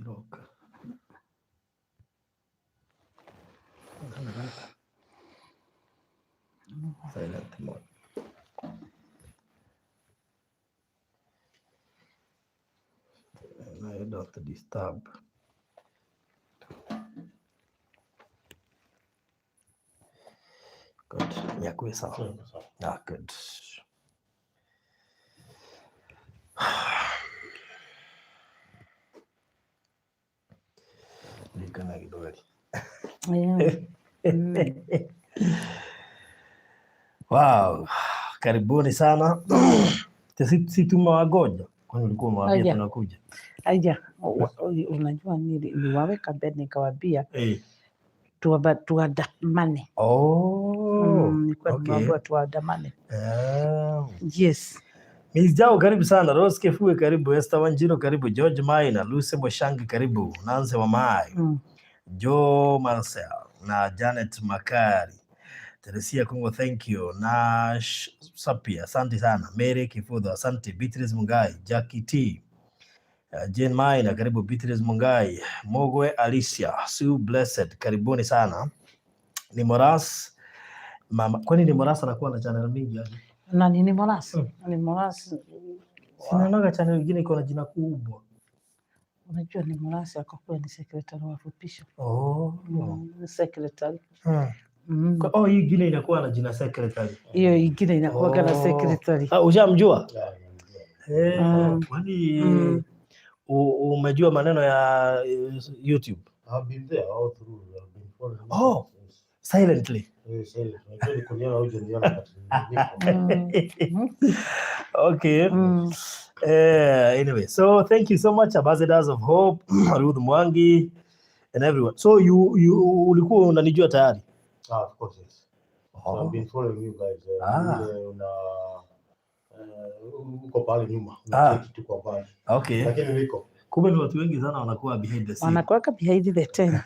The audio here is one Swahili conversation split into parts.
Block. Silent mode. I don't disturb. Good. Nyakuwe sawa. Ah, good. Niko na kidole. Yeah. Wow, karibuni sana. Si tumewagoja? Kwani ulikuwa umewaambia Haya. tunakuja? Aya, unajua niliwaweka mbele nikawambia Eh. tuandamane. Oh, Nilikuwa okay. nimewaambia tuandamane. Ah. Yes. Miss Jao karibu sana, Rose Kefue karibu, Esther Wanjiro karibu, George Maina, Lucy Moshangi karibu, Nancy Wamai, Joe Marcel na Janet Makari. Teresia Kungo, thank you. Nash Sapia, asante sana. Mary Kifudho, asante. Beatrice Mungai, Jackie T. Jane Maina, karibu. Beatrice Mungai, Mogwe Alicia, Sue Blessed, karibuni sana. Ni Moras mama, kwani ni Moras anakuwa na channel mingi aje? Nani ni Moras? Ni Moras. Sinaonaga channel nyingine iko na jina kubwa. Unajua ni Moras akakuwa ni secretary wa fupisho. Oh. Secretary. Oh, hii ingine inakuwa na jina secretary. Hiyo ingine inakuwa na Oh. secretary. Ah, ushamjua? Eh, kwani umejua maneno ya YouTube? I've been there all through. I've been following you Oh. since- Silently. Very silent. Unajua ni kuniona hujaniona, but niko. Okay. Anyway, so thank you so much, Ambassadors of Hope, Ruth Mwangi and everyone. So you ulikuwa unanijua tayari? Ah, of course, yes. So I've been following you guys. Ah. Vile una uko pale nyuma. Ah. Unacheki tu kwa mbali. Okay. Lakini niko. Kumbe ni watu wengi sana wanakuwa behind the scene. Wanakuwaka behind the tent.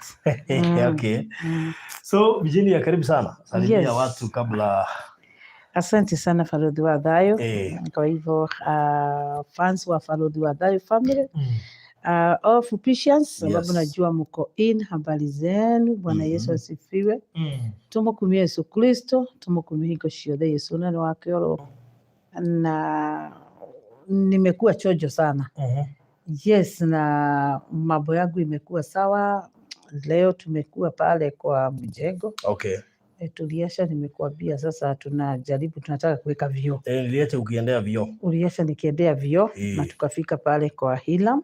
Okay. So Virginia, karibu sana. Salimia watu kabla. Asante sana Farodhi wa Thayo. Eh. Kwa hivyo fans wa Farodhi wa Thayo family, all Fupishians, sababu najua mko in, habari zenu. Bwana Yesu asifiwe. Tumukumie Yesu Kristo, tumukumie hingo ciothe Yesu na wake oro na nimekuwa chojo sana. Yes, na mambo yangu imekuwa sawa. Leo tumekuwa pale kwa mjengo. E, tuliasha nimekuambia sasa tunajaribu tunataka kuweka vioo. Eh, niliacha ukiendea vioo. Uliasha nikiendea vioo na tukafika pale kwa Hilam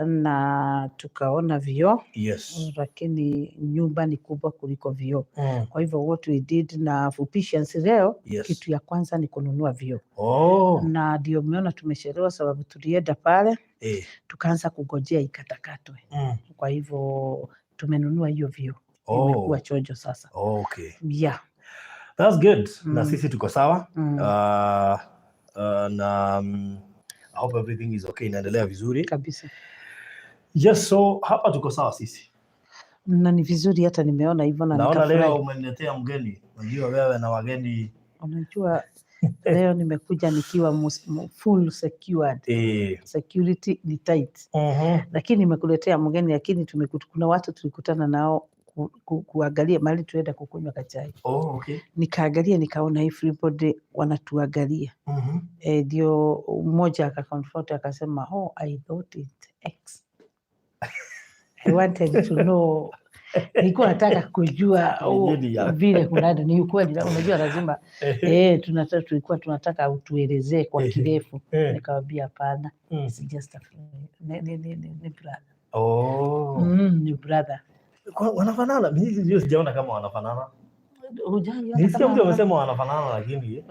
na tukaona vioo, lakini nyumba ni kubwa kuliko vioo. Kwa hivyo what we did na Fupishians leo, kitu ya kwanza ni kununua vioo. Na ndio umeona tumechelewa sababu tulienda pale tukaanza kugojea ikatakatwe. Kwa hivyo tumenunua hiyo vioo. Imekuwa chojo sasa. Yeah. That's good. Na sisi tuko sawa. Na I hope everything is okay, inaendelea vizuri. Kabisa. Yes, so hapa tuko sawa sisi. Na ni vizuri hata nimeona hivyo na Naona leo nikafurahi. umeniletea mgeni. Unajua wewe na wageni. Unajua leo nimekuja nikiwa full secured. Security ni tight. Lakini nimekuletea mgeni, lakini kuna watu tulikutana nao kuangalia mahali tuenda kukunywa kachai. Oh, okay. Nikaangalia nikaona everybody wanatuangalia. Ndio mmoja akaconfront akasema, "Oh, I thought it X. I wanted to know, nilikuwa nataka kujua, oh, Nini ya? Vile kunaenda ni ukweli, unajua lazima tulikuwa tunataka utuelezee kwa kirefu." Nikawambia hapana, it's just a friend. Ni brother. Oh. Ni brother. Wanafanana? Mimi sijui, sijaona kama wanafanana. Hujaiona Nilisikia kama mtu amesema wanafanana, lakini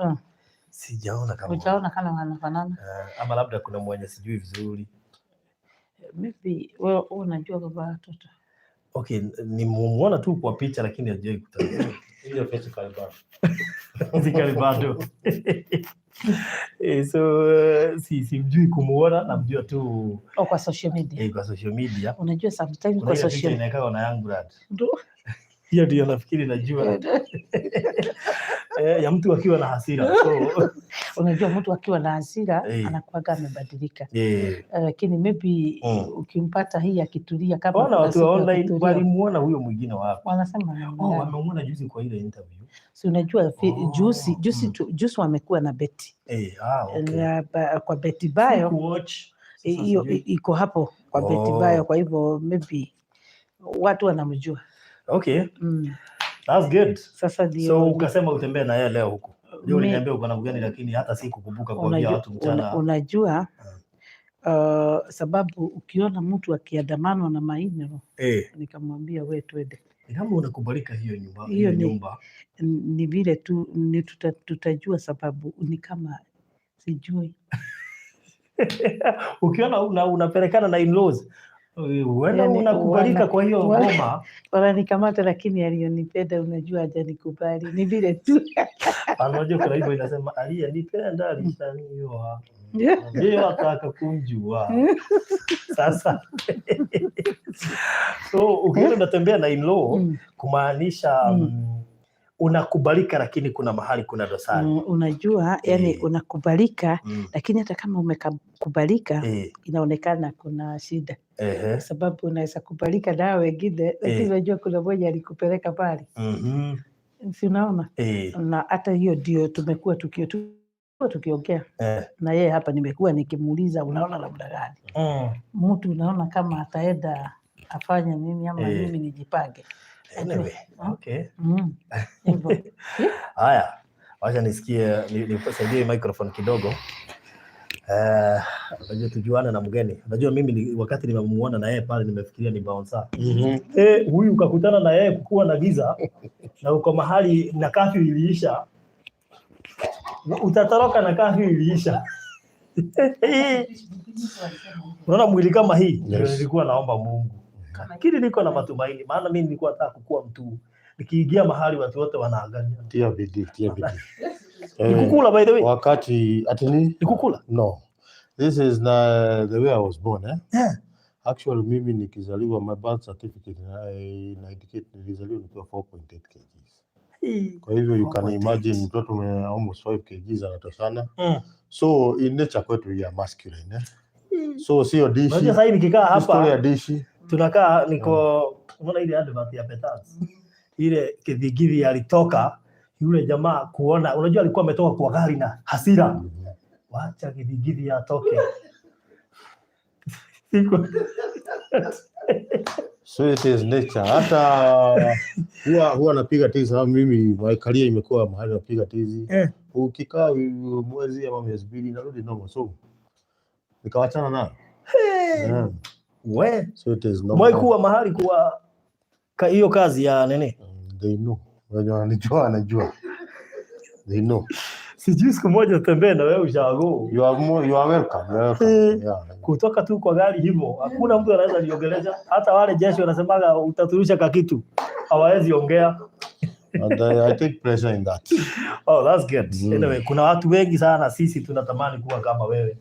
sijaona kama Hujaona kama wanafanana? Eh, ama labda kuna mwenye sijui vizuri. Maybe wewe unajua baba watoto. Okay, nimemuona tu kwa picha lakini hajai kutana. Hiyo physically bado. Physically bado. Eh, so si simjui kumuona, namjua tu Oh, kwa social media. Eh, kwa social media. Unajua sometimes Kuna kwa ile picha social inakaa na yangu dad. Ndio. Hiyo ndio nafikiri najua. Eh, ya mtu akiwa na hasira. So Unajua mtu akiwa na hasira anakuwaga amebadilika. Lakini maybe ukimpata hii akitulia, kama Wana kuna watu siku wa ya online kutulia. Walimuona huyo mwingine wapi? Wanasema namna Oh, gani? wamemuona juzi kwa ile interview. Si unajua juzi juzi juzi wamekuwa na Betty. Ah, okay. Na kwa Betty Bayo. Sikuwatch. Sasa Hiyo sijui. iko hapo kwa Betty Bayo, kwa hivyo maybe watu wanamjua. Okay, that's good. Sasa ndio So ukasema utembee na yeye leo huko. Ndio uliniambia uko na mgeni, lakini hata sikukumbuka kuambia watu mchana. Unajua sababu ukiona mtu akiandamanwa na ma-in-law, nikamwambia, "We, twende." Ni kama unakubalika hiyo nyumba, Hiyo hiyo nyumba. Ni vile tu ni tutajua sababu ni kama sijui. Ukiona unapelekana na in-laws, huenda Yani, unakubalika kwa hiyo boma. Wananikamata, lakini aliyonipenda, unajua, hajanikubali, ni vile tu. Unajua kuna hivyo inasema, "Aliyenipenda alishanioa, ndiyo ataka kumjua." Sasa so ukiona unatembea na in-law, kumaanisha unakubalika, lakini kuna mahali kuna dosari. Unajua yani unakubalika, lakini hata kama umekubalika, inaonekana kuna shida, kwa sababu unaweza kubalika na hao wengine, lakini unajua kuna mmoja alikupeleka pale, si unaona? Na hata hiyo ndio tumekuwa tukiongea na yeye hapa, nimekuwa nikimuuliza, "Unaona labda gani mtu, unaona kama ataenda afanye nini ama mimi nijipange?" Anyway, okay. Hivyo. Haya, wacha nisikie, nisaidie microphone kidogo. Unajua tujuane na mgeni. Unajua mimi wakati nimemuona na yeye pale nimefikiria ni bouncer. Huyu ukakutana na yeye kukuwa na giza na uko mahali na curfew iliisha, utatoroka na curfew iliisha. Unaona mwili kama hii, ndio nilikuwa naomba Mungu. Lakini niko na matumaini, maana mimi nilikuwa nataka kukuwa mtu nikiingia mahali watu wote wanaangalia. Tia bidii, tia bidii. Ni kukula, by the way. Wakati ati ni Ni kukula. No. This is na the way I was born, eh? Yeah. Actually, mimi nikizaliwa, my birth certificate ina indicate nilizaliwa nikiwa 4.8 kgs. Kwa hivyo you can 4.8. imagine mtoto mwenye almost 5 kgs anatoshana. So in nature kwetu we are masculine, eh? So sio dishi. Unajua sasa hivi nikikaa Si story ya hapa dishi. Tunakaa niko, unaona ile advert ya Petans, ile kidhigiri alitoka yule jamaa kuona, unajua alikuwa ametoka kwa gari na hasira, wacha kidhigiri atoke. So it is nature. Hata huwa napiga tizi sababu mimi my career imekuwa mahali napiga tizi. Ukikaa mwezi ama miezi 2, narudi normal. So nikawachana nayo. Yeah. We So it is normal. Umewahi kuwa mahali kuwa hiyo kazi ya nini? They know. Wenye wananijua wanajua. They know. Sijui siku moja utembee na wewe ushago. You are welcome. You are welcome. Yeah. Kutoka tu kwa gari hivyo, hakuna mtu anaweza niongelesha. Hata wale jeshi wanasemaga utaturusha kakitu, hawawezi ongea. And I take pleasure in that. Oh, that's good. Anyway, kuna watu wengi sana sisi tunatamani kuwa kama wewe.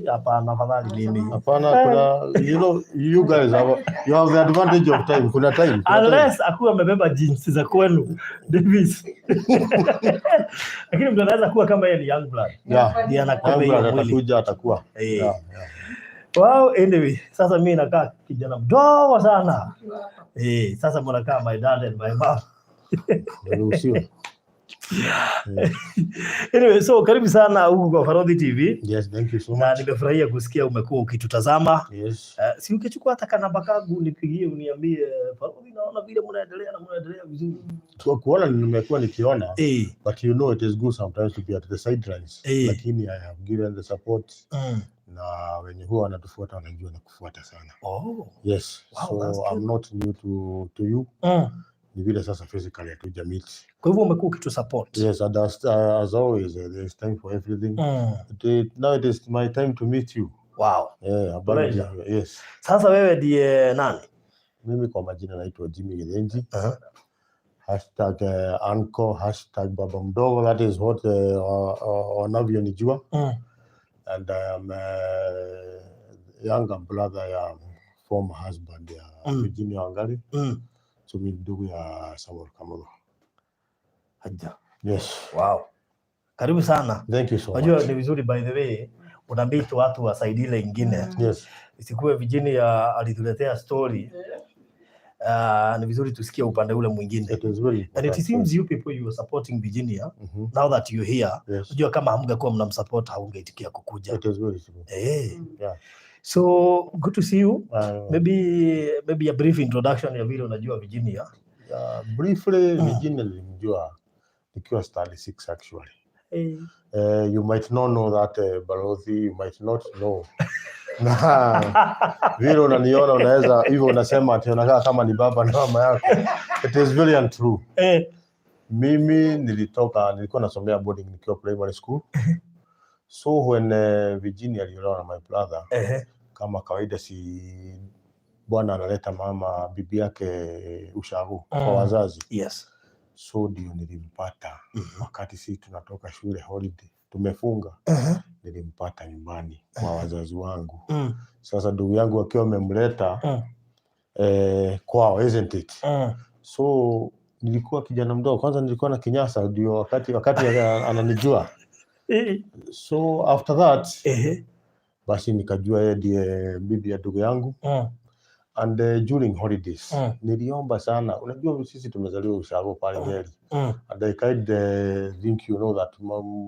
Hapana, afadhali mimi. Hapana, kuna you guys have you have the advantage of time. Kuna time. Kuna time. Unless akuwa amebeba jeans za kwenu, Davis. Lakini mtu anaweza kuwa kama yeye ni young blood. Ndiye anakuwa Young hiyo blood mwili. atakuja, atakuwa. Yeah. Wow, anyway, sasa mimi nakaa kijana mdogo sana. Sasa mnakaa my dad and my mom. Naruhusiwa. Anyway, so karibu sana huku kwa Farodhi TV. Yes, thank you so Na much. nimefurahia kusikia umekuwa ukitutazama. Yes. Si ukichukua hata kanamba kangu nipigie uniambie, "Farodhi, naona vile mnaendelea na mnaendelea vizuri." Kwa kuona nimekuwa nikiona, but you know it is good sometimes to be at the sidelines. Lakini I have given the support na wenye huwa wanatufuata wanajua na kufuata sana. Oh. Yes. Wow, that's So good. I'm not new to you. Ni vile sasa physically hatuja meet. Kwa hivyo umekuwa ukitusupport. Yes, and as always, there is time for everything. Now it is my time to meet you. Wow. Yeah, habari Pleasure. Yes. Sasa wewe ndiye nani? Mimi kwa majina naitwa Jimmy Githinji. #uncle, #baba mdogo, that is what wanavyonijua. And I am younger brother ya former husband ya Virginia Wangari. So mi ndugu ya Samuel Kamotho. Haja. Yes. Wow. Karibu sana. Thank you so Unajua much. ni vizuri, by the way, unameet watu wa side ile ingine. Isikuwe Virginia alituletea story. Ni vizuri tusikie upande ule mwingine. It is very And it important. seems you people, you are supporting Virginia now that you're here. Unajua kama hamngekuwa mnamsupport, haungeitikia kukuja. It is very true. So good to see you. Maybe a brief introduction ya vile unajua Virginia. Yeah, briefly, Virginia nilimjua nikiwa standard 6 actually. You might not know that, Balozi, you might not know. Na vile unaniona, unaweza hivyo unasema ati unakaa kama ni baba na mama yako. It is very untrue. Mimi nilikuwa nasomea boarding nikiwa primary school. So when Virginia aliolewa na my brother, kama kawaida, si bwana analeta mama bibi yake ushago kwa wazazi. So ndio nilimpata wakati si tunatoka shule holiday, tumefunga, nilimpata nyumbani kwa wazazi wangu. Sasa ndugu yangu akiwa amemleta kwao, isn't it? So nilikuwa kijana mdogo, kwanza nilikuwa na kinyasa, ndio wakati ananijua. So after that, basi nikajua yeye ndiye bibi ya ndugu yangu. And during holidays niliomba sana. Unajua sisi tumezaliwa ushago pale Nyeri. And I kind think you know that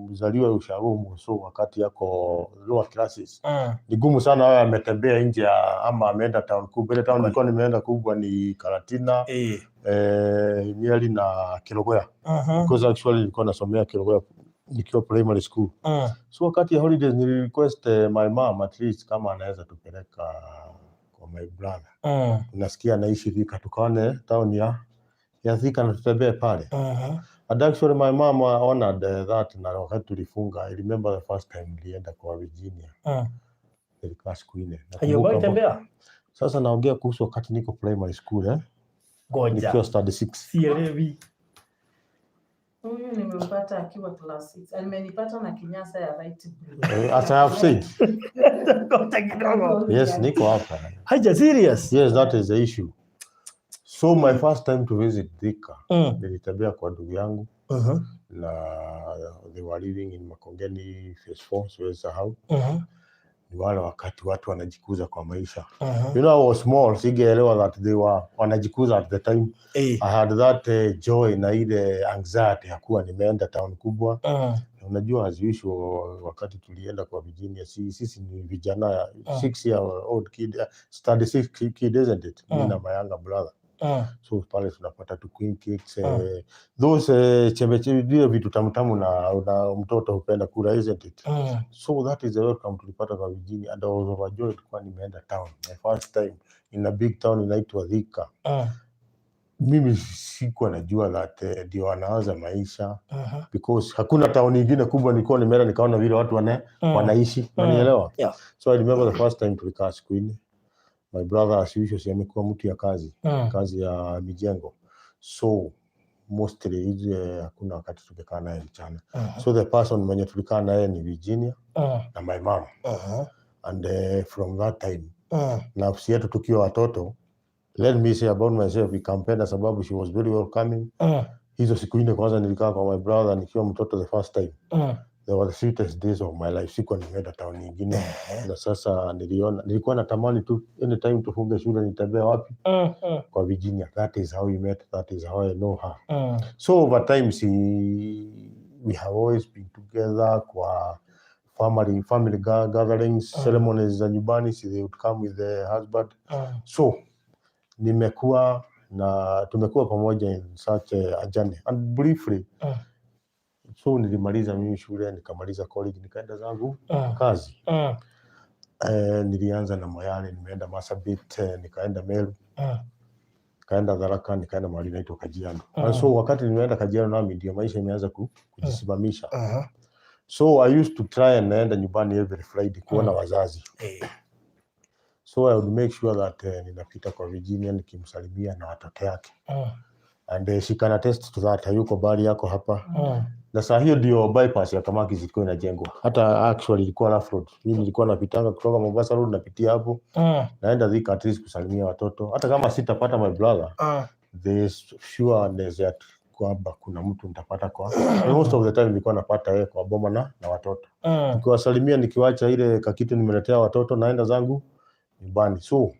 mzaliwa ushago muso wakati yako lower classes ni gumu sana awe ametembea nje ama ameenda town kubwa. Ile town nilikuwa nimeenda kubwa ni Karatina, Nyeri na Kerugoya, because actually nilikuwa nasomea Kerugoya nikiwa primary school. So wakati ya holidays nili request my mom at least kama anaweza tupeleka kwa my brother. Nasikia anaishi Thika, tukaone town ya Thika na tutembee pale. And actually my mom honored that, na wakati tulifunga, I remember the first time nilienda kwa Virginia. Nilikaa siku 4. Hayo Nakumbuka tembea. Sasa naongea kuhusu wakati niko primary school, eh? Ngoja. Nikiwa standard 6. Sielewi. Huyu nimempata akiwa class 6. Amenipata na kinyasa ya light blue. As I have said. Ngoja kidogo. Yes, niko hapa. Haja serious. Yes, that is the issue. So my first time to visit Thika, nilitembea kwa ndugu yangu na they were living in Makongeni Phase 4, siwezi sahau. Ni wale wakati watu wanajikuza kwa maisha. I was small, singeelewa that they were wanajikuza at the time. I had that joy na ile anxiety ya kuwa nimeenda town kubwa. Na unajua, as usual, wakati tulienda kwa Virginia, sisi ni vijana, 6 year old kid, standard 6 kid, isn't it? Mimi na my younger brother. So pale tunapata tu queen cakes, those chembe chembe, vile vitu tamtamu na mtoto hupenda kula, isn't it? So that is the welcome tulipata kwa Virginia, and I was overjoyed kwa nimeenda town, my first time in a big town inaitwa Thika. Mimi sikuwa najua that ndio wanaanza maisha, because hakuna town nyingine kubwa nilikuwa nimeenda nikaona vile watu wanaishi, unanielewa? Yeah. So I remember the first time tulikaa siku 4. My brother, as usual, si amekuwa mtu ya kazi, kazi ya mijengo, so mostly hizi hakuna wakati tukikaa naye mchana. So the person mwenye tulikaa naye ni Virginia na my mom. And from that time, nafsi yetu tukiwa watoto, let me say about myself, ikampenda sababu she was very welcoming. Hizo siku 4 kwanza nilikaa kwa my brother nikiwa mtoto the first time, they were the sweetest days of my life. Sikuwa nimeenda town nyingine, na sasa niliona, nilikuwa natamani tu anytime tufunge shule nitembee wapi? Kwa Virginia. That is how we met, that is how I know her. So over time, see, we have always been together kwa family gatherings, ceremonies za nyumbani, si they would come with the husband. So nimekuwa na tumekuwa pamoja in such a journey. And briefly, so nilimaliza mimi shule, nikamaliza college, nikaenda zangu kazi. Nilianza na Moyale, nimeenda Marsabit, nikaenda Meru, nikaenda Tharaka, nikaenda mahali inaitwa Kajiado. And so wakati nimeenda Kajiado nami ndio maisha imeanza kujisimamisha. So I used to try and naenda nyumbani every Friday kuona wazazi. So I would make sure that ninapita kwa Virginia nikimsalimia na watoto yake. And she can attest to that, hayuko bali yako hapa. Na saa hiyo ndio bypass ya Kamakis ilikuwa inajengwa. Hata actually ilikuwa rough road. Mimi nilikuwa napitanga kutoka Mombasa Road, napitia hapo, naenda Thika at least kusalimia watoto. Hata kama sitapata my brother, there's sureness that kwamba kuna mtu nitapata kwa most of the time nilikuwa napata yeye kwa boma na watoto. Nikiwasalimia, nikiwacha ile kakitu nimeletea watoto, naenda zangu nyumbani. So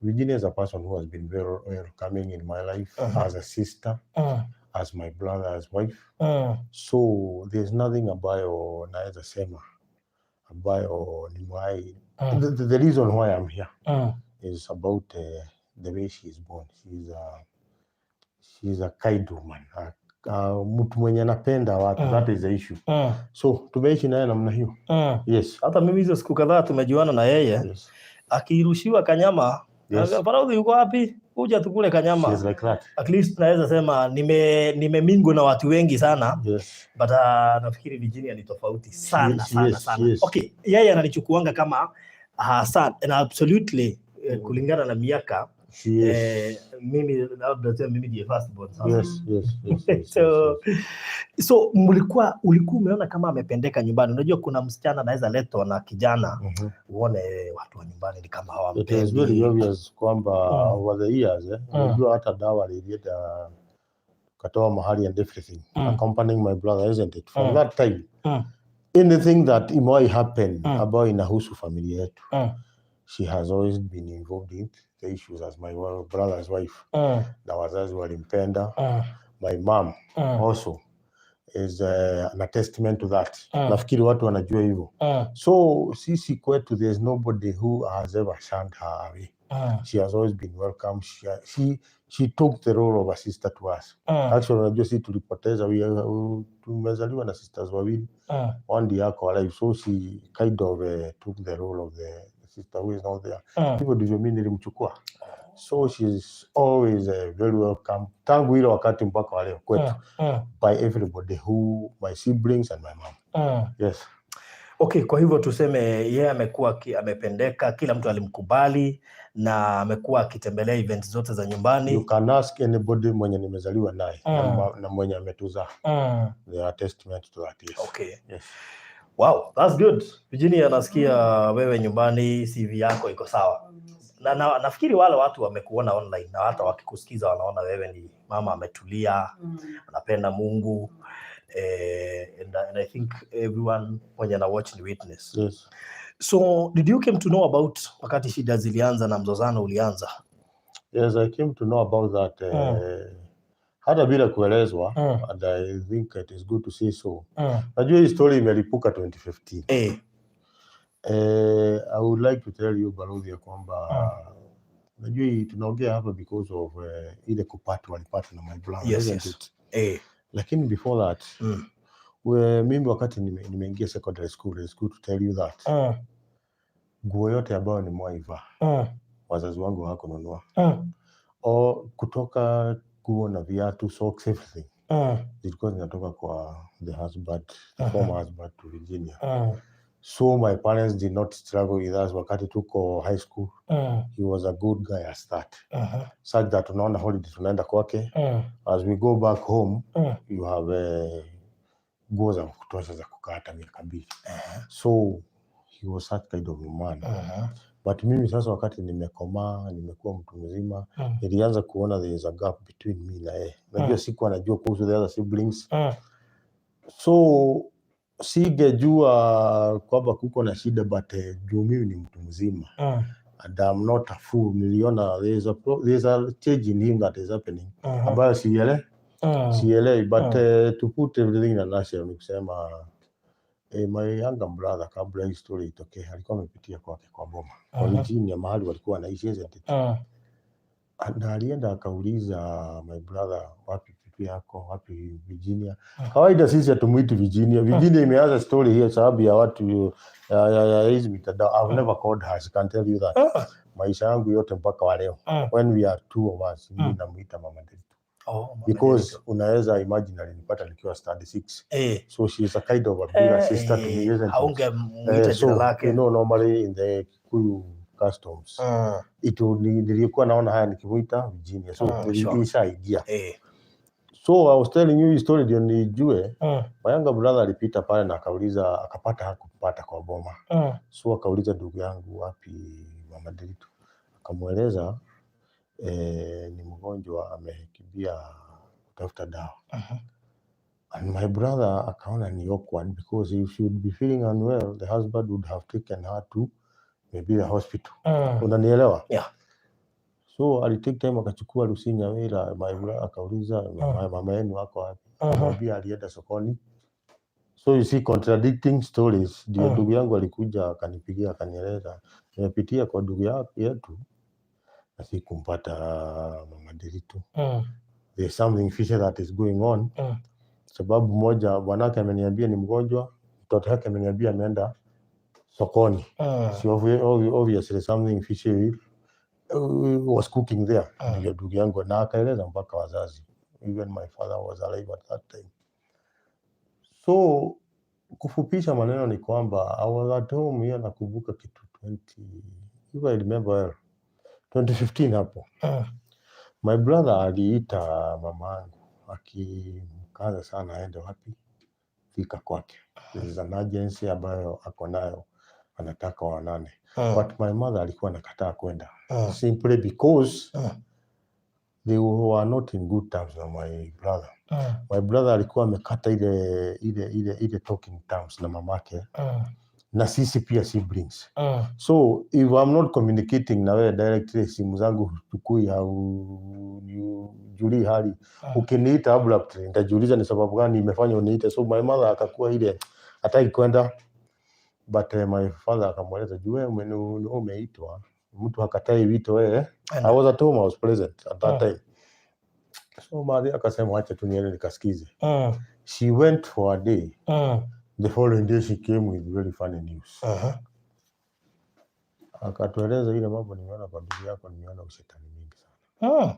Virginia is a person who has been very welcoming in my life as a sister, as my brother, as wife. So there's nothing ambayo naweza sema ambayo nimewahi the reason why I'm here is about the way she is born. She's a kind woman. Mtu mwenye anapenda watu. That is the issue. So tumeishi naye namna hiyo. Yes. Hata mimi hizo siku kadhaa tumejuana na yeye, akirushiwa kanyama, "Balozi yuko wapi? Kuja tukule kanyama." She's like that. At least naweza sema nimemingle na watu wengi sana, but nafikiri Virginia ni tofauti sana, sana, sana. Okay, yeye ananichukuanga kama son and absolutely, kulingana na miaka, She is. Mimi labda tuseme mimi ndiye first born sasa. So, so mlikuwa ulikuwa umeona kama amependeka nyumbani. Unajua kuna msichana anaweza letwa na kijana, uone watu wa nyumbani ni kama It is very hawampendi. Obvious kwamba over the years, unajua hata dawa ilienda katoa mahali and everything, accompanying my brother, isn't it? From that time, anything that imewahi happen ambayo inahusu familia yetu, she has always been involved in the issues as my brother's wife, na wazazi walimpenda. My mom also is an attestment to that. Nafikiri watu wanajua hivyo. So sisi kwetu there's nobody who has ever shunned her away. She has always been welcome. She took the role of a sister to us. Actually, unajua sisi tulipoteza, tumezaliwa na sisters wawili, one ndiye ako alive, so she kind of took the role of the sister who is not there. Hivyo ndivyo mimi nilimchukua. So she's always very welcome tangu ile wakati mpaka wa leo kwetu, by everybody who, my siblings and my mom. Yes. Okay, kwa hivyo tuseme yeye amekuwa amependeka, kila mtu alimkubali na amekuwa akitembelea event zote za nyumbani. You can ask anybody mwenye nimezaliwa naye na mwenye ametuzaa. They are testament to that. Yes. Okay. Yes. Wow, that's good. Virginia, nasikia wewe nyumbani CV yako iko sawa. Na nafikiri wale watu wamekuona online na hata wakikusikiza wanaona wewe ni mama ametulia, anapenda Mungu. And I think everyone mwenye ana watch ni witness. Yes. So did you came to know about wakati shida zilianza na mzozano ulianza? Yes, I came to know about that hata bila kuelezwa, and I think it is good to say so. Najua hii story imelipuka 2015. I would like to tell you, Balozi, ya kwamba najua hii tunaongea hapa because of ile kupata walipata na my brother, isn't it? Lakini before that, mimi wakati nimeingia secondary school, it's good to tell you that nguo yote ambayo nimewahi vaa, wazazi wangu hawakununua. O kutoka nguo na viatu, socks, everything zilikuwa zinatoka kwa the husband, the former husband to Virginia. So my parents did not struggle with us wakati tuko high school. He was a good guy as that, such that tunaona holiday tunaenda kwake. As we go back home, you have nguo za kutosha za kukaa hata miaka 2. So he was such kind of a man. But mimi sasa wakati nimekomaa, nimekuwa mtu mzima, nilianza kuona there is a gap between me na yeye. Najua sikuwa najua kuhusu the other siblings, so singejua kwamba kuko na shida, but juu mimi ni mtu mzima and I'm not a fool, niliona there is a change in him that is happening ambayo sielewi, but to put everything in a nutshell ni kusema my younger brother, kabla hii story itokee, alikuwa amepitia kwake kwa boma kwa Virginia mahali walikuwa wanaishi, isn't it? Na alienda akauliza my brother, "Wapi pipi yako? Wapi Virginia?" Kawaida sisi hatumuiti Virginia. Virginia imeanza story hiyo sababu ya watu ya hizi mitandao. I've never called her, she can tell you that. Maisha yangu yote mpaka wa leo, when we are two of us, mimi namuita Mama Nderitu. Oh, Mama Because Nderitu. Unaweza imagine alinipata nikiwa standard 6. So she is a kind of a bigger sister to me, isn't it? Haungemuita jina So lake. you know, normally in the Kikuyu customs, nilikuwa naona haya nikimuita Virginia, so ilishaingia. So I was telling you hii story ndio nijue my younger brother alipita pale na akauliza, akapata, hakupata kwa boma. So akauliza ndugu yangu, "Wapi Mama Nderitu?" Akamweleza ni mgonjwa, amekimbia Kutafuta dawa. And my brother akaona ni awkward because if she would be feeling unwell, the husband would have taken her to maybe the hospital. Unanielewa? Yeah. So alitake time akachukua Lucy Nyawira, my brother akauliza, "Mama yenu wako wapi?" Akamwambia alienda sokoni. So you see, contradicting stories. Ndio ndugu yangu alikuja akanipigia akanieleza, nimepitia kwa ndugu yetu na sikumpata mama Ndiritu. There's something fishy that is going on. Sababu moja, bwanake ameniambia ni mgonjwa, mtoto wake ameniambia ameenda sokoni. So obviously something fishy was cooking there. Ndio ndugu yangu na akaeleza mpaka wazazi. Even my father was alive at that time. So kufupisha maneno ni kwamba I was at home hiyo, nakumbuka kitu 20, if I remember well, 2015 hapo. My brother aliita mama yangu akimkaza sana aende wapi? Thika kwake. This is an agency ambayo ako nayo, anataka waonane. But my mother alikuwa anakataa kwenda simply because they were not in good terms na my brother. My brother alikuwa amekata ile talking terms na mamake na sisi pia siblings. So if I'm not communicating na wewe directly, simu zangu huchukui au julii hali, ukiniita abruptly nitajiuliza ni sababu gani imefanya uniite. So my mother akakuwa ile hataki kwenda, but my father akamweleza, juu wewe umeitwa, mtu hakatai wito wewe. I was at home, I was present at that time. So madhe akasema, acha tu niende nikasikize. She went for a day. The following day she came with very funny news. Akatueleza ile mambo nimeona kwa ndugu yako, nimeona ushetani mingi sana.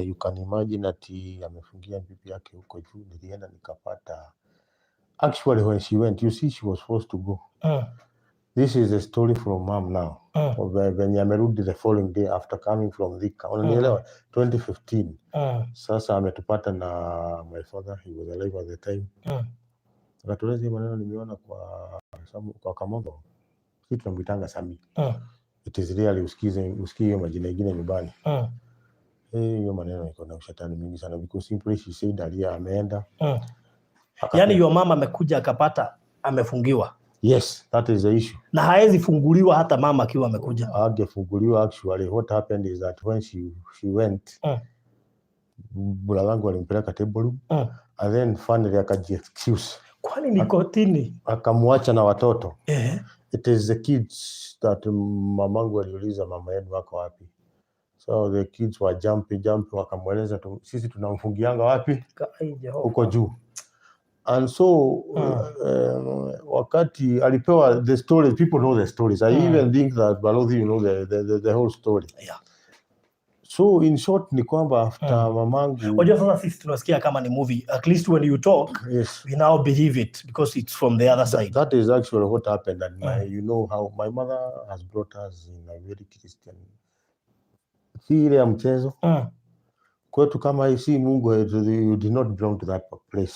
You can imagine ati amefungia bibi yake huko juu. Nilienda nikapata, actually when she went, you see, she was forced to go. This is a story from mom now. Venye amerudi the following day after coming from Thika. Unanielewa? 2015. Sasa ametupata na my father, he was alive at the time. Akatueleza hii maneno nimeona kwa Kamotho. Sisi tunamwitanga Sami. It is really usikize usikie hiyo majina ingine nyumbani. Eh, hiyo maneno iko na ushetani mingi sana because simply she said alia ameenda. Yaani your mama amekuja akapata amefungiwa. Yes, that is the issue. Na haezi funguliwa hata mama akiwa amekuja. Angefunguliwa. Actually, what happened is that when she went, brother wangu alimpeleka table room and then finally akaji excuse. Kwani ni kotini? Akamwacha na watoto. It is the kids that mamangu aliuliza, "Mama yenu wako wapi?" So the kids were jumping jumping, wakamweleza tu, sisi tunamfungianga wapi? Ai, Jehova. Huko juu. And so wakati alipewa the story, people know the stories. I even think that Balozi, you know the whole story. So in short ni kwamba after mamangu Unajua sasa sisi tunasikia kama ni movie. At least when you talk, we now believe it because it's from the other side. That is actually what happened. And you know how my mother has brought us in a very Christian, si ile ya mchezo. Kwetu kama hii si Mungu, you did not belong to that place.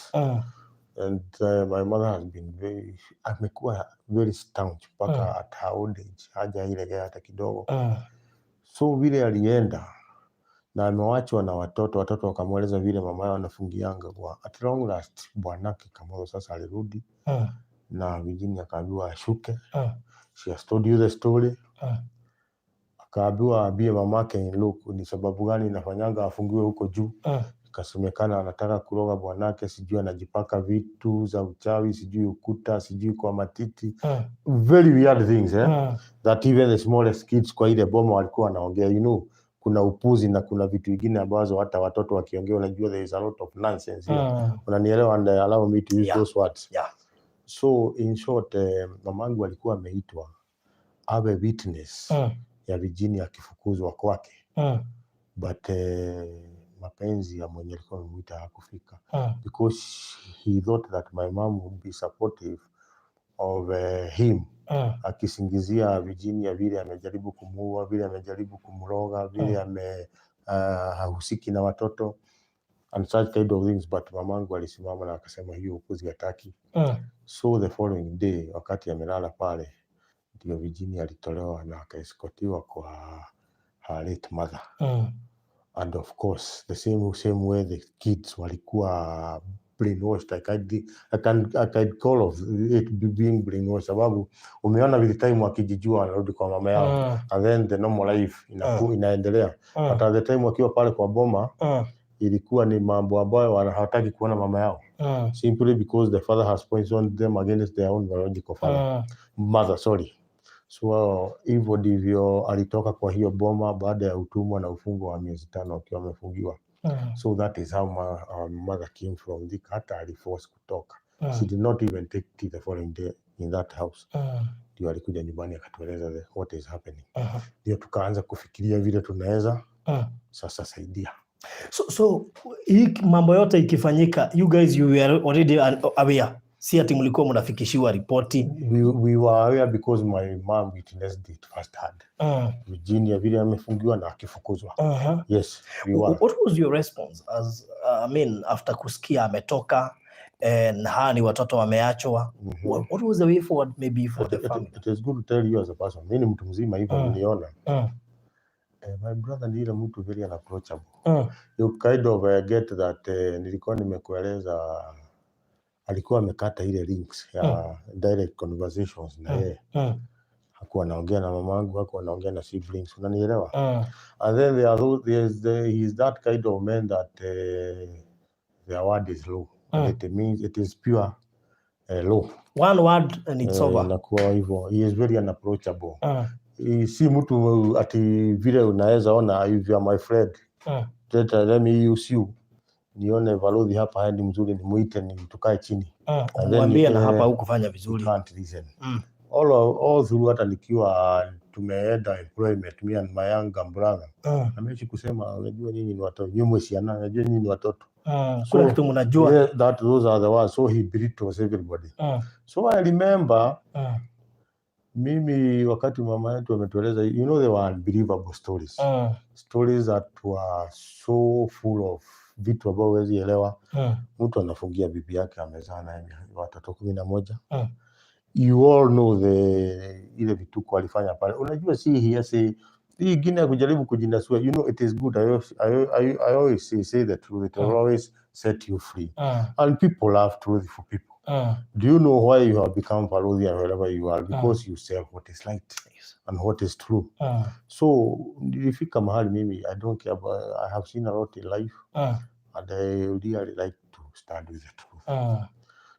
And my mother has been very, amekuwa very staunch mpaka at her old age, hajailegea hata kidogo. So vile alienda na amewachwa na watoto, watoto wakamweleza vile mama yao anafungianga kwa, at long last bwanake Kamotho sasa alirudi na Virginia akaambiwa ashuke. She has told you the story. Akaambiwa aambie mamake, look, ni sababu gani inafanyanga afungiwe huko juu. Ikasemekana anataka kuroga bwanake, sijui anajipaka vitu za uchawi, sijui ukuta, sijui kwa matiti. Very weird things, eh? That even the smallest kids kwa ile boma walikuwa wanaongea, kuna upuzi na kuna vitu vingine ambazo hata watoto wakiongea unajua there is a lot of nonsense here. Unanielewa? And allow me to use those words. So in short, mamangu alikuwa ameitwa awe witness ya Virginia akifukuzwa kwake, but mapenzi ya mwenye alikuwa amemwita hakufika because he thought that my mom would be supportive of him, akisingizia Virginia vile amejaribu kumuua, vile amejaribu kumroga, vile ame hahusiki na watoto and such kind of things, but mamangu alisimama na akasema hiyo upuzi hataki. So the following day wakati amelala pale ndio Virginia alitolewa na akaescortiwa kwa her late mother. And of course the same way the kids walikuwa brainwashed. I can call of it being brainwashed, sababu umeona with time wakijijua wanarudi kwa mama yao and then the normal life inaendelea. But at the time wakiwa pale kwa boma, ilikuwa ni mambo ambayo hawataki kuona mama yao, simply because the father has poisoned them against their own biological father, mother, sorry. So hivyo ndivyo alitoka kwa hiyo boma baada ya utumwa na ufungo wa miezi 5 akiwa amefungiwa. So that is how our mother came from Thika. Hata aliforce kutoka. She did not even take tea the following day in that house. Ndio alikuja nyumbani akatueleza what is happening. Ndio tukaanza kufikiria vile tunaweza sasa saidia. So hii mambo yote ikifanyika, you guys, you were already aware, si ati mlikuwa mnafikishiwa ripoti? We were aware because my mom witnessed it first hand. Virginia vile amefungiwa na akifukuzwa. Yes, we were. What was your response as I mean, after kusikia ametoka na hawa ni watoto wameachwa? What was the way forward maybe for the family? It is good to tell you as a person. Mimi ni mtu mzima hivyo mniona. My brother ni ile mtu very unapproachable. You kind of get that nilikuwa nimekueleza alikuwa amekata ile links ya direct conversations na yeye. Hakuwa anaongea na mamangu, hakuwa anaongea na siblings, unanielewa? And then there are those, there's the, he's that kind of man that their word is law. And it means it is pure law. One word and it's over. Inakuwa hivyo. He is very unapproachable. Si mtu ati vile unaweza ona, if you are my friend, let me use you, nione Balozi hapa haendi mzuri, nimuite ni tukae chini. And then, Mwambie na hapa hukufanya you vizuri. Can't listen. All through, hata nikiwa tumeenda employment, me and my younger brother, ameishi kusema, "Unajua nyinyi ni watoto, nyinyi msiana, unajua nyinyi ni watoto." Kuna kitu mnajua. Yeah, that those are the ones. So he belittles everybody. So I remember mimi wakati mama yetu ametueleza, they were unbelievable stories. Stories that were so full of vitu ambavyo huwezi elewa. Mtu anafungia bibi yake amezaa naye watoto 11. You all know the ile vituko alifanya pale. Unajua si hearsay. Hii ingine ya kujaribu kujinasua, it is good. I always say the truth. It will always set you free. And people love truthful people. Do you know why you have become Balozi and wherever you are? Because you sell what is right and what is true. So nilifika mahali mimi I don't care about, I have seen a lot in life and I really like to stand with the truth.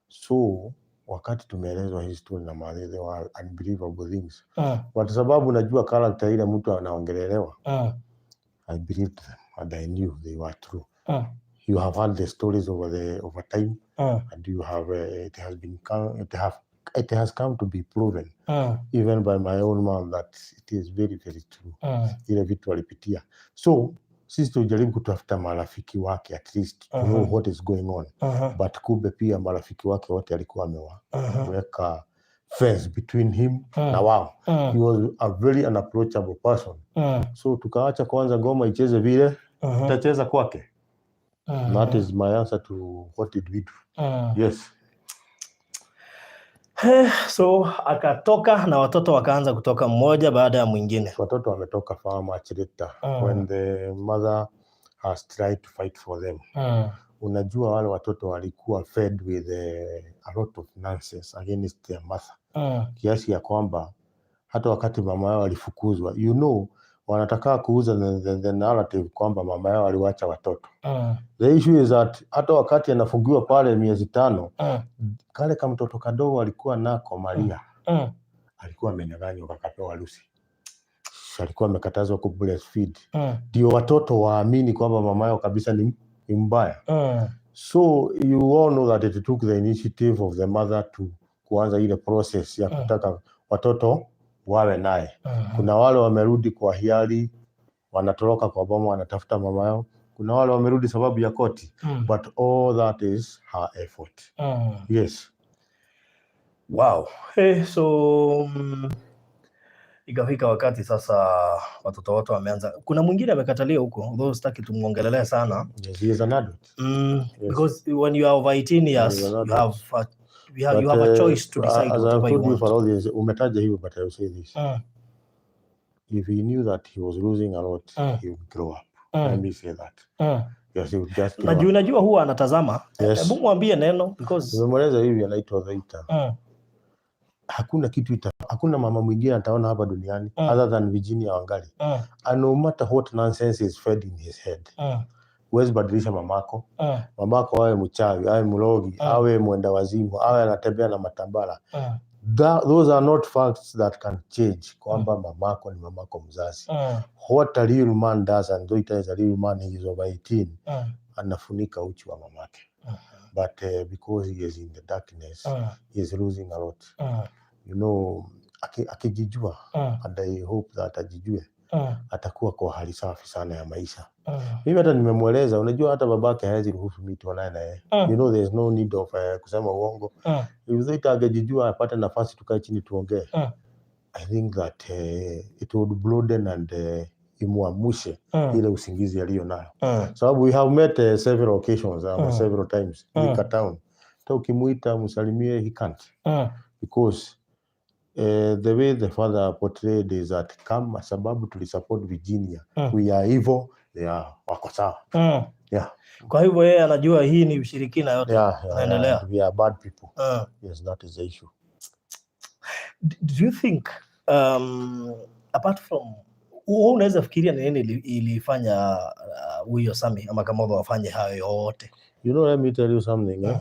So wakati tumeelezwa hii story na madhe, they were unbelievable things. But sababu najua character ile mtu anaongelelewa, I believed them and I knew they were true. You have heard the stories over time and you have it has been come, it has come to be proven even by my own mom that it is very, very true, ile vitu alipitia. So sisi tujaribu kutafuta marafiki wake at least to know what is going on, but kumbe pia marafiki wake wote alikuwa ameweka fence between him na wao. He was a very unapproachable person. So tukaacha kwanza ngoma icheze vile itacheza kwake. That is my answer to what did we do. Yes. So akatoka na watoto wakaanza kutoka mmoja baada ya mwingine. Watoto wametoka far much later when the mother has tried to fight for them. Unajua wale watoto walikuwa fed with a lot of nonsense against their mother, kiasi ya kwamba hata wakati mama yao alifukuzwa, wanataka kuuza the narrative kwamba mama yao aliwacha watoto. The issue is that hata wakati anafungiwa pale miezi 5, kale kamtoto kadogo alikuwa nako Maria, alikuwa amenyang'anywa kakapewa Lucy. Alikuwa amekatazwa ku breastfeed ndio watoto waamini kwamba mama yao kabisa ni mbaya. So you all know that it took the initiative of the mother to kuanza ile process ya kutaka watoto wawe naye. Kuna wale wamerudi kwa hiari, wanatoroka kwa boma, wanatafuta mama yao. Kuna wale wamerudi sababu ya koti, but all that is her effort. Yes. Wow. Hey, so ikafika wakati sasa watoto wote wameanza. Kuna mwingine amekatalia huko, although sitaki tumuongelelee sana. Yes, he is an adult. Yes. Because when you are over 18 years, He is an you adult. have But, a choice to decide as I've whatever you told you want. For all this, umetaja hivyo, but I will say this. If he knew that he was losing a lot, he would grow up. Let me say that. Yes, he would just give Najua up. Najua huwa anatazama. Yes. Hebu mwambie neno because Nimemweleza hivi, anaitwa Dhaita. Hakuna kitu hakuna mama mwingine ataona hapa duniani other than Virginia Wangari. And no matter what nonsense is fed in his head. Huwezi badilisha mamako. Mamako awe mchawi, awe mlogi, awe mwenda wazimu, awe anatembea na matambara. Those are not facts that can change kwamba mamako ni mamako mzazi. What a real man does, and Dhoita is a real man, he is over 18, anafunika uchi wa mamake. But because he is in the darkness, he is losing a lot. Akijijua, and I hope that ajijue, atakuwa kwa hali safi sana ya maisha. Mimi hata nimemweleza, unajua hata babake hawezi ruhusu mimi tuonane na yeye. There is no need of kusema uongo. If Dhoita angejijua apate nafasi tukae chini tuongee. I think that it would broaden and imuamushe ile usingizi aliyo nayo. Sababu we have met several occasions, several times Thika town. Hata ukimuita msalimie, he can't because the way the father portrayed is that kama sababu tulisupport Virginia, we are evil, they are wako sawa. Yeah. Kwa hivyo yeye anajua hii ni ushirikina yote. Naendelea. Yeah, we are bad people. Yes, that is the issue. Do you think apart from wewe, unaweza fikiria ni nini ilifanya huyo Sami ama Kamotho wafanye hayo yote? Let me tell you something. Eh?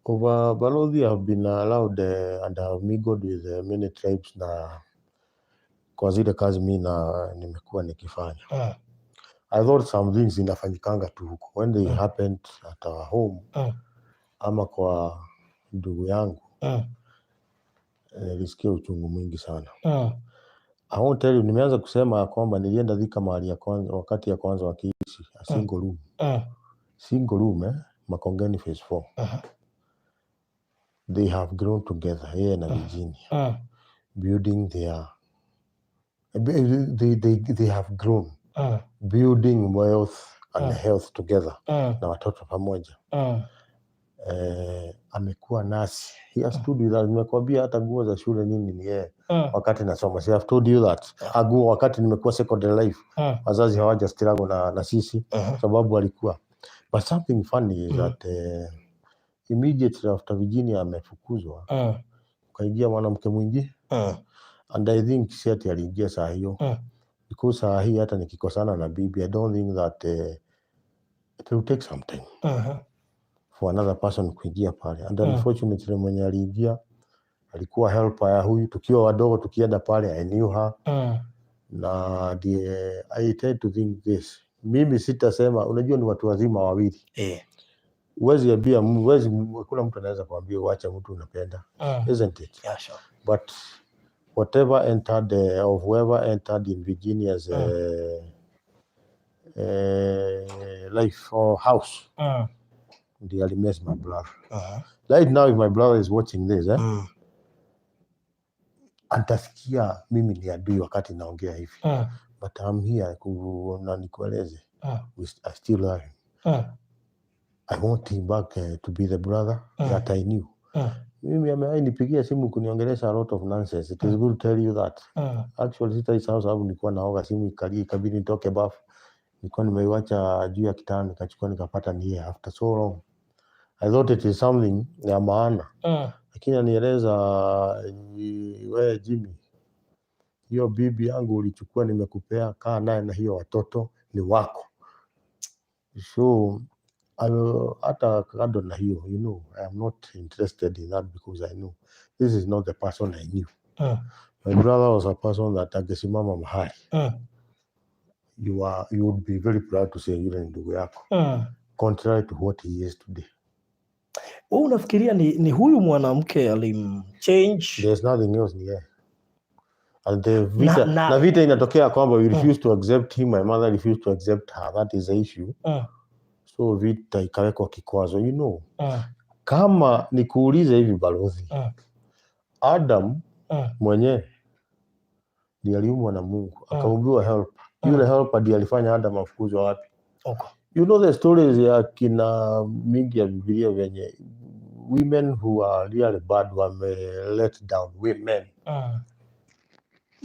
Over Balozi have been allowed and have mingled with many tribes na kwa zile kazi mi na nimekuwa nikifanya. I thought some things inafanyikanga tu huko. When they happened at our home ama kwa ndugu yangu, nilisikia uchungu mwingi sana. I won't tell you, nimeanza kusema ya kwamba nilienda Thika mahali ya kwanza, wakati ya kwanza wakiishi a single room. Single room, eh? Makongeni phase 4. They have grown together, yeye na Virginia, building their they have grown building wealth and health together na watoto pamoja. Amekuwa nasi, he has stood with us. Nimekuambia hata nguo za shule nini ni yeye wakati nasoma. See, I've told you that. Nguo wakati nimekuwa secondary life, wazazi hawaja struggle na sisi sababu alikuwa. But something funny is that immediately after Virginia amefukuzwa, ukaingia mwanamke mwingine and I think si ati aliingia saa hiyo because saa hii hata nikikosana na bibi, I don't think that it will take some time for another person kuingia pale and unfortunately mwenye aliingia alikuwa helper ya huyu. Tukiwa wadogo tukienda pale, I knew her na ndiye. I tend to think this, mimi sitasema, unajua ni watu wazima wawili, huwezi ambia, huwezi, kuna mtu anaweza kuambia uache mtu unapenda, isn't it? Yeah, sure. But whatever entered or whoever entered in Virginia's life or house ndiye alimess my brother. Right now, if my brother is watching this, eh, atasikia mimi ni adui wakati naongea hivi, but I'm here na nikueleze, I still love him. I want him back to be the brother that I knew. Mimi amewahi nipigia simu kuniongelesha a lot of nonsense. It is good to tell you that. Actually sitaisahau sababu nilikuwa naoga, simu ikalia, ikabidi nitoke bafu. Nilikuwa nimeiwacha juu ya kitanda, nikachukua nikapata ni yeye after so long. I thought it is something ya maana. Lakini anieleza, "We Jimmy, hiyo bibi yangu ulichukua, nimekupea, kaa naye na hiyo watoto ni wako." So hata kando na hiyo, I am not interested in that because I know this is not the person I knew. My brother was a person that angesimama mahali, you would be very proud to say yule ni ndugu yako, contrary to what he is today. Wewe unafikiria ni huyu mwanamke alimchange? There's nothing else, ni yeye. And the vita, na vita inatokea kwamba we refuse to accept him, my mother refused to accept her. That is the issue. So vita ikawekwa kikwazo. Kama nikuulize hivi, balozi, Adam mwenyewe ndiye aliumbwa na Mungu, akaumbiwa helper. Yule helper ndiye alifanya Adam afukuzwe wapi? Huko. You know the stories ya kina mingi ya Biblia venye women who are really bad wame let down women.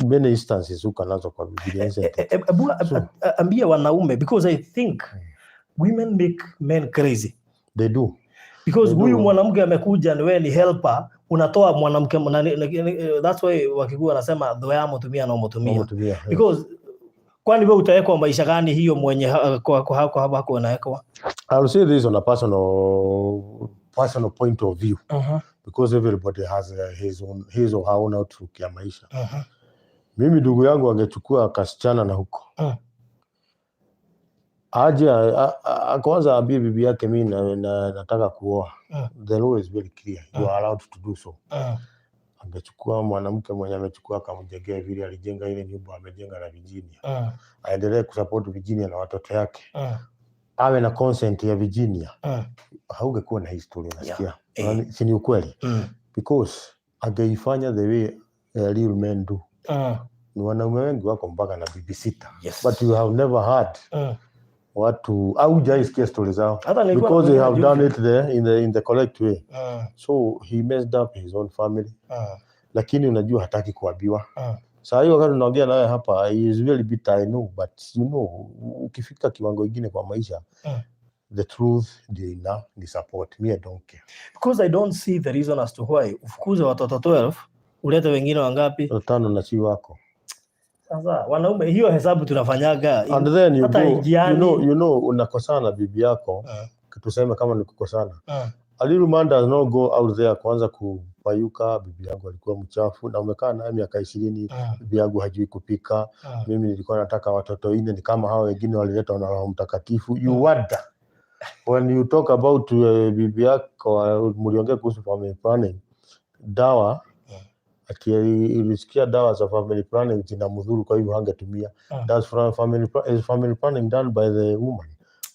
Many instances uko nazo kwa Biblia, isn't it? Ebu So- ambia wanaume, because I think women make men crazy. They do. Because They huyu do. Mwanamke amekuja ni wewe ni helper, unatoa mwanamke that's why Wakikuyu wanasema dhoya mutumia na mutumia. Wametumia, yeah. Because kwani wewe utawekwa maisha gani hiyo mwenye kwa hako unawekwa? I'll say this on a personal point of view because everybody has his or her own outlook ya maisha. Mimi ndugu yangu angechukua kasichana na huko aje kwanza aambie bibi yake, mi nataka kuoa. The law is very clear. You are allowed to do so. Angechukua mwanamke mwenye amechukua, akamjengea vile alijenga ile nyumba amejenga na Virginia, aendelee kusupport Virginia na watoto yake, awe na consent ya Virginia, haungekuwa na history, unasikia? Si ni ukweli? Because angeifanya the way real men do. Ni wanaume wengi wako mpaka na bibi sita, but you have never heard watu au hujaisikia stori zao Hata nilikuwa because they have nakuja done it there in the correct way. So he messed up his own family, lakini unajua hataki kuambiwa. Saa hii wakati tunaongea naye hapa, he is very bitter, I know, but ukifika kiwango ingine kwa maisha, the truth ndio ina ni support me. I don't care. Because I don't see the reason as to why ufukuze watoto 12, ulete wengine wangapi? Tano na si wako. Sasa wanaume hiyo hesabu tunafanyaga. And then you Hata go, you injiani. know, unakosana na bibi yako, tuseme kama ni kukosana, a little man does not go out there kuanza kupayuka, "Bibi yangu alikuwa mchafu," na umekaa naye miaka 20. "Bibi yangu hajui kupika. Mimi nilikuwa nataka watoto nne, ni kama hao wengine waliletwa na Roho Mtakatifu." You wonder when you talk about bibi yako, mliongea kuhusu family planning dawa, ati ilisikia dawa za family planning zinamdhuru, kwa hivyo hangetumia. Does is family planning done by the woman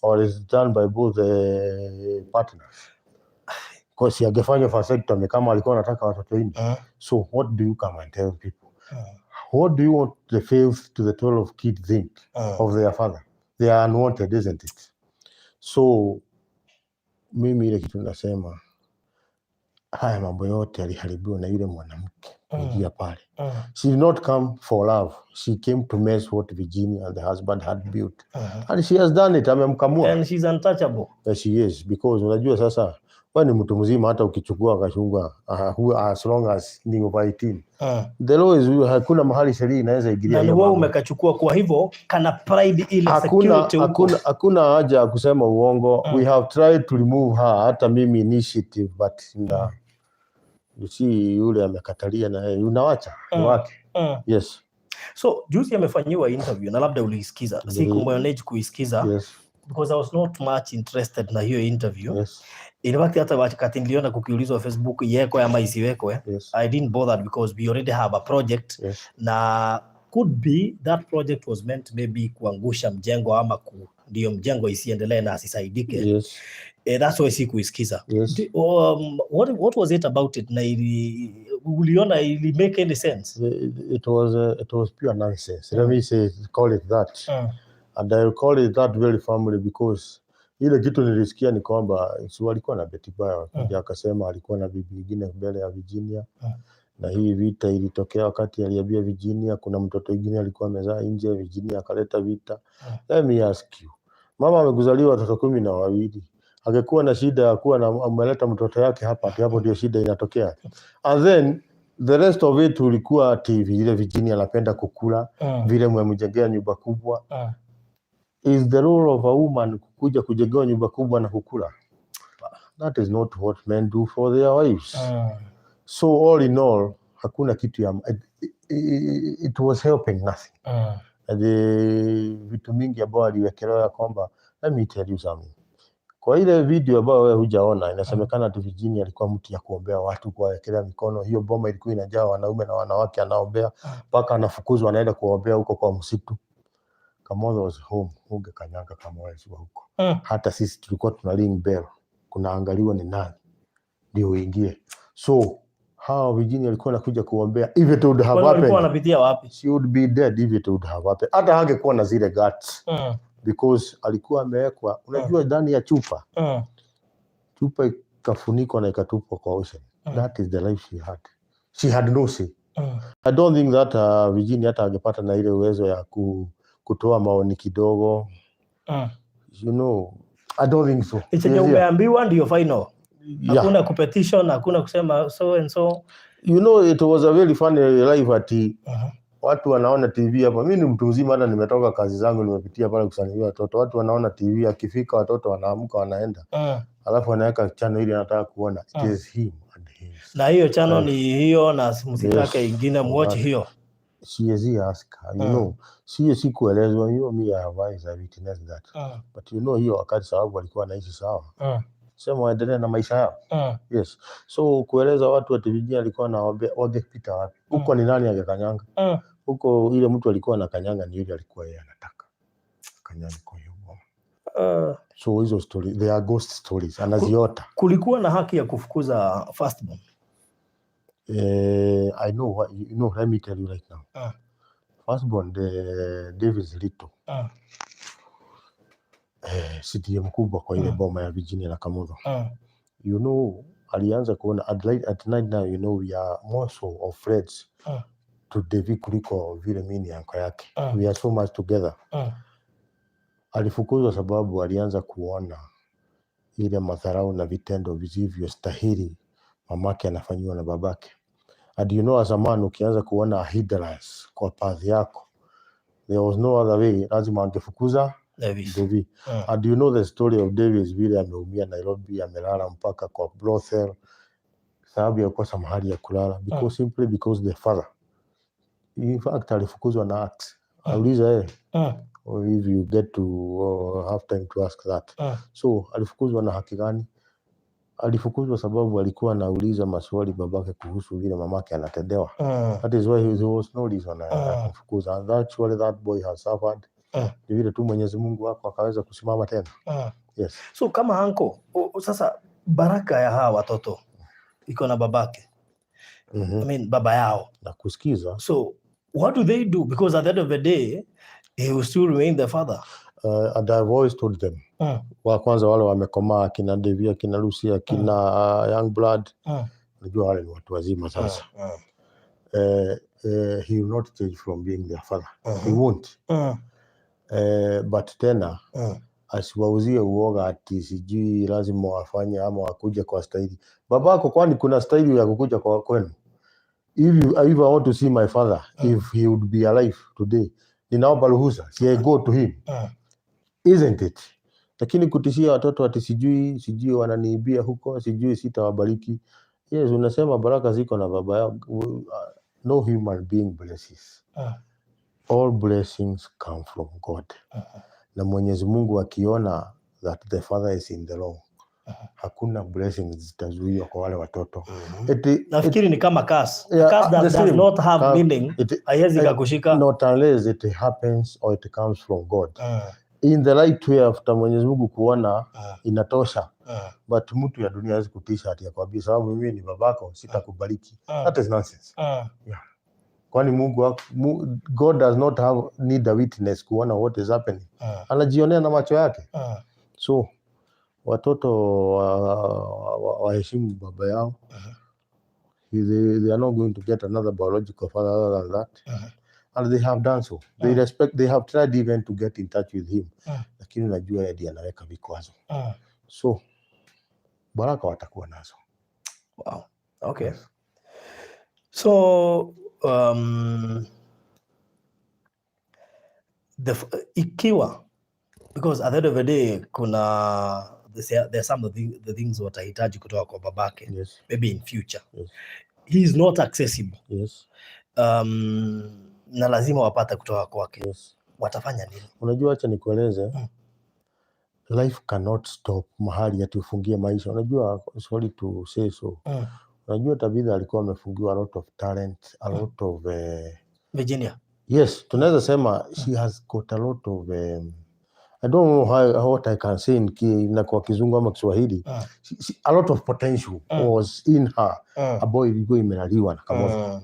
or is it done by both the partners? Kwa si angefanya vasectomy kama alikuwa anataka watoto nne? So what do you come and tell people? What do you want the faith to the 12 kids think of their father? They are unwanted, isn't it? So mimi ile kitu nasema, haya mambo yote yaliharibiwa na yule mwanamke kuingia pale. She did not come for love. She came to mess what Virginia and the husband had built. And she has done it. Amemkamua. And she's untouchable. Yes, she is, because unajua sasa wewe ni mtu mzima, hata ukichukua kachungwa, as long as ni over 18, the law is, hakuna mahali sheria inaweza ingilia Na ni hiyo wewe mambo. Umekachukua, kwa hivyo kana pride ile Hakuna security huko. hakuna haja ya kusema uongo. We have tried to remove her, hata mimi initiative, but na you see yule amekatalia na yeye unawacha ni wake. Yes. So juzi amefanyiwa interview na labda uliisikiza. Sikumanage kuisikiza because I was not much interested na hiyo interview. In fact, hata wakati niliona kukiulizwa Facebook iwekwe ama isiwekwe, I didn't bother because we already have a project na could be that project was meant maybe kuangusha mjengo ama ndio mjengo isiendelee na asisaidike. That's why sikuisikiza. What was it about it na uliona ili make any sense? It was pure nonsense. Let me say, call it that. And I will call it that very firmly because ile kitu nilisikia ni kwamba si walikuwa na Betty Bayo, akaja akasema alikuwa na bibi ingine mbele ya Virginia, na hii vita ilitokea wakati aliambia Virginia kuna mtoto mwingine alikuwa amezaa nje, Virginia akaleta vita. Let me ask you, mama amekuzaliwa watoto 12, angekuwa na shida ya kuwa na ameleta mtoto yake hapa, ati hapo ndio shida inatokea? And then the rest of it ulikuwa ati vile Virginia anapenda kukula, vile mmemjengea nyumba kubwa. Is the role of a woman kukuja kujengewa nyumba kubwa na kukula? That is not what men do for their wives. So all in all, hakuna kitu ya it was helping nothing. And the vitu mingi ambayo aliwekelewa ya kwamba, let me tell you something, kwa ile video ambayo wewe hujaona, inasemekana ati Virginia alikuwa mtu ya kuombea watu, kuwawekelea mikono. Hiyo boma ilikuwa inajaa wanaume na wanawake, anaombea mpaka anafukuzwa, anaenda kuombea huko kwa msitu. Kamotho was home, ungekanyaga kama wewe si wa huko. Hata sisi tulikuwa tuna ring bell, kunaangaliwa ni nani ndio uingie. So hawa Virginia alikuwa anakuja kuombea, if it would have Kwani walikuwa happened, wanapitia wapi? She would be dead if it would have happened. Hata hangekuwa na zile guts because alikuwa amewekwa, unajua, ndani ya chupa, chupa ikafunikwa na ikatupwa kwa ocean. That is the life she had. She had no say. I don't think that Virginia hata angepata na ile uwezo ya kutoa maoni kidogo. I don't think so. Ni chenye umeambiwa ndio final. Hakuna kupetition, hakuna kusema so and so. It was a very funny life ati watu wanaona TV hapa. Mimi ni mtu mzima, hata nimetoka kazi zangu, nimepitia pale kusalimia watoto. Watu wanaona TV, akifika watoto wanaamka wanaenda. Alafu wanaweka channel ile anataka kuona. It is him and his. Na hiyo channel ni hiyo na msitake ingine, muwatch hiyo. Siwezi ask, you know. Sio sikuelezwa hiyo, mi I have eyes, I witnessed that. But hiyo wakati sababu walikuwa wanaishi sawa. Sema waendelee na maisha yao. Yes. So kueleza watu ati Virginia alikuwa na wangepita wapi? Huko ni nani angekanyanga? Huko ile mtu alikuwa anakanyanga ni yule alikuwa yeye anataka. Kanyanga kwa hiyo boma. So hizo story, they are ghost stories. Anaziota. Kulikuwa na haki ya kufukuza firstborn? I know what you know, let me tell you right now. Firstborn, the Davis Lito. CDM mkubwa kwa ile boma ya Virginia na Kamotho. Alianza kuona at night now, we are more so of friends to Devi kuliko vile mimi ni uncle yake. We are so much together. Alifukuzwa sababu alianza kuona ile madharau na vitendo visivyostahili mamake anafanyiwa na babake. And as a man, ukianza kuona hindrance kwa path yako, there was no other way, lazima angefukuza Davis. Devi. And you know the story of Davis, vile ameumia Nairobi, amelala mpaka kwa brothel sababu ya kukosa mahali ya kulala because simply because the father, in fact, alifukuzwa na axe. Auliza yeye or if you get to have time to ask that. So alifukuzwa na haki gani? Alifukuzwa sababu alikuwa anauliza maswali babake kuhusu vile mamake anatendewa. That is why there was no reason ya kumfukuza. And actually that boy has suffered. Ni vile tu Mwenyezi Mungu wako akaweza kusimama tena. Yes. So kama uncle, sasa baraka ya hawa watoto iko na babake. I mean, baba yao. Na kusikiza. So what do they do? Because at the end of the day, he will still remain the father. And I've always told them. Wa kwanza wale wamekomaa, akina Devi, akina Lucy, akina Young Blood. Najua wale ni watu wazima sasa. He will not change from being their father. He won't. But tena asiwauzie uoga ati sijui lazima wafanye ama wakuje kwa staili. Babako, kwani kuna staili ya kukuja kwa kwenu? If I want to see my father, if he would be alive today, ninaomba ruhusa, si I go to him, isn't it? Lakini kutishia watoto ati sijui wananiibia huko, sijui sitawabariki. Yes, unasema baraka ziko na baba yao. No human being blesses. All blessings come from God. Na Mwenyezi Mungu akiona that the father is in the wrong, hakuna blessings zitazuiwa kwa wale watoto. Nafikiri ni kama curse. Yeah, Curse that the does same. Not have meaning. Haiwezi kakushika. Not unless it happens or it comes from God. In the right way, after Mwenyezi Mungu kuona inatosha. But mtu ya dunia hawezi kutisha ati akwambie sababu mimi ni babako sitakubariki. That is nonsense. Kwani God does not have need a witness kuona what is happening. Anajionea na macho yake. So watoto waheshimu baba yao. They are not going to get another biological father other than that. And they have done so. They respect, they have tried even to get in touch with him. Lakini unajua yeye ndiye anaweka vikwazo. So baraka watakuwa nazo. Wow. Okay. So ikiwa, because at the end of the day kuna there are some of the things watahitaji kutoka kwa babake, maybe in future. He is not accessible. Na lazima wapate kutoka kwake. Watafanya nini? Unajua, acha nikueleze. Life cannot stop mahali ati ufungie maisha. Unajua, sorry to say so. Unajua Tabitha alikuwa amefungiwa a lot of talent, a lot of Virginia. Yes, tunaweza sema she has got a lot of I don't know what I can say na kwa Kizungu ama Kiswahili. A lot of potential was in her ambayo ilikuwa imelaliwa na Kamotho.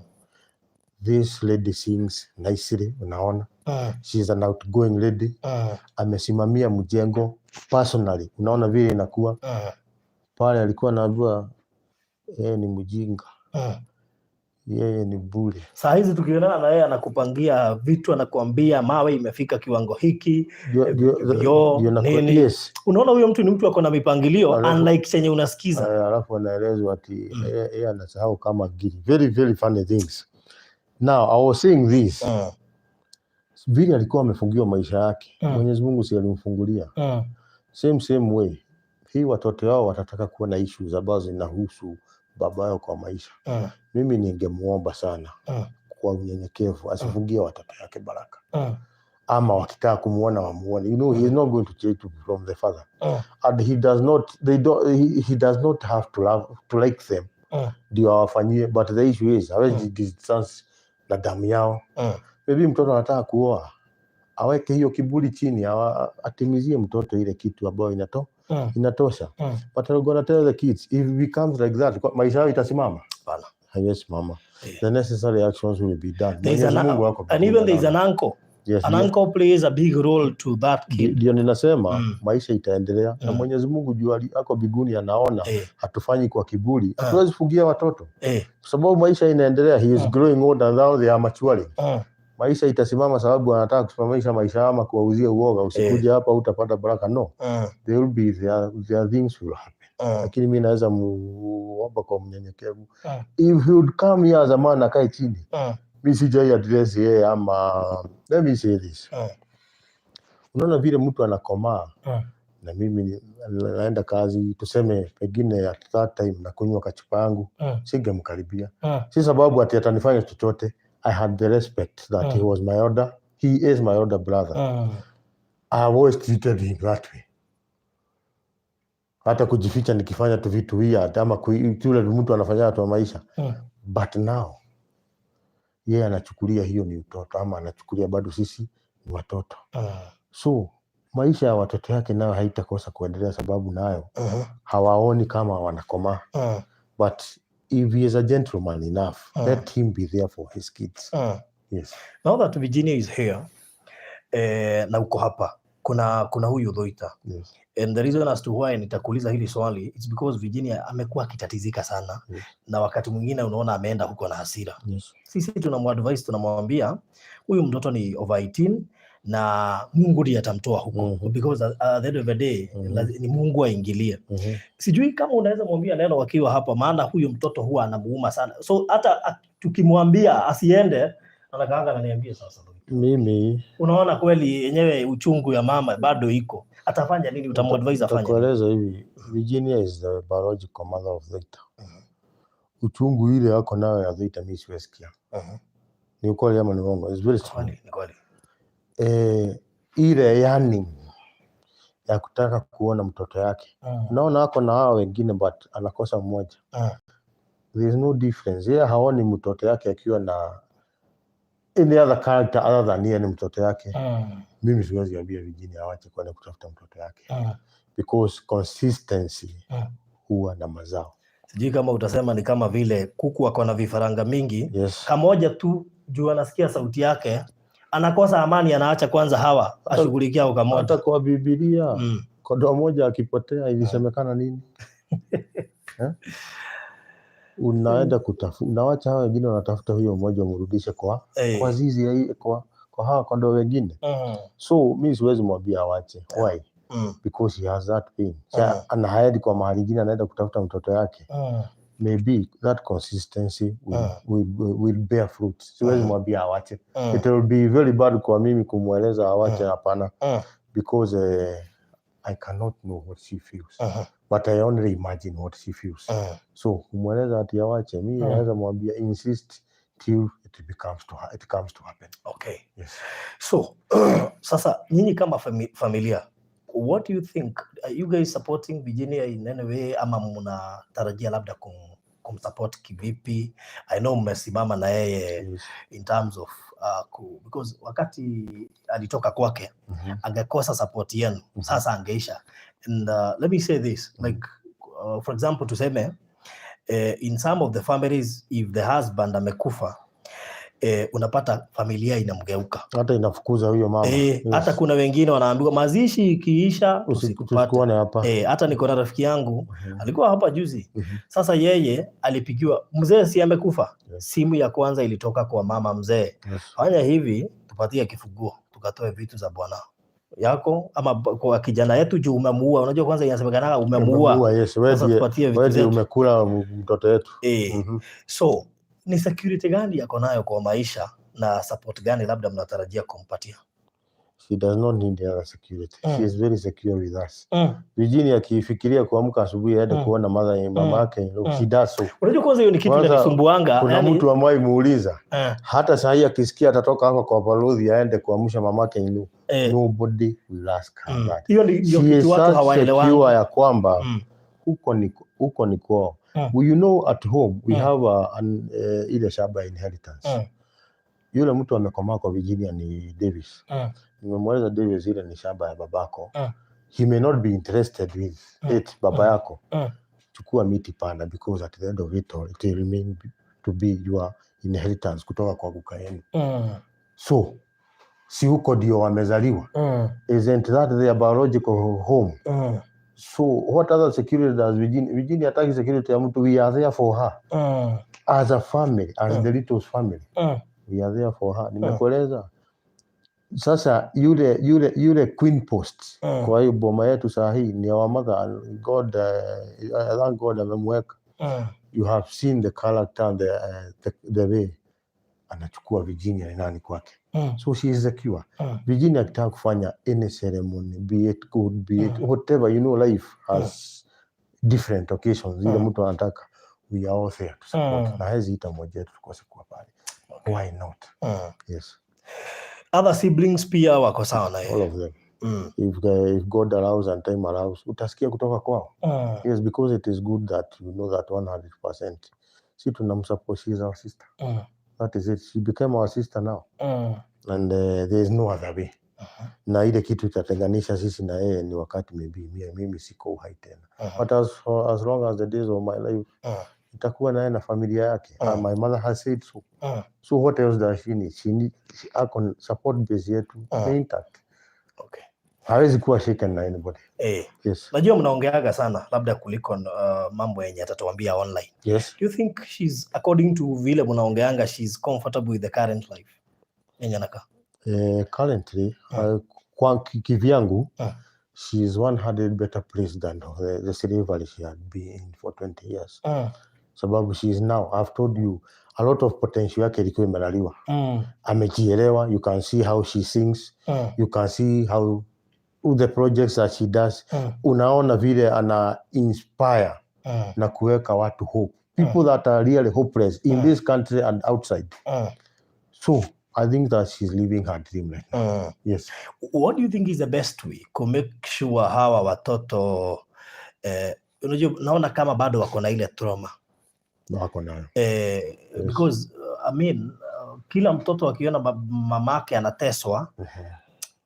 This lady sings nicely, unaona. She is an outgoing lady. Amesimamia mjengo personally, unaona vile inakuwa pale. Alikuwa anaambiwa yeye ni mjinga. Yeye ni bure. Saa hizi tukionana na yeye anakupangia vitu, anakuambia mawe imefika kiwango hiki, vioo, Ndio nini. Unaona huyo mtu ni mtu ako na mipangilio, unlike chenye unasikiza. Alafu anaelezwa ati yeye anasahau kama ngiri. Very very funny things. Now I was saying this, vile alikuwa amefungiwa maisha yake, Mwenyezi Mungu si alimfungulia? Same same way, hii watoto wao watataka kuwa na issues ambazo zinahusu baba yao kwa maisha. Mimi ningemuomba sana kwa unyenyekevu asifungie watoto yake baraka, ama wakitaka kumuona wamuone. He is not going to change from the father, and he does not they don't he does not have to love to like them ndio awafanyie, but the issue is hawezi distance na damu yao. Maybe mtoto anataka kuoa, aweke hiyo kiburi chini, atimizie mtoto ile kitu ambayo inatosha. But I'm gonna tell the kids, if it becomes like that, maisha yao itasimama? Hapana. Haiwezi simama. The necessary actions will be done. There is Mwenyezi Mungu ako and even there is mbinguni. an uncle. An Yes. uncle plays a big role to that kid. Ndio ninasema maisha itaendelea na Mwenyezi Mungu juu ako mbinguni anaona hatufanyi kwa kiburi. Hatuwezi fungia watoto kwa sababu maisha inaendelea. He is growing old and now they are maturing. Maisha itasimama sababu anataka kusimamisha maisha ama kuwauzia uoga, usikuje hapa utapata baraka? No, there will be there things will happen. Lakini mi naweza muomba kwa mnyenyekevu, if he would come here as a man, akae chini. Mi sijai address yeye ama, let me say this, unaona vile mtu anakomaa, na mimi naenda kazi, tuseme pengine at that time nakunywa kachupa yangu, singemkaribia, si sababu ati atanifanya chochote. I had the respect that he was my older he is my older brother. I have always treated him that way. Hata kujificha nikifanya tu vitu weird ama tule mtu anafanya tu maisha, but now yeye anachukulia hiyo ni utoto ama anachukulia bado sisi ni watoto. So maisha ya watoto yake nayo haitakosa kuendelea sababu nayo hawaoni kama wanakomaa. But if he is a gentleman enough, let him be there for his kids. Yes. Now that Virginia is here, na uko hapa, kuna huyu Dhoita. And the reason as to why nitakuuliza hili swali, it's because Virginia amekuwa akitatizika sana, na wakati mwingine unaona ameenda huko na hasira. Sisi tunamuadvise, tunamwambia huyu mtoto ni over 18 na Mungu ndiye atamtoa huko, because at the end of the day, ni Mungu aingilie. Sijui kama unaweza mwambia neno wakiwa hapa, maana huyu mtoto huwa anamuuma sana, so hata tukimwambia asiende, anakaanga ananiambia, "Sasa Mimi unaona kweli yenyewe uchungu ya mama bado iko." Atafanya nini? Utamuadvise afanye nini? Nitakueleza hivi, Virginia is the biological mother of Victor. Uchungu ile ako nayo ya Victor mi siwezi sikia. Ni ukweli ama ni uongo? It's very true. Kweli, ni kweli. Ile yani ya kutaka kuona mtoto yake, unaona ako na hao wengine but anakosa mmoja. There is no difference. Yeye haoni mtoto yake akiwa na any other character other than yeye ni mtoto yake. Mimi siwezi ambia Virginia awache kwenda kutafuta mtoto yake, because consistency huwa na mazao. Sijui kama utasema ni kama vile kuku ako na vifaranga mingi, kamoja tu juu anasikia sauti yake anakosa amani, anaacha kwanza hawa ashughulikia hao kamoja. Hata kwa Biblia, kondoo moja akipotea ilisemekana nini? Eh? Unaenda kutafuta, unawacha hawa wengine wanatafuta huyo mmoja umrudishe kwa kwa zizi kwa hawa kondoo wengine. So mi siwezi mwambia awache. Why? Because he has that pain. Ana hide kwa mahali ingine, anaenda kutafuta mtoto yake. Maybe that consistency will bear fruit. Siwezi mwambia awache. It will be very bad kwa mimi kumweleza awache, hapana, because I cannot know what she feels, but I only imagine what she feels. So kumweleza ati awache, mi naweza mwambia insist till it comes to happen. Yes. So sasa nyinyi kama familia, what do you think? Are you guys supporting Virginia in any way ama mnatarajia labda kumsupport kivipi? I know mmesimama na yeye in terms of because wakati alitoka kwake, angekosa support yenu, sasa angeisha. And let me say this, like for example, tuseme in some of the families, if the husband amekufa, Unapata familia inamgeuka. Hata inafukuza huyo mama. Hata kuna wengine wanaambiwa mazishi ikiisha tusikupate. Tusikuone hapa. Hata niko na rafiki yangu alikuwa hapa juzi. Sasa yeye alipigiwa, mzee si amekufa? Simu ya kwanza ilitoka kwa mama mzee. Fanya hivi, tupatie kifunguo tukatoe vitu za bwana yako ama kwa kijana yetu juu umemuua. Unajua kwanza inasemekana umemuua. Umemuua, yes. Wewe Sasa tupatie vitu wewe ndiye zetu. Umekula mtoto wetu. So ni security gani yako nayo kwa maisha na support gani labda mnatarajia kumpatia? She does not need other security. She is very secure with us. Virginia akifikiria kuamka asubuhi aende kuona mother, mama yake, she does so. Unajua kwanza hiyo ni kitu Kwanza, inanisumbuanga. kuna Yani, mtu ambaye muuliza hata saa hii akisikia atatoka hapa kwa balozi aende kuamsha mamake in law, nobody will ask her that. Hiyo ndio She is kitu watu such hawaelewani. secure ya kwamba huko ni kwao. You know, at home we have ile shamba ya inheritance. Yule mtu amekomaa kwa Virginia ni Davis. Nimemweleza Davis, ile ni shamba ya babako. He may not be interested with it, baba yako. Chukua miti panda, because at the end of it all it will remain to be your inheritance kutoka kwa guka yenu. So si huko ndio wamezaliwa? Isn't that their biological home? So what other security does Virginia? Virginia hataki security ya mtu. We are there for her as a family, as the Littles family. We are there for her. Nimekueleza. Sasa yule Queen Post kwa hiyo boma yetu saa hii ni our mother, and God, I thank God amemweka. You have seen the character and the way anachukua Virginia ni nani kwake. So she is secure. Virginia akitaka kufanya any ceremony, be it good, be it whatever, you know life has different occasions zile mtu anataka, we are all there to support. Na hawezi ita mmoja wetu tukose kuwa pale. Why not? Yes. Other siblings pia wako sawa na All yeye? of them. If God allows and time allows, utasikia kutoka kwao. Yes, because it is good that you know that 100%. Si tunamsupport, she is our sister. That is it. She became our sister now. And there is no other way. Na ile kitu itatenganisha sisi na yeye ni wakati maybe mimi siko uhai tena. But as long as the days of my life, itakuwa naye na familia yake. My mother has said so. So what else does she need? She need she, ako support base yetu intact. Hawezi kuwa shaken na anybody. Yes. Najua mnaongeaga sana labda kuliko mambo yenye atatuambia online. Do you think she's, according to vile mnaongeanga, she's comfortable with the current life yenye anakaa? Currently, kwa kivyangu, she is 100 better place than the slavery she had been in for 20 years. Sababu she is now, I've told you, a lot of potential yake ilikuwa imelaliwa. Amejielewa, you can see how she sings, you can see how the projects that she does. Unaona vile ana inspire na kuweka watu hope. People that are really hopeless in this country and outside. So I think that she's living her dream right now. Yes. What do you think is the best way ku make sure hawa watoto, unajua naona kama bado wako na ile trauma? Wako nayo. Because I mean, kila mtoto akiona mamake anateswa,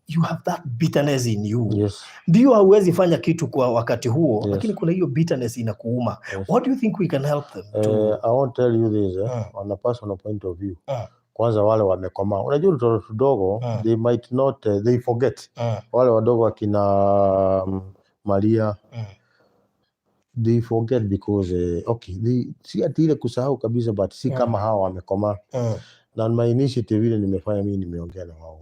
you have that bitterness in you. Ndio hauwezi fanya kitu kwa wakati huo, lakini kuna hiyo bitterness inakuuma. What do you think we can help them to I won't tell you this, on a personal point of view. Kwanza wale wamekomaa, unajua watoto tudogo, they might not, they forget. Wale wadogo akina Maria, they forget because, okay, they, si ati ile kusahau kabisa, but si kama hawa wamekomaa. Na my initiative ile nimefanya mimi, nimeongea na wao.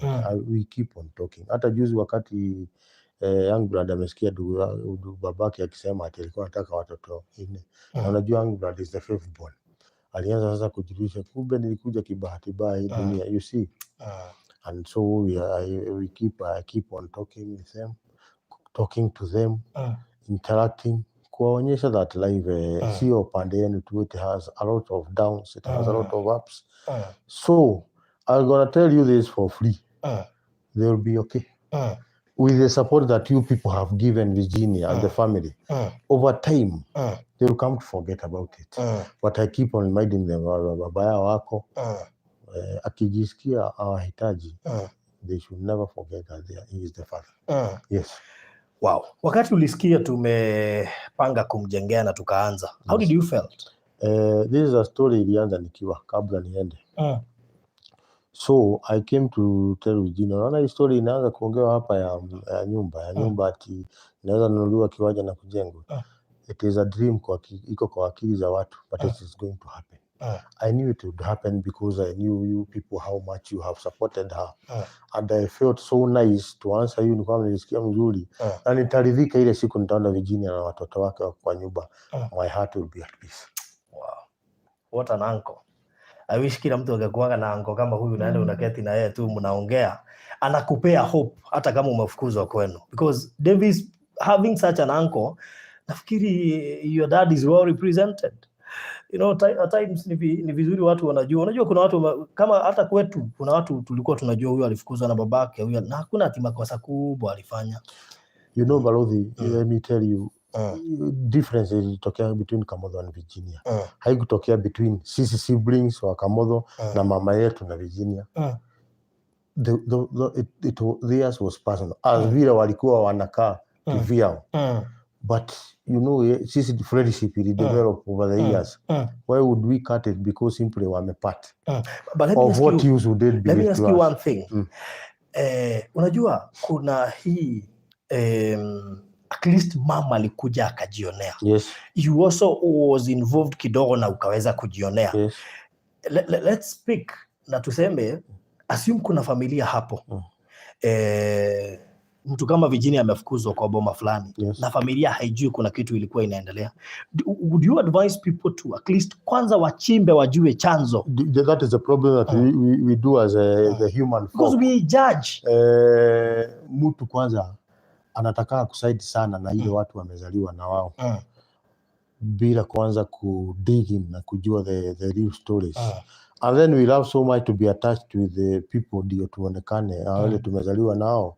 We keep on talking. Hata juzi wakati young blood amesikia babake akisema ati alikuwa anataka watoto nne, na unajua young blood is the fifth born, alianza sasa kujirisha, kumbe nilikuja kibahati mbaya hii dunia, you see. And so we keep on talking with them, talking to them, interacting, kuwaonyesha that life sio pande yenu tu, it has a lot of downs, it has a lot of ups. So I'm gonna tell you this for free, they'll be okay with the support that you people have given Virginia and the family. Over time they will come to forget about it. But I keep on reminding them, baba yao wako, akijisikia awahitaji, they should never forget that he is the father. Yes. Wow. Wakati ulisikia tumepanga kumjengea na tukaanza, how did you felt? This is a story ilianza nikiwa kabla niende. So I came to tell Virginia, unaona hii story inaanza kuongewa hapa ya nyumba ya nyumba ati inaweza nunuliwa kiwanja na kujengwa. It is a dream iko kwa akili za watu, but it is going to happen. I knew it would happen because I knew you people, how much you have supported her. And I felt so nice to answer you, ni kwamba nilisikia mzuri na nitaridhika ile siku nitaona Virginia na watoto wake wako kwa nyumba. My heart will be at peace. Wow. What an uncle. I wish kila mtu angekuwaga na uncle kama huyu, unaenda unaketi na yeye tu mnaongea, anakupea hope hata kama umefukuzwa kwenu. Because Davis, having such an uncle, nafikiri your dad is well represented. At times ni vizuri watu wanajua. Unajua kuna watu kama hata kwetu kuna watu tulikuwa tunajua huyu alifukuzwa na babake huyu, na hakuna ati makosa kubwa alifanya. You know, Balozi, let me tell you, difference ilitokea between Kamotho and Virginia. Haikutokea between sisi siblings wa Kamotho na mama yetu na Virginia. Theirs was personal. As vile walikuwa wanakaa kivyao. But you know, sisi friendship ili develop over the years. Why would we cut it because simply wamepart? But let me Of ask what you, use would it be let me to ask you us? One thing. Unajua kuna hii at least mama alikuja akajionea. You also was involved kidogo na ukaweza kujionea. Let's speak na tuseme, assume kuna familia hapo. Mtu kama Virginia amefukuzwa kwa boma fulani na familia haijui kuna kitu ilikuwa inaendelea. Would you advise people to at least kwanza wachimbe wajue chanzo? That is the problem that we do as the human Because folk. We judge. Mtu kwanza anataka kuside sana na ile watu wamezaliwa na wao bila kuanza ku dig in na kujua the real stories. And then we love so much to be attached with the people ndio tuonekane wale tumezaliwa nao,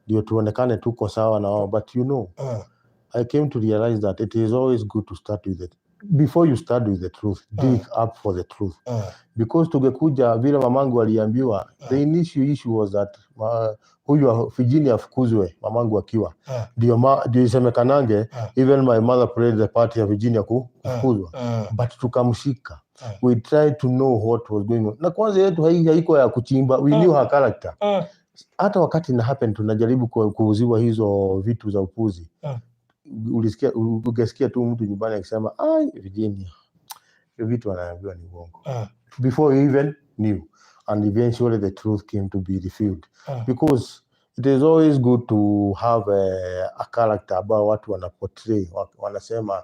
ndio tuonekane tuko sawa na wao. But you know, I came to realize that it is always good to start with it. Before you start with the truth, dig up for the truth, because tungekuja vile mamangu aliambiwa, the initial issue was that huyu Virginia afukuzwe mamangu akiwa, ndio isemekanange even my mother played the part ya Virginia kufukuzwa, but tukamshika. We tried to know what was going on, na kwanza yetu haiko ya kuchimba. We knew her character. Hata wakati ina happen tunajaribu kuuziwa hizo vitu za upuzi, ulisikia, ungesikia tu mtu nyumbani akisema, "Ai, Virginia, hiyo vitu anaambiwa ni uongo," before you even knew. And eventually the truth came to be revealed, because it is always good to have a character ambao watu wana portray, wanasema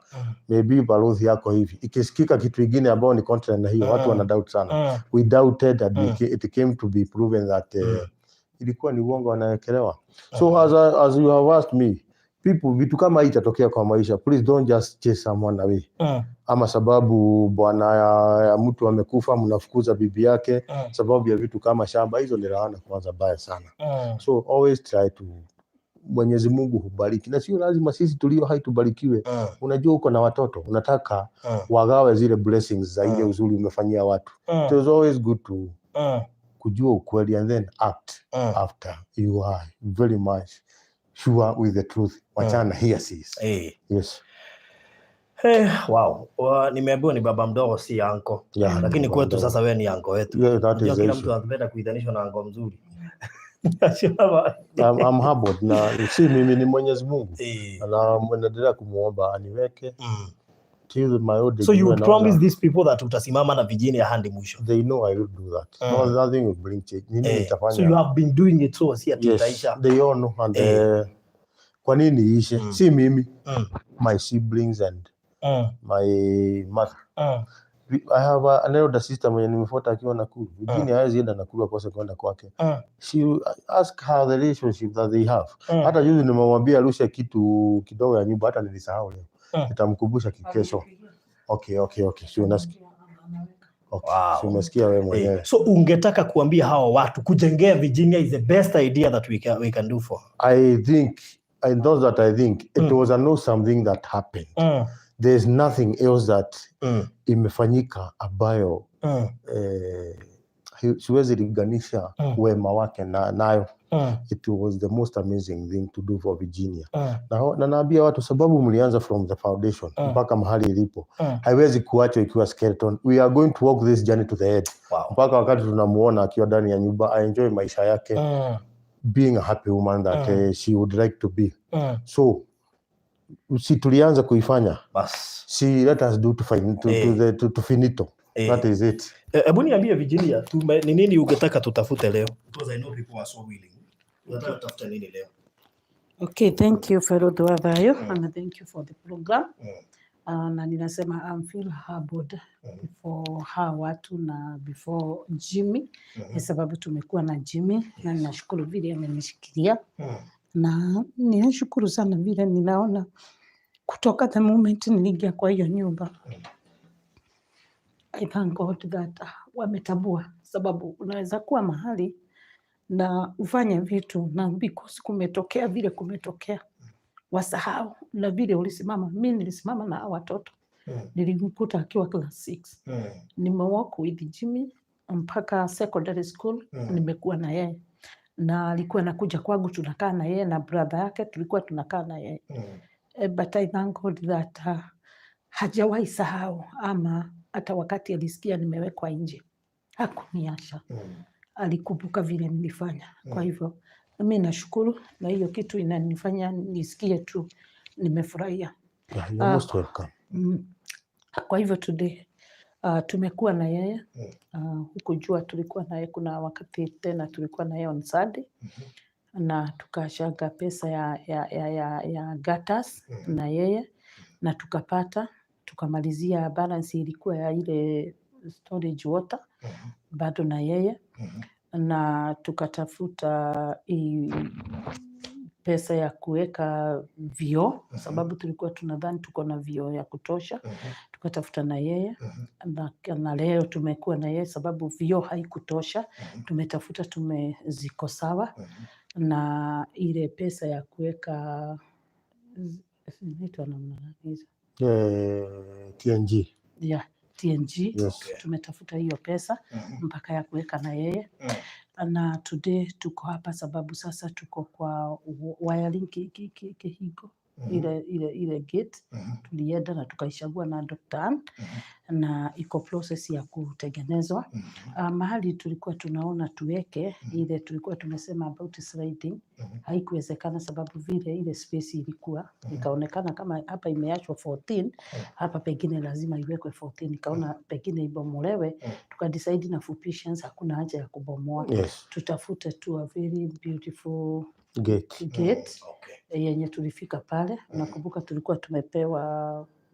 maybe Balozi yako hivi, ikisikika kitu ingine ambao ni contrary na hiyo, watu wana doubt sana. We doubted and it came to be proven that ilikuwa ni uongo wanawekelewa. So as you have asked me, people, vitu kama hii itatokea kwa maisha, please don't just chase someone away, ama sababu bwana ya mtu amekufa mnafukuza bibi yake sababu ya vitu kama shamba. Hizo ni laana kwanza baya sana. So always try to, Mwenyezi Mungu hubariki, na sio lazima sisi tulio hai tubarikiwe. Unajua uko na watoto, unataka wagawe zile blessings za ile uzuri umefanyia watu. It is always good to kujua ukweli and then act after you are very much sure with the truth. Wachana na hearsays. Yes. Hey, wow. Nimeambiwa ni baba mdogo, si uncle. Yeah, Lakini baba kwetu mdogo. Sasa wewe ni uncle wetu. Yeah, that Unajua is the kila issue. mtu anapenda kuidhanishwa na uncle mzuri. I'm humbled, na si mimi, ni Mwenyezi Mungu, na naendelea kumuomba aniweke till my old age. So you niwe would naona. Promise these people that utasimama na Virginia hadi mwisho. They know I will do that. No, nothing will bring change. Nini nitafanya? So you have been doing it, so si ati Yes, itaisha. They all know and kwa nini iishe? Si mimi, my siblings and my mother. I have an elder sister mwenye nimefuata akiwa Nakuru. Virginia hawezi enda Nakuru akose kwenda kwake. She ask her the relationship that they have. Hata juzi nimemwambia arushe kitu kidogo ya nyumba, hata nilisahau leo. Nitamkumbusha kesho. Okay. Si unasikia? Okay. Wow. Si umesikia wewe mwenyewe? So ungetaka kuambia hawa watu kujengea Virginia is the best idea that we can do for her. I think, I know that I think it was a know something that happened. There's nothing else that imefanyika ambayo siwezi linganisha wema wake na nayo. It was the most amazing thing to do for Virginia. Na naambia watu sababu mlianza from the foundation mpaka mahali ilipo. Haiwezi kuachwa ikiwa skeleton. We are going to walk this journey to the end. Mpaka wakati tunamuona akiwa ndani ya nyumba, aenjoy maisha yake, being a happy woman that she would like to be. So si tulianza kuifanya, Bas. Si let us do to, fin to, to, the, to, to finito. That is it. Hebu niambie Virginia, ni nini ungetaka tutafute leo? Because I know people are so willing. Unataka tutafute nini leo? Okay, thank you, Ferodo Adhayo, and thank you for the program. Na ninasema I'm feel humbled before hawa watu na before Jimmy, kwa sababu tumekuwa na Jimmy na ninashukuru vile amenishikilia na ninashukuru sana vile ninaona kutoka the moment niliingia kwa hiyo nyumba. I thank God that wametambua, sababu unaweza kuwa mahali na ufanye vitu na because kumetokea vile kumetokea, wasahau na vile ulisimama. Mi nilisimama na hawa watoto, nilimkuta akiwa class 6. Nimewalk with Jimmy mpaka secondary school. Nimekuwa na yeye na alikuwa anakuja kwangu, tunakaa na yeye na brother yake, tulikuwa tunakaa na yeye. But I thank God that hajawahi sahau, ama hata wakati alisikia nimewekwa nje hakuniacha, alikumbuka vile nilifanya. Kwa hivyo mi nashukuru, na hiyo kitu inanifanya nisikie tu nimefurahia. Yeah, you're most welcome. Kwa hivyo today tumekuwa na yeye huku jua tulikuwa naye, kuna wakati tena tulikuwa na yeye on Sunday na tukachanga pesa ya gutters na yeye na tukapata, tukamalizia balance ilikuwa ya ile storage water bado na yeye na tukatafuta hii pesa ya kuweka vioo, sababu tulikuwa tunadhani tuko na vioo ya kutosha, tukatafuta na yeye na leo tumekuwa na yeye sababu vioo haikutosha. Tumetafuta, ziko sawa na ile pesa ya kuweka zinaitwa namna gani hizo? TNG. Ya TNG. Yes. Tumetafuta hiyo pesa mpaka ya kuweka na yeye na today tuko hapa sababu sasa tuko kwa wiring Kihingo, ile gate tulienda na tukaichagua na Dr. Ann na iko process ya kutengenezwa. Mahali tulikuwa tunaona tuweke ile tulikuwa tumesema about sliding haikuwezekana sababu vile ile space ilikuwa ikaonekana kama hapa imeachwa 14, hapa pengine lazima iwekwe 14, ikaona pengine ibomolewe. Tukadecide na Fupishians hakuna haja ya kubomoa, tutafute tu a very beautiful Gate. Gate yenye tulifika pale. Nakumbuka tulikuwa tumepewa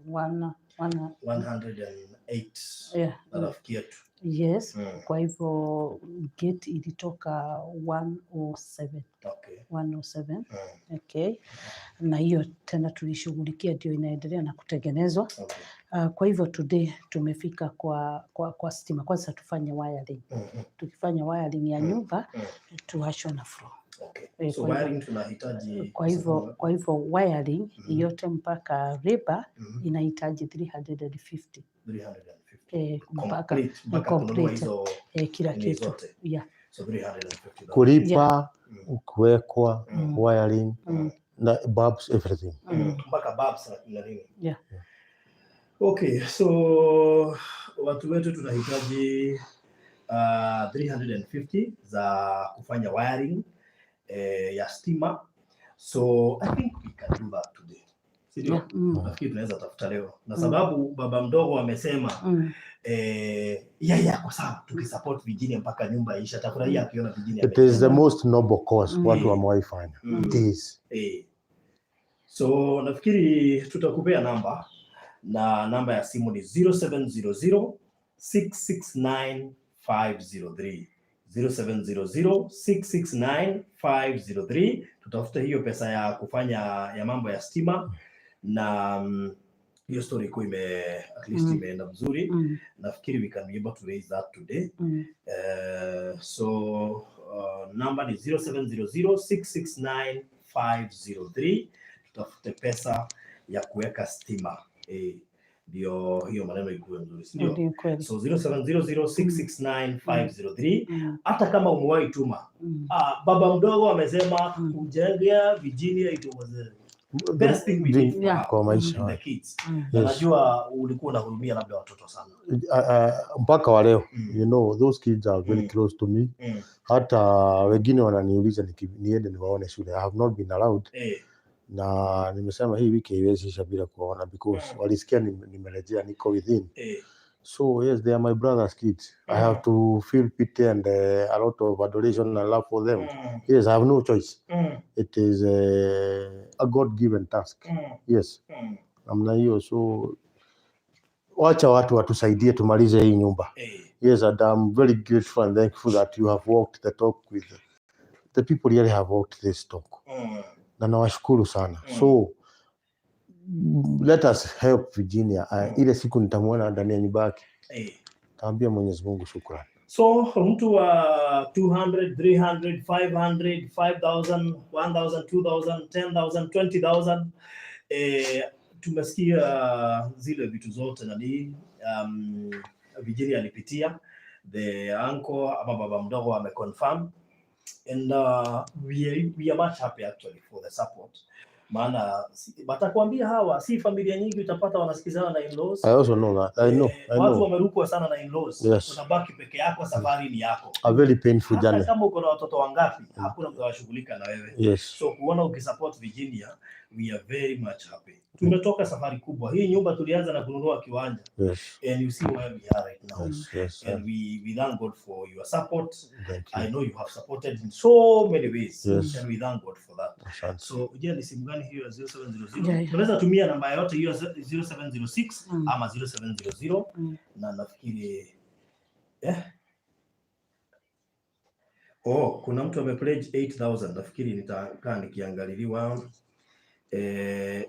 wana 108 na rafiki yetu. Yes. Kwa hivyo gate ilitoka 107. 107. Okay, na hiyo tena tulishughulikia, ndio inaendelea na kutengenezwa. Kwa hivyo today tumefika kwa stima. Kwanza tufanye wiring. Tukifanya wiring ya nyumba tuwashwe na floor. So wiring tunahitaji Kwa hivyo pesa kwa hivyo wiring yote mpaka riba inahitaji 350. 350. Mpaka Complete, mpaka kununua complete. hizo kila nini kitu zote. Yeah. So $350. Kulipa, kuwekwa, wiring na bulbs, everything. Mpaka bulbs na nini. Okay, so watu wetu tunahitaji 350 za kufanya wiring ya stima. So I think we can do that today. Si ndio? Yeah. Nafikiri tunaweza tafuta leo. Na sababu baba mdogo amesema yeye ako sawa tukisupport Virginia mpaka nyumba isha, atafurahia akiona Virginia It is the most noble cause watu wamewahi fanya. It is. So nafikiri tutakupea namba na namba ya simu ni 0700 669 503. 0700 669 503. Tutafute hiyo pesa ya kufanya ya mambo ya stima na hiyo story iko ime at least imeenda mzuri. Nafikiri we can be able to raise that today. So namba ni 0700 669 503. Tutafute pesa ya kuweka stima. Ndio hiyo maneno ikuwe mzuri, si ndio? Ndio kweli. So 0700669503. Hata kama umewahi tuma, ah, baba mdogo amesema kujengea Virginia, it was the best thing we did for her Kwa maisha. And the kids. Na najua ulikuwa unahurumia labda watoto sana. Mpaka wa leo, those kids are very close to me. Hata wengine wananiuliza niende niwaone shule. I have not been allowed. Na nimesema hii wiki haiwezi isha bila kuwaona because walisikia nimerejea, niko within. So yes, they are my brother's kids. I have to feel pity and a lot of adoration and love for them. Yes, I have no choice. It is a God-given task. Yes, namna hiyo. So wacha watu watusaidie tumalize hii nyumba. Yes, and I'm very grateful and thankful that you have walked the talk with the people, really have walked this talk. Na nawashukuru sana. So let us help Virginia. Ile siku nitamwona ndani ya nyumba yake, taambia Mwenyezi Mungu shukrani. So mtu wa 200, 300, 500, 5000, 1000, 2000, 10,000, 20,000, tumesikia zile vitu zote nani Virginia alipitia, the uncle ama baba mdogo ameconfirm, and we are much happy actually for the support, maana watakwambia hawa si familia nyingi utapata wanasikizana na in-laws. I also know that. I know. I Watu know. wamerukwa sana na in-laws. Unabaki peke yako, safari ni yako. A very painful Hata journey. kama uko na watoto wangapi, hakuna mtu anashughulika na wewe. So kuona ukisupport Virginia, we are very much happy. Tumetoka safari kubwa. Hii nyumba tulianza na kununua kiwanja, and you see where we are right now. And we thank God for your support. Thank you. I know you have supported in so many ways, and we thank God for that. Asante. So je, ni simu gani hiyo ya 0700? Yeah. Unaweza tumia namba yote hiyo 0706 ama 0700. Na nafikiri Oh, kuna mtu amepledge 8000, nafikiri nitakaa nikiangaliliwa.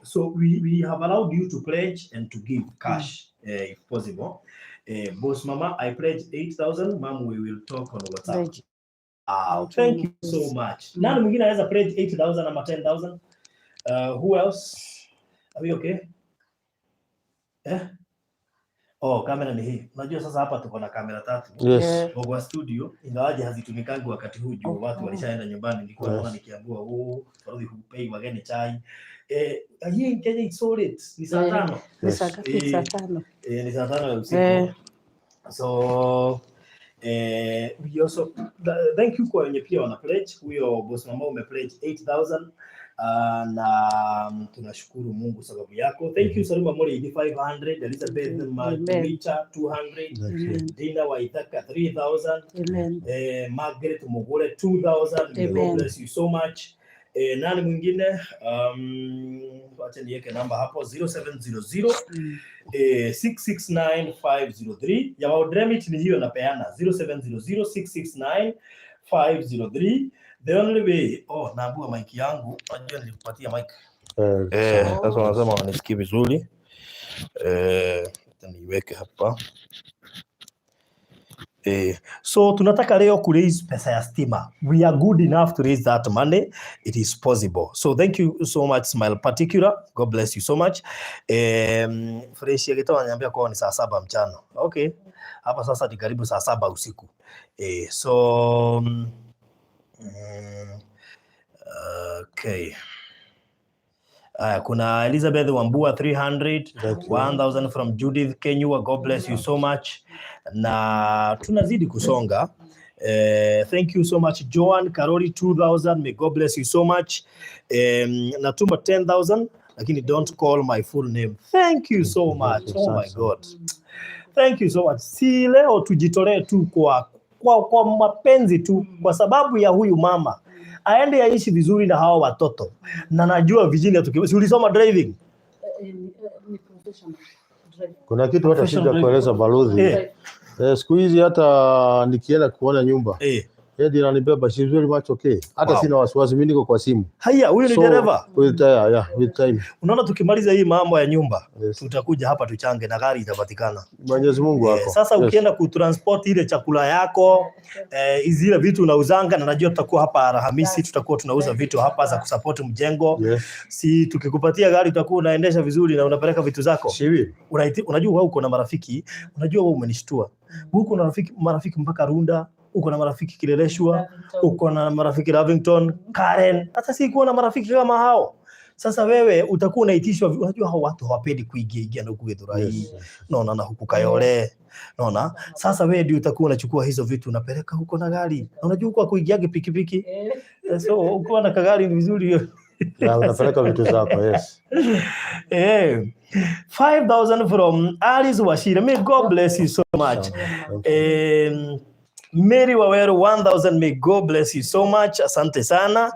So we have allowed you to pledge and to give cash if possible. Boss Mama, I pledge 8000. Mom, we will talk on WhatsApp. Pledge. Ah, thank you so much. Nani mwingine anaweza pledge 8000 ama 10,000? Who else? Are we okay? Eh? Oh, kamera ni hii. Unajua sasa hapa tuko na kamera tatu. Kwa studio, ingawaje hazitumikangi wakati huu juu watu walishaenda nyumbani. Nilikuwa naona nikiambiwa, "Oh, Farodhi, hupei wageni chai." Here in Kenya it's so late. Ni saa 5. Ni saa ngapi? Saa 5. Ni saa 5 ya usiku. So we also thank you kwa wenye pia wana pledge. Huyo boss mama ume pledge 8000, na tunashukuru Mungu sababu yako. Thank you Saluma Mori 500, Elizabeth Amen. Matumita 200, Thank you. Dina Waithaka 3000, Amen. Margaret Mugure 2000. May God Amen. bless you so much. Nani mwingine? Wacha niweke namba hapo 0700 669503. Ya Worldremit ni hiyo napeana 0700669503. The only way, oh, naambua mic yangu, unajua nilikupatia mic. Sawa. Sasa wanasema wanisikii vizuri. Niweke hapa. So tunataka leo ku raise pesa ya stima. We are good enough to raise that money. It is possible. So thank you so much, Smile Particular. God bless you so much. Fresh ya Gitau ananiambia kwa ni saa 7 mchana. Okay. Hapa sasa ni karibu saa 7 usiku. So okay. Kuna Elizabeth Wambua 300, Thank you. 1000 from Judith Kenyua. God bless you so much. Na tunazidi kusonga. Thank you so much Joan Karoli 2000. May God bless you so much. Natuma 10,000, lakini don't call my full name. Thank you so much. Oh my God. Thank you so much. Si leo tujitolee tu kwa mapenzi tu kwa sababu ya huyu mama aende aishi vizuri na hawa watoto, na najua Virginia, si ulisoma driving? Ni professional driver. Kuna kitu hata Professional sija kueleza balozi. Siku hizi hata nikienda kuona nyumba Yeye ndiye ananibeba, she's very much okay. Hata Wow. sina wasiwasi, mimi niko kwa simu. Haya, huyu ni So, dereva. With, yeah, with time. Unaona, tukimaliza hii mambo ya nyumba tutakuja hapa tuchange na gari itapatikana. Mwenyezi Mungu wako. Sasa ukienda kutransport ile chakula yako, zile vitu unauzanga, na najua tutakuwa hapa Alhamisi, tutakuwa tunauza vitu hapa za kusupport mjengo. Si tukikupatia gari utakuwa unaendesha vizuri na unapeleka vitu zako. She Unajua wewe uko na marafiki, unajua wewe umenishtua. Wewe uko na marafiki mpaka Runda, uko na marafiki Kileleshwa, uko na marafiki Lavington, Karen. Hata si kuwa na marafiki kama hao. Sasa wewe utakuwa unaitishwa, unajua hao watu hawapendi kuingia ingia na huku Githurai. Naona na huku Kayole. Naona sasa wewe ndio utakuwa unachukua hizo vitu unapeleka huko na gari. Na unajua huko hakuingiagi pikipiki. So ukiwa na kagari ni vizuri. Yeah, unapeleka vitu zako, yes. 5,000 from Alice Wachira. May God bless you so much. Thank you. Mary Waweru 1000. May God bless you so much. Asante sana.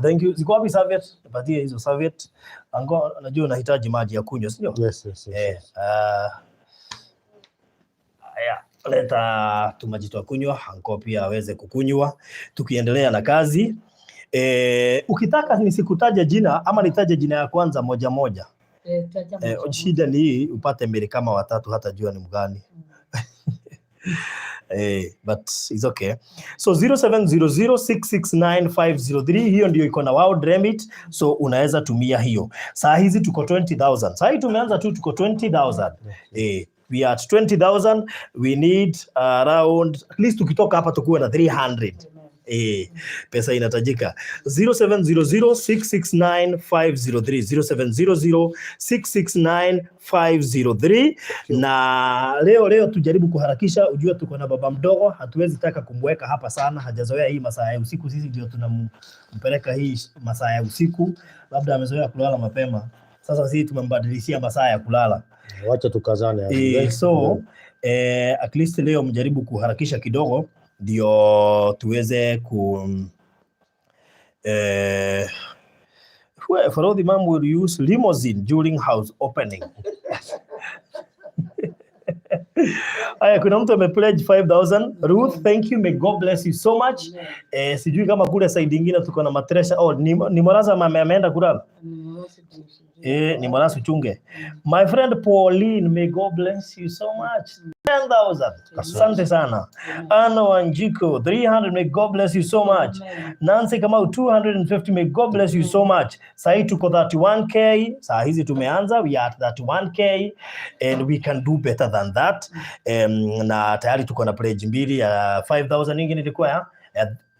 Thank you. Ziko wapi serviette? Nipatie hizo serviette. Ango, najua unahitaji maji ya kunywa, sio? Yes. Haya, leta tumaji twa kunywa, anko pia aweze kukunywa tukiendelea na kazi. Ukitaka nisikutaje jina ama nitaje jina ya kwanza moja moja. Shida ni hii upate mbili kama watatu hata jua ni mgani. But it's okay. So 0700669503 hiyo ndio iko na World Remit, so unaweza tumia hiyo. Saa hizi tuko 20,000. Saa hii tumeanza tu tuko 20,000. We are at 20,000. We need around at least tukitoka hapa tukuwe na 300. Pesa inatajika 0700669503, 0700669503. Na leo leo tujaribu kuharakisha, ujue tuko na baba mdogo, hatuwezi taka kumweka hapa sana, hajazoea hii masaa ya usiku. Sisi ndio tunampeleka hii masaa ya usiku, labda amezoea kulala mapema. Sasa sisi tumembadilishia masaa ya kulala. Wacha tukazane. So at least leo mjaribu kuharakisha kidogo ndio tuweze ku Farodhi mom will use limousine during house opening. Aya, kuna mtu amepledge 5000. Ruth, thank you. May God bless you so much. Sijui kama kule side ingine tuko na matresha. Oh, ni Moraza mama ameenda kulala. Ni Moraza uchunge. My friend Pauline, may God bless you so much. 10,000. Asante sana. Anna Wanjiko 300, may God bless you so much. Nancy Kamau 250, may God bless you so much. Sahi tuko 31K. Saa hizi tumeanza, we are at 31K and we can do better than that. Na tayari tuko na pledge mbili ya 5000, nyingine ilikuwa ya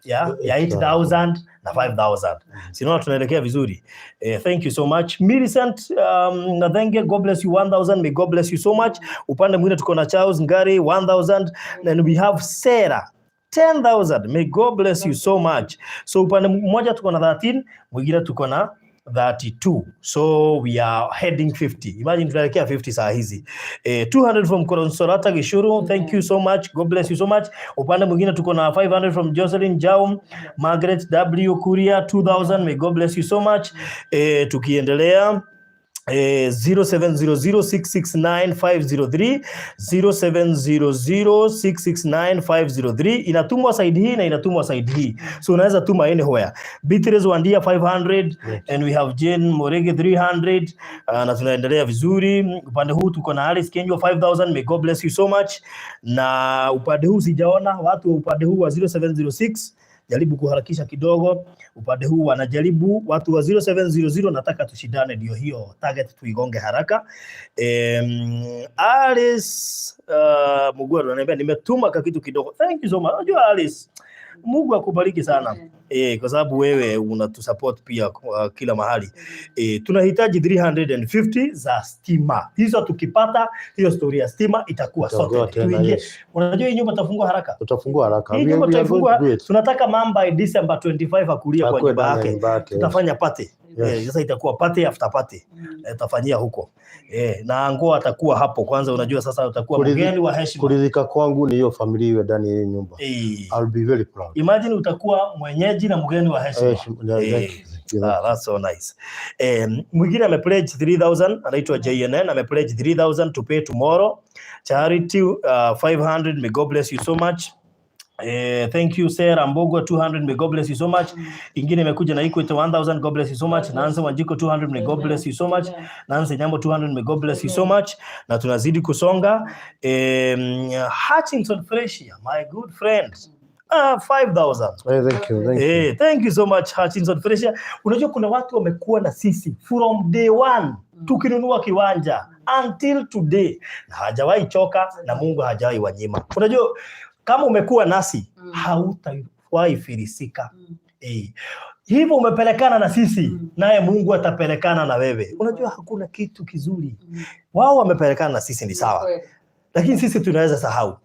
8000 na 5000. Sinaona tunaelekea vizuri. Thank you so much. Millicent Nathenge, God bless you 1000. May God bless you so much. Upande mwingine tuko na Charles Ngari 1000, then we have Sarah 10,000. May God bless you so much. So upande mmoja tuko na 13, mwingine tuko na 32. So we are heading 50. Imagine tunaelekea 50 saa hizi. 200 from Consolata Gishuru. Thank you so much. God bless you so much. Upande mwingine tuko na 500 from Jocelyn Jaum, Margaret W Kuria 2000. May God bless you so much. Tukiendelea 0700669503, 0700669503 inatumwa side hii na inatumwa side hii, so unaweza tuma anywhere. Beatrice Wandia 500 and we have Jane Morege 300, na tunaendelea vizuri. Upande huu tuko na Alice Kenyo 5000, may God bless you so much. Na upande huu sijaona watu wa upande huu wa 0706, jaribu kuharakisha kidogo. Upande huu wanajaribu watu wa 0700, nataka tushindane, ndio hiyo target tuigonge haraka. Alice Mugweru ananiambia nimetuma kakitu kidogo. Thank you so much. Unajua Alice, Mungu akubariki sana. Kwa sababu wewe unatusupport pia kila mahali. Tunahitaji 350 za stima. Hizo tukipata hiyo story ya stima itakuwa Itakuwa sorted. tena, Tuingie. yes. Unajua hii nyumba tafungua haraka. Tutafungua haraka. Hii nyumba We are going tutaifungua. to do it. Tunataka mamba by December 25 akulia kwa Akuwe nyumba ndani ya yake. nyumba yake, yes. Tutafanya party. Yes. Sasa itakuwa party after party. Tafanyia huko. Na Ango atakuwa hapo kwanza, unajua sasa utakuwa mgeni wa heshima. Kuridhika kwangu ni hiyo familia iwe ndani ya nyumba. I'll be very proud. Imagine utakuwa mwenyeji na mgeni wa heshima. Thank you. Ah, that's so nice. Mwingine amepledge 3000, anaitwa JNN, amepledge 3000 to pay tomorrow. Charity 500, may God bless you so much. Thank you Sarah Mbogo 200, may God bless you so much. Ingine imekuja na Equity 1000, God bless you so much. Nancy Wanjiko 200, may God bless you so much. Nancy Nyambo 200, may God bless you so much. Na tunazidi kusonga. Hutchinson Freshia, my good friend. 5000. Hey, thank you, thank you. Thank you so much Hutchinson Freshia. Unajua kuna watu wamekuwa na sisi from day one tukinunua kiwanja until today, na hajawahi choka na Mungu hajawahi wanyima. Unajua kama umekuwa nasi hautawahi filisika. Hivyo umepelekana na sisi, naye Mungu atapelekana na wewe. Unajua hakuna kitu kizuri. Wao wamepelekana na sisi ni sawa, lakini sisi tunaweza sahau.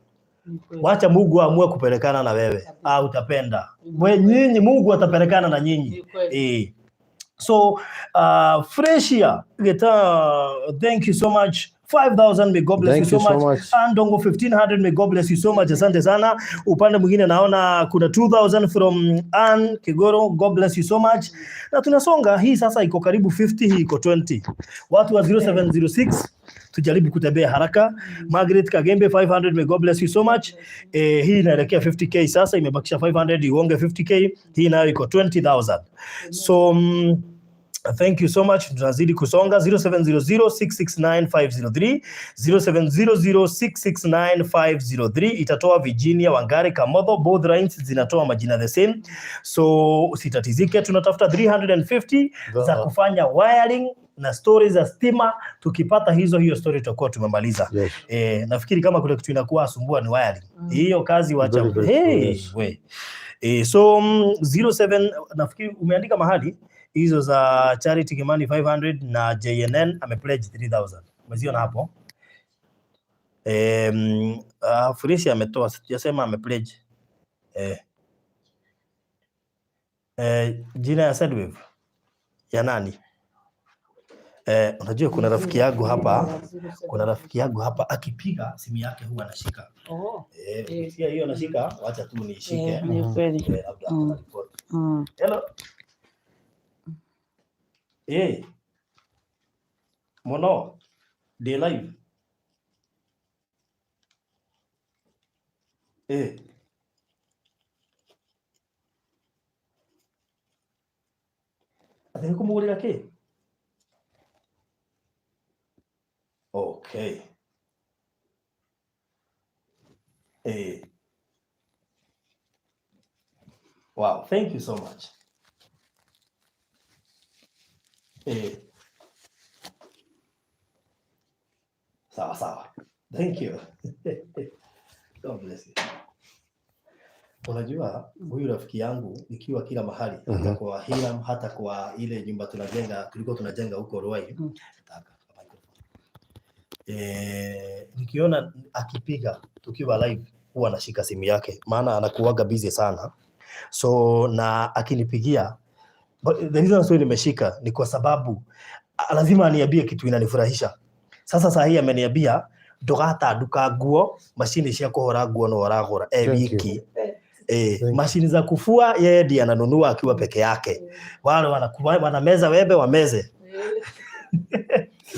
Wacha Mungu aamue kupelekana na wewe. Ah, utapenda. We nyinyi, Mungu atapelekana na nyinyi. So Freshia Geta, thank you so much. 5000, may God bless Thank you so much. much. Andongo 1500, may God bless you so much. Asante sana. Upande mwingine naona kuna 2000 from Ann Kigoro, God bless you so much. Na tunasonga, hii sasa iko karibu 50, hii iko 20. Watu wa 0706 tujaribu kutembea haraka. Margaret Kagembe 500, may God bless you so much. Hii inaelekea 50k sasa, imebakisha 500 igonge 50k. Hii nayo iko 20000. So thank you so much. Tunazidi kusonga 0700669503, 0700669503 itatoa Virginia Wangari Kamotho, both lines zinatoa majina the same, so usitatizike. Tunatafuta 350 za kufanya wiring na stories za stima. Tukipata hizo, hiyo story tutakuwa tumemaliza. Yes. Nafikiri kama kuna kitu inakuwa asumbua ni wiring. Hiyo kazi wacha. Very, very Hey, yes. we. So 07 nafikiri umeandika mahali hizo za Charity Kimani 500 na JNN amepledge 3000. Umeziona hapo? Furisi ametoa, sijasema amepledge. Jina ya Sendwave ya nani? Unajua kuna rafiki yangu hapa, kuna rafiki yangu hapa akipiga simu yake huwa anashika. Ukisikia hiyo anashika, wacha tu niishike. Ni kweli. Labda kuna report. Hello. Mono. Day live. Ati nĩ kũmũgũrĩra kĩ? Okay. Wow, thank you so much. Sawa sawa. Thank you. God bless you. Unajua huyu rafiki yangu nikiwa kila mahali, hata kwa Hiram, hata kwa ile nyumba tunajenga, tulikuwa tunajenga huko Ruai. Nikiona akipiga tukiwa live huwa anashika simu yake, maana anakuwaga busy sana. So na akinipigia, but the reason why nimeshika ni kwa sababu lazima aniambie kitu inanifurahisha. Sasa saa hii ameniambia ndugatanduka nguo, mashini cia kuhora nguo no aragura e Thank you. wiki. Thank you. Mashini za kufua yeye ndiye ananunua akiwa peke yake. Wale wanakuwa wanameza wembe wameze.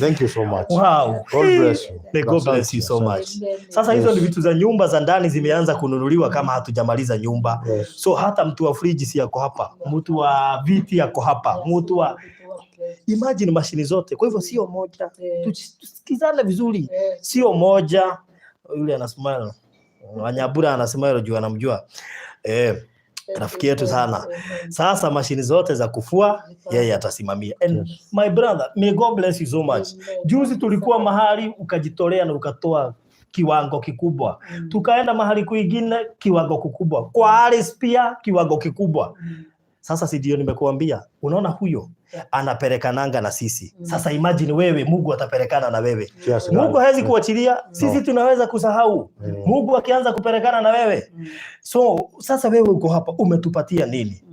Thank you so much. Wow. God bless you. May God bless you so much. Sasa hizo Yes. ni vitu za nyumba za ndani zimeanza kununuliwa kama hatujamaliza nyumba. Yes. So hata mtu wa friji si yako hapa, mtu wa viti yako hapa, mtu wa imagine mashini zote. Kwa hivyo sio moja. Tusikizane vizuri. Sio moja. Yule ana smile. Wanyabura ana smile juu anamjua. Rafiki yetu sana. Sasa mashini zote za kufua yeye atasimamia. And Yes. my brother, may God bless you so much. Juzi tulikuwa mahali ukajitolea na ukatoa kiwango kikubwa. Tukaenda mahali kwingine kiwango kikubwa. Kwa Alice pia kiwango kikubwa. Sasa si ndio nimekuambia, unaona huyo anapelekananga na sisi. Sasa imagine wewe Mungu atapelekana na wewe. Yes, Mungu hawezi kuachilia, sisi tunaweza kusahau. Mungu akianza kupelekana na wewe. So sasa wewe uko hapa umetupatia nini?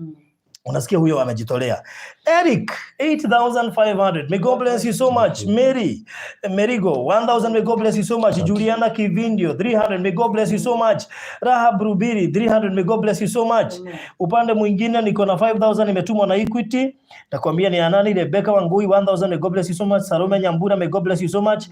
Unasikia huyo amejitolea. Eric, 8,500. May God bless you so much. Mary, Merigo, 1,000. May God bless you so much. Juliana Kivindio, 300. May God bless you so much. Rahab Rubiri, 300. May God bless you so much. Upande mwingine niko na 5,000 imetumwa na Equity. Nakwambia ni ya nani? Rebecca Wangui, 1,000. May God bless you so much. Salome Nyambura, may God bless you so much.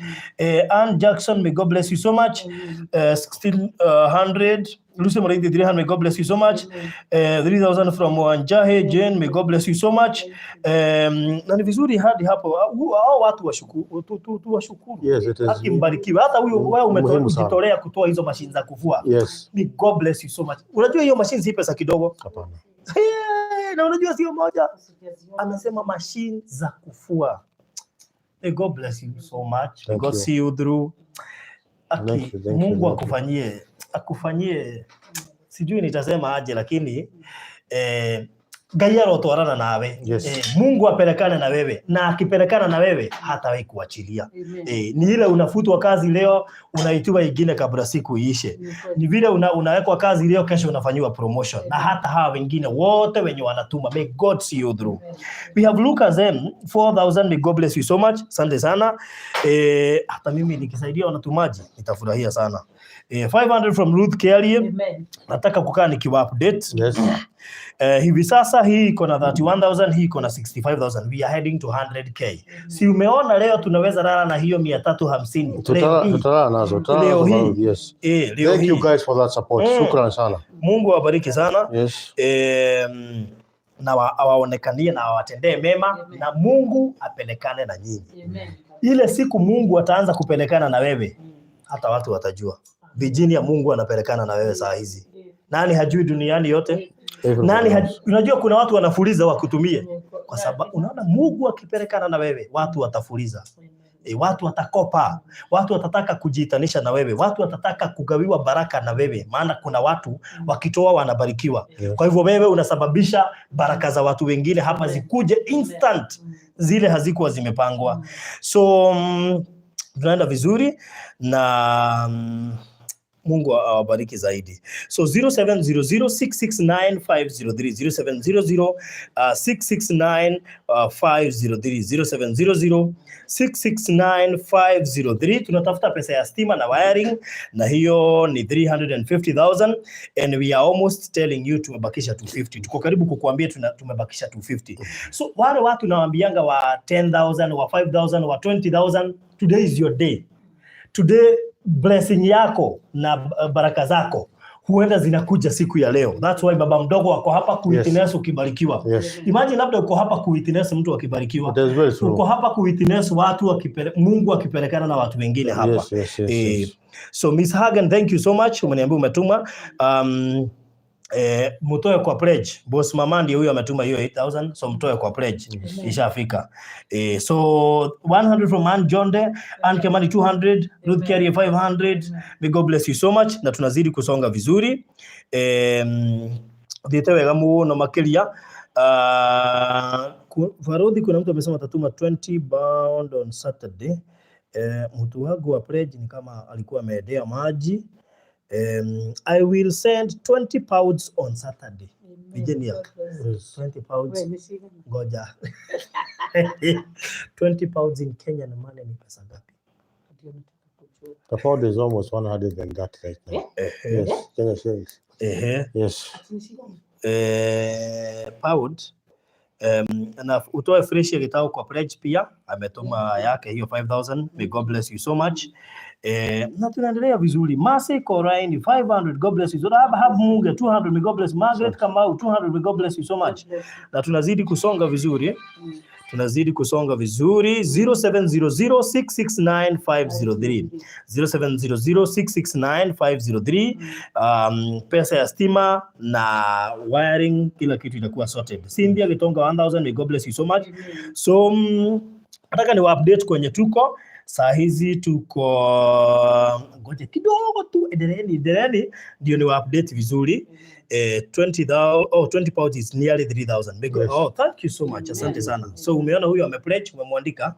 Ann Jackson, may God bless you so much. 1,600. Lucy Muriithi, 300. May God bless you so much. 3,000 from Wanjahe Jane, may God bless you so much. Na ni vizuri hadi hapo hao watu washukuru, tu washukuru. Yes, it is. Haki mbarikiwe. Hata huyo wewe Muhimu sana. umejitolea kutoa hizo mashine za kufua. May God bless you so much. Unajua hiyo mashine si pesa kidogo. Hapana. Hey, na unajua sio moja. Amesema mashine za kufua. May God bless you so much. May Thank God you. See you through. Aki, Thank you, thank you, Mungu thank you. akufanyie sijui nitasema aje, lakini Ngai arotwarana nawe. Mungu apelekane na wewe, na akipelekana na wewe hatawahi kuachilia. Ni ile unafutwa kazi leo, unaitiwa ingine kabla siku iishe. Ni vile unawekwa kazi leo, kesho unafanyiwa promotion, na hata hawa wengine wote wenye wanatuma. May God see you through. We have Lucas M 4000. May God bless you so much. Asante sana. Hata mimi nikisaidia wanatumaji nitafurahia sana. 500 from Ruth Kelly. Nataka kukaa nikiwa update. Hivi sasa hii iko na 31,000, hii iko na 65,000. We are heading to 100K. Si umeona leo tunaweza lala na hiyo 350 leo hii. Tutalala nazo. Tutalala Leo nazo. hii. Yes. Leo Thank hii. you guys for that support. Shukran sana. Mungu awabariki sana. Na awaonekanie na awatendee mema. Amen. Na Mungu apelekane na nyinyi. Ile siku Mungu ataanza kupelekana na wewe, hata watu watajua. Virginia, Mungu anapelekana na wewe saa hizi. Nani hajui duniani yote? Everybody Nani knows. hajui? Unajua kuna watu wanafuliza wakutumie kwa sababu unaona Mungu akipelekana na wewe watu watafuliza. Watu watakopa, watu watataka kujiitanisha na wewe, watu watataka kugawiwa baraka na wewe, maana kuna watu wakitoa wanabarikiwa. Kwa hivyo wewe unasababisha baraka za watu wengine hapa zikuje instant, zile hazikuwa zimepangwa. So tunaenda vizuri na Mungu awabariki zaidi. So 0700669503, 0700 669 503, 0700 669503. Tunatafuta pesa ya stima na wiring, na hiyo ni 350,000, and we are almost telling you tumebakisha 250. Tuko karibu kukuambia tumebakisha 250. So wale watu nawaambianga wa 10,000, wa 5,000, wa 20,000, today is your day. Today blessing yako na baraka zako huenda zinakuja siku ya leo. That's why baba mdogo wako hapa kuwitness ukibarikiwa. Imagine labda uko hapa kuwitness mtu akibarikiwa. It is very true. Uko hapa kuwitness watu Mungu akipelekana na watu wengine hapa. So Miss Hagen, thank you so much. Umeniambia umetuma. Mtoe kwa pledge. Boss mama ndiye huyo ametuma hiyo 8000, so mtoe kwa pledge. Ishafika. So 100 from Ann Jonde, Ann Kemani 200, Ruth Carrier 500. May God bless you so much, na tunazidi kusonga vizuri. Thiĩte wega mũno makĩria. Farodhi, kuna mtu amesema atatuma 20 pound on Saturday. Mtu wangu wa pledge ni kama alikuwa ameendea maji. I will send 20 pounds on Saturday. Virginia. 20 pounds. Ngoja. 20 pounds in Kenyan money ni pesa ngapi? The pound is almost 100 than that right now. Yes, Kenya shillings. Yes. Pound na utoe fresh gitao kwa pledge pia ametuma yake hiyo 5000. May God bless you so much. Na tunaendelea vizuri. Mercy Koraini 500, God bless you so Abraham Munge 200, may God bless. Margaret Kamau 200, may God bless you so much. Na tunazidi kusonga vizuri, tunazidi kusonga vizuri. 0700669503, 0700669503. Pesa ya stima na wiring, kila kitu inakuwa sorted. Cynthia Gitonga 1000, may God bless you so much. So nataka ni update kwenye tuko saa hizi. Tuko, ngoja kidogo tu, endeleeni, endeleeni ndio ni update vizuri. 20,000, oh, 20 pounds is nearly 3000. May God, Yes. oh, thank you so much, asante sana. So umeona huyu amepledge, umemwandika.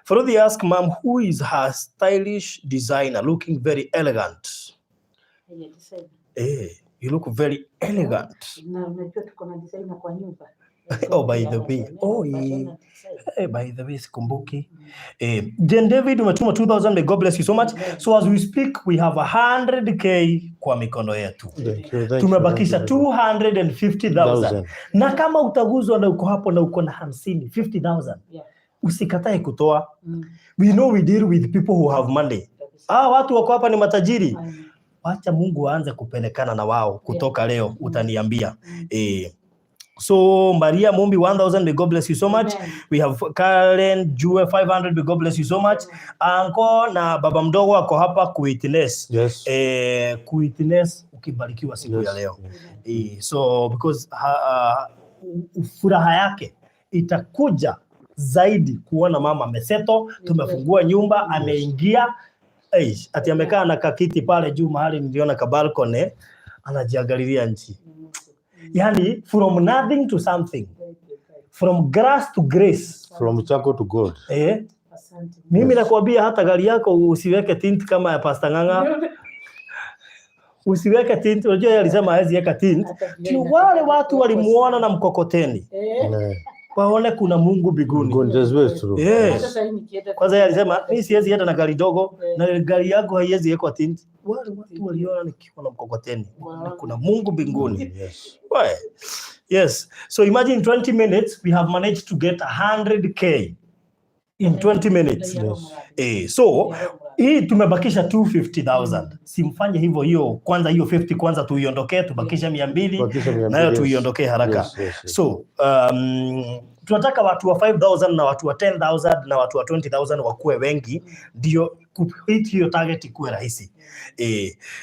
Farodhi ask mom who is her stylish designer, looking very elegant. You look very elegant. Na unajua tuko na designer kwa nyumba. Oh, by the way. Oh, yeah. Hey, by the way, sikumbuki. Jane David umetuma 2000. May God bless you so much. So as we speak, we have 100K kwa mikono yetu. Thank you, thank Tumebakisha you, thank you. 250,000. Thousand. Na kama utaguzwa na uko hapo na uko na 50, 50,000. Usikatae kutoa. We know we deal with people who have money. Ah, watu wako hapa ni matajiri. Wacha Mungu aanze kupelekana na wao kutoka leo, utaniambia. So Maria Mumbi 1000, may God bless you so much. Amen. We have Karen Jue 500, may God bless you so much. Anko na baba mdogo ako hapa kuwitness. Kuwitness ukibarikiwa siku ya leo. So because furaha yake itakuja zaidi kuona mama amesettle, tumefungua nyumba, ameingia. Eish, ati amekaa na kakiti pale juu mahali niliona ka balcony, anajiangalilia nchi. Yani from nothing to something, from grass to grace. From charcoal to gold. Asante. Mimi nakwambia hata gari yako usiweke tint kama ya Pastor Ng'ang'a. Usiweke tint. Unajua yeye alisema hawezi weka tint. Hata Ni wale watu walimuona na mkokoteni waone kuna Mungu mbinguni. God, that's very true. Sasa hii nikienda Kwanza yeye alisema mimi siwezi enda na gari dogo na gari yako haiwezi wekwa tint. Wale watu waliona nikiwa na mkokoteni waone kuna Mungu mbinguni. Why? Yes. So imagine 20 minutes we have managed to get 100K in 20 minutes. So hii tumebakisha 250,000. Simfanye hivyo hiyo kwanza, hiyo 50 kwanza tuiondokee, tubakishe 200 Bakisha 200, nayo tuiondokee haraka. Yes. So tunataka watu wa 5000 na watu wa 10,000 na watu wa 20,000 wakuwe wengi ndio kuhit hiyo target ikuwe rahisi.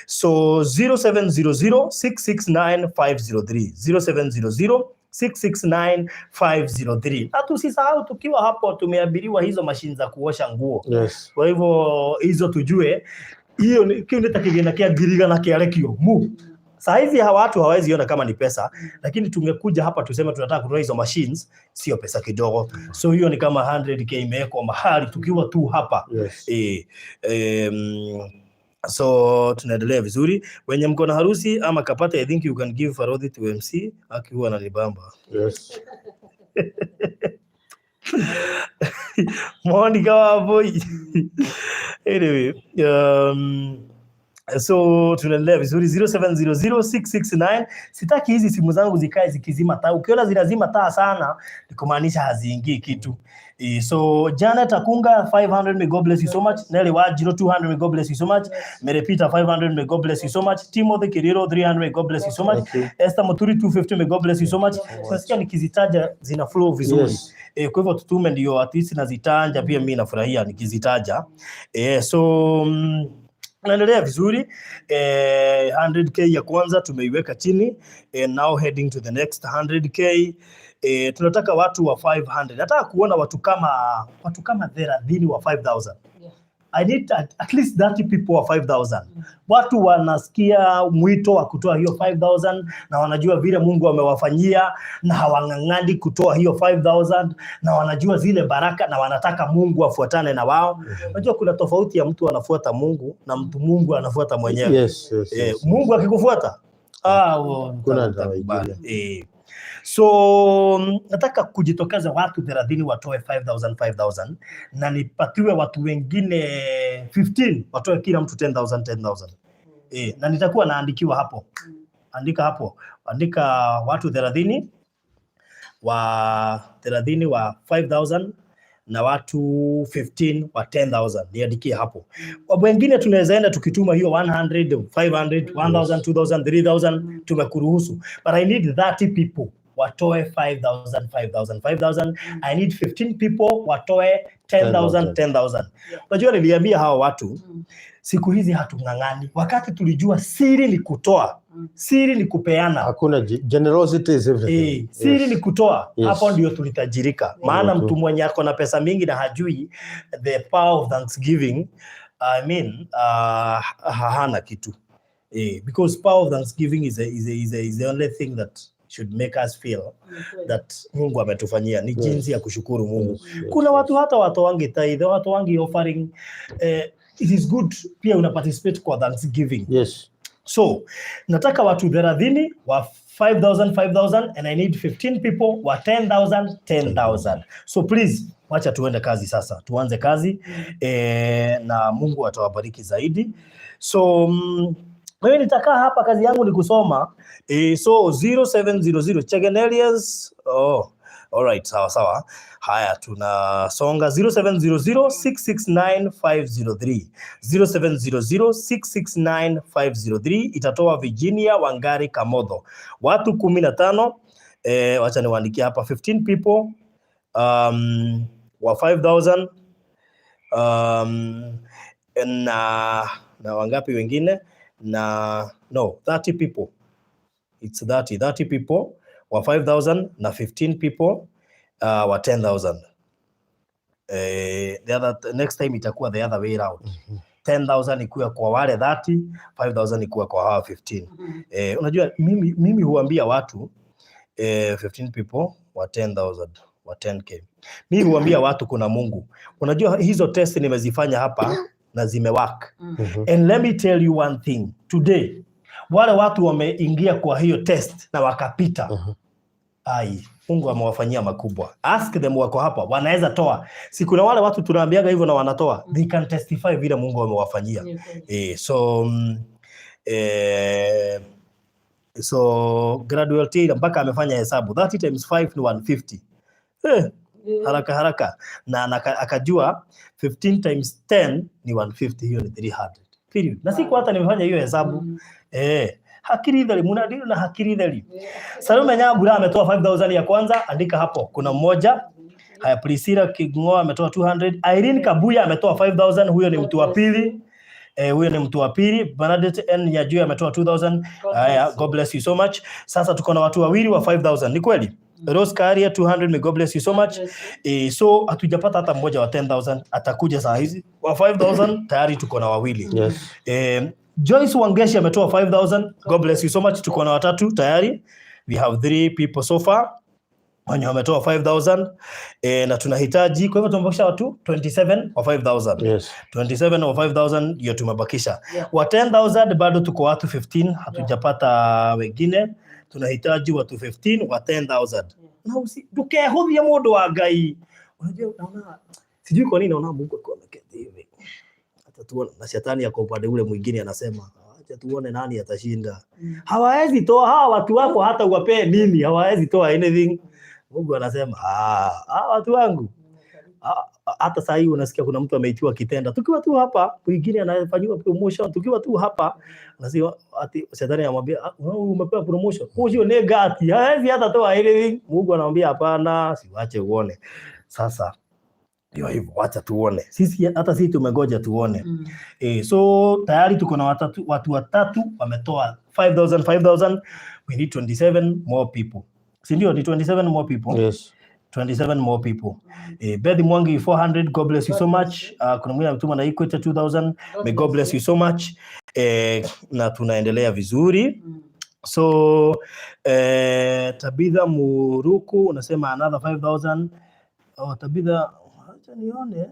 So 0700 669 503, 0700 669 503. Na tusisahau tukiwa hapo tumeabiriwa hizo mashine za kuosha nguo. Kwa hivyo hizo tujue hiyo kiu nĩ ta kĩgĩna kĩa ngiri 100 kĩarekio mu saa hizi hawa watu hawawezi ona kama ni pesa, lakini tungekuja hapa tuseme tunataka kununua hizo machines, sio pesa kidogo. So hiyo ni kama 100K imewekwa mahali tukiwa tu hapa. So tunaendelea vizuri. Wenye mko na harusi ama kapata, I think you can give Farodhi to MC akiwa ananibamba. Monica Wambui. Anyway, so tunaendelea vizuri 0700669. Sitaki hizi simu zangu zikae zikizima taa. Ukiona zinazima taa sana ni kumaanisha haziingii kitu. So Janet Akunga 500, may God bless you so much. Nelly Wajiro 200, may God bless you so much. Mary Peter 500, may God bless you so much. Timothy Kiriro 300, may God bless you so much. Thank you. Esther Muturi 250, may God bless you so much. Nasikia nikizitaja zina flow vizuri. Kwa hivyo tutume ndio at least nazitaja pia mimi nafurahia nikizitaja. So naendelea vizuri. 100K ya kwanza tumeiweka chini. Now heading to the next 100K. Tunataka watu wa 500. Nataka kuona watu kama 30 wa 5000. I need at least 30 people wa 5000. Watu wanasikia mwito wa kutoa hiyo 5000 na wanajua vile Mungu amewafanyia na hawang'ang'ani kutoa hiyo 5000 na wanajua zile baraka na wanataka Mungu afuatane na wao. Unajua kuna tofauti ya mtu anafuata Mungu na mtu Mungu anafuata mwenyewe. Mungu akikufuata Kuna utakubali. dawa. So nataka kujitokeza watu 30 watoe 5000 5000 na nipatiwe watu wengine 15 watoe kila mtu 10,000 10,000. Na nitakuwa naandikiwa hapo. Andika hapo. Andika watu 30 wa 30 wa 5000 na watu 15 wa 10,000 niandikie hapo. Wengine tunaweza enda tukituma hiyo 100, 500, 1000, 2000, 3000 tumekuruhusu. But I need 30 people watoe 5000, 5000, 5000. I need 15 people watoe 10,000, 10,000. Unajua niliambia hawa watu siku hizi hatung'ang'ani. Wakati tulijua siri ni kutoa, siri ni kupeana. Hakuna generosity is everything. Siri ni kutoa. Hapo ndio tulitajirika. Maana mtu mwenye ako na pesa mingi na hajui the power of thanksgiving, I mean, hana kitu. Because power of thanksgiving is the only thing that should make us feel that Mungu ametufanyia. Ni jinsi ya kushukuru Mungu. Kuna watu hata watoangi tithe, watoangi offering. It is good pia una participate kwa thanksgiving. So nataka watu 30 wa 5000 5000 and I need 15 people wa 10,000 10,000. So please wacha tuende kazi sasa, tuanze kazi na Mungu atawabariki zaidi. So mimi nitakaa hapa, kazi yangu ni kusoma. So 0700 Chegenelius. Oh, all right, sawa sawa. Haya, tunasonga 0700 669 503. 0700 669 503 itatoa Virginia Wangari Kamotho. Watu 15, wacha niwaandikie hapa 15 people wa 5000 na wangapi wengine na no 30 people, it's 30 people wa 5000 na 15 people wa 10,000. The other next time itakuwa the other way round. 10,000 ikuwe kwa wale 30, 5000 ikuwe kwa hawa 15. Unajua mimi huambia watu 15 people wa 10,000 wa 10K. Mimi huambia watu kuna Mungu. Unajua hizo test nimezifanya hapa na zimework. And let me tell you one thing. Today wale watu wameingia kwa hiyo test na wakapita. Ai, Mungu amewafanyia makubwa. Ask them, wako hapa, wanaweza toa. Si kuna wale watu tunaambiaga hivyo na wanatoa. They can testify vile Mungu amewafanyia. So so Gradual Taylor mpaka amefanya hesabu 30 times 5 ni 150. Haraka haraka na akajua 15 times 10 ni 150, hiyo ni 300. Period. Na siku hata nimefanya hiyo hesabu. Hakiri theri munadili na hakiri theri. Salome Nyambura ametoa 5000 ya kwanza, andika hapo. Kuna mmoja. Haya, Priscilla King'oa ametoa 200. Irene Kabuya ametoa 5000, huyo ni mtu wa pili. Huyo ni mtu wa pili. Bernadette N Nyajui ametoa 2000. Haya, God bless you so much. Sasa tuko na watu wawili wa 5000, ni kweli? Rose Karia 200, may God bless you so much. So hatujapata hata mmoja wa 10,000, atakuja saa hizi. Wa 5000 tayari tuko na wawili. Joyce Wangeshi ametoa 5000. God bless you so much. Tuko na watatu tayari. We have three people so far wenye wametoa 5000, na tunahitaji, kwa hivyo tumebakisha watu 27 wa 5000. 27 wa 5000 ndio tumebakisha. Wa 10,000 bado tuko watu 15, hatujapata wengine. Tunahitaji watu 15 wa 10,000. Na usi ndukehũthie mũndũ wa Ngai. Unajua naona sijui kwa nini naona Mungu akiwa ameketi hivi. Acha tuone, na shetani ako upande ule mwingine anasema acha tuone nani atashinda. Hawawezi toa hawa watu wako, hata uwapee nini, hawawezi toa anything. Mungu anasema ah, watu wangu. Hata saa hii unasikia kuna mtu ameitiwa kitenda, tukiwa tu hapa, mwingine anafanyiwa promotion, tukiwa tu hapa, anasema ati shetani anamwambia, "Ah, wewe umepewa promotion, huyo ni gati, hawezi hata toa anything." Mungu anamwambia hapana, siwache uone. Sasa ndio hivyo, wacha tuone. Sisi hata sisi tumengoja tuone. So tayari tuko na watu watatu wametoa 5000 5000. We need 27 more people. Si ndio? Ni 27 more people. Yes. 27 more people. Beth Mwangi 400, God bless you so much. Kuna mwingine ametuma na Equator 2000. May God bless you so much. Na tunaendelea vizuri. So Tabitha Muruku unasema another 5000. Oh, Tabitha, acha nione.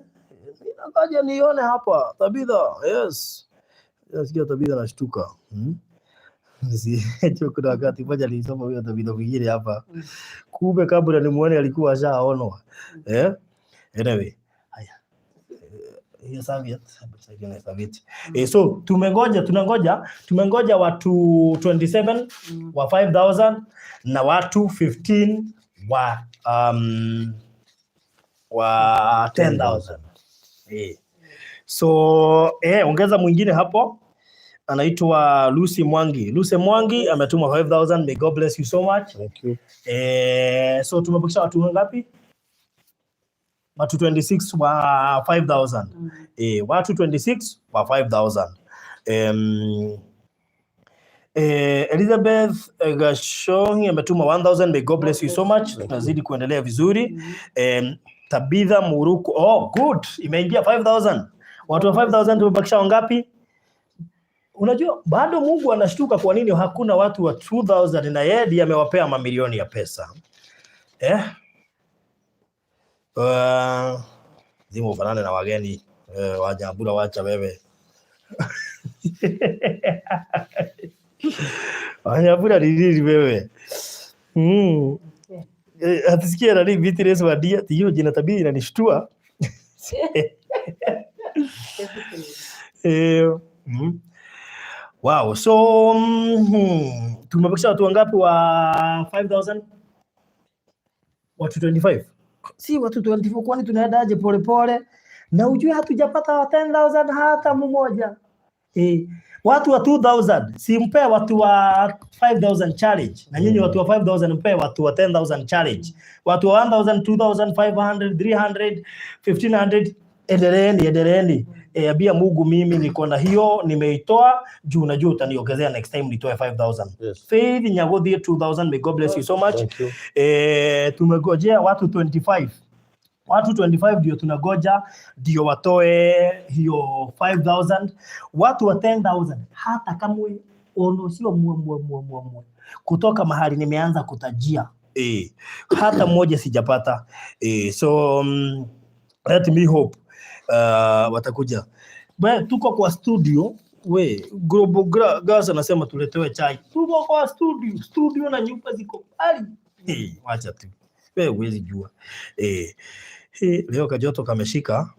Ngoja nione hapa. Tabitha, yes. Nasikia Tabitha anashtuka. Kuna wakati mmoja nilisoma huyo Tabitha mwingine hapa. Kumbe kabla nimuone alikuwa ashaonwa. Anyway, haya. Hiyo serviette, hebu serviette. So tumengoja, tunangoja, tumengoja watu 27 wa 5000 na watu 15 wa 10,000. So ongeza mwingine hapo anaitwa Lucy Mwangi. Lucy Mwangi ametuma 5000. May God bless you so much. Thank you. So tumebakisha watu wangapi? Watu 26 wa 5000. Watu 26 wa 5000. Elizabeth Gashohi ametuma 1000. May God bless you so much. Tunazidi kuendelea vizuri. Tabitha Muruku. Oh, good. Imeingia 5000. Watu wa 5000 tumebakisha wangapi? Unajua bado Mungu anashtuka kwa nini hakuna watu wa 2000 na yeye ndiye amewapea mamilioni ya pesa. Zima ufanane na wageni wajambura, wacha wewe. Wanyambura ni nini wewe? Eh, atisikia nani Beatrice Wadia, hiyo jina tabia inanishtua. Wow, so tumebakisha watu wangapi wa 5000? Watu 25. Si watu 24, kwani tunaenda aje pole pole? Na ujue hatujapata wa 10,000 hata mmoja. Watu wa 2000, si mpe watu wa 5000 challenge. Na nyinyi watu wa 5000 mpe watu wa 10,000 challenge. Watu wa 1000, 2500, 300, 1500, endeleeni, endeleeni. Ambia Mungu mimi niko na hiyo nimeitoa juu najua utaniongezea next time nitoe 5000. Yes. Faith Nyagothie 2000, may God bless you so much. Thank you. Tumegojea watu 25. Watu 25 ndio tunagoja ndio watoe hiyo 5000. Watu wa 10,000 hata kamwe ono sio mwe mwe mwe mwe mwe. Kutoka mahali nimeanza kutajia. Hata mmoja sijapata. So let me hope watakuja. Be, tuko kwa studio we Global Gas anasema tuletewe chai. Tuko kwa studio, studio na nyumba ziko mbali. Wacha tu. Wewe huwezi jua. Leo kajoto kameshika.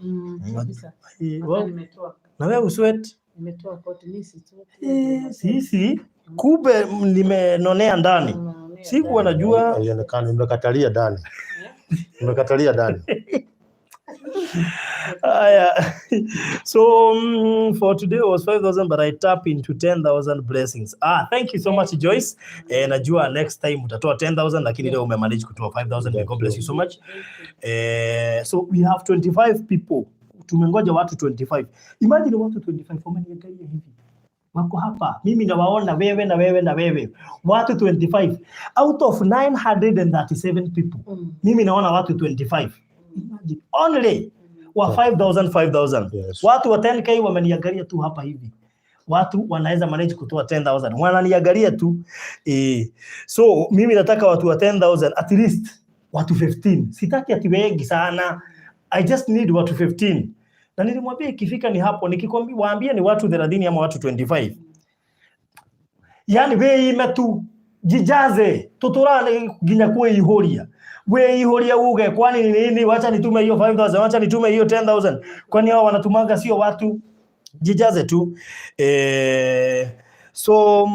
Kabisa. Hata nimetoa. Na wewe usweat? Nimetoa koti mimi si tu. Sisi kumbe nimenonea ndani. Sikuwa najua. Haionekani, nimekatalia ndani. Nimekatalia ndani. Aya. So for today was 5,000 but I tap into 10,000 blessings. Ah, thank you so much Joyce. Najua next time utatoa 10,000 lakini leo umemanage kutoa 5,000. May God bless you so much. So we have 25 people. Tumengoja watu 25. Imagine watu 25 wameniangalia hivi. Wako hapa. Mimi nawaona wewe na wewe na wewe. Watu 25 out of 937 people. Mimi naona watu 25. Imagine only wa 5000 5000. Yes. Watu wa 10K wameniangalia tu hapa hivi. Watu wanaweza manage kutoa 10,000. Wananiangalia tu. So mimi nataka watu wa 10,000 at least watu 15. Sitaki ati wengi sana. I just need watu 15. Na nilimwambia ikifika ni hapo, nikikwambia waambie ni watu 30 ama watu 25. Yani weime tu jijaze tuturane nginya kwĩihũria wĩihũrie uge kwani ni nini, wacha nitume hiyo 5000, wacha nitume hiyo 10,000. Kwani hao wanatumanga sio watu? Jijaze tu. So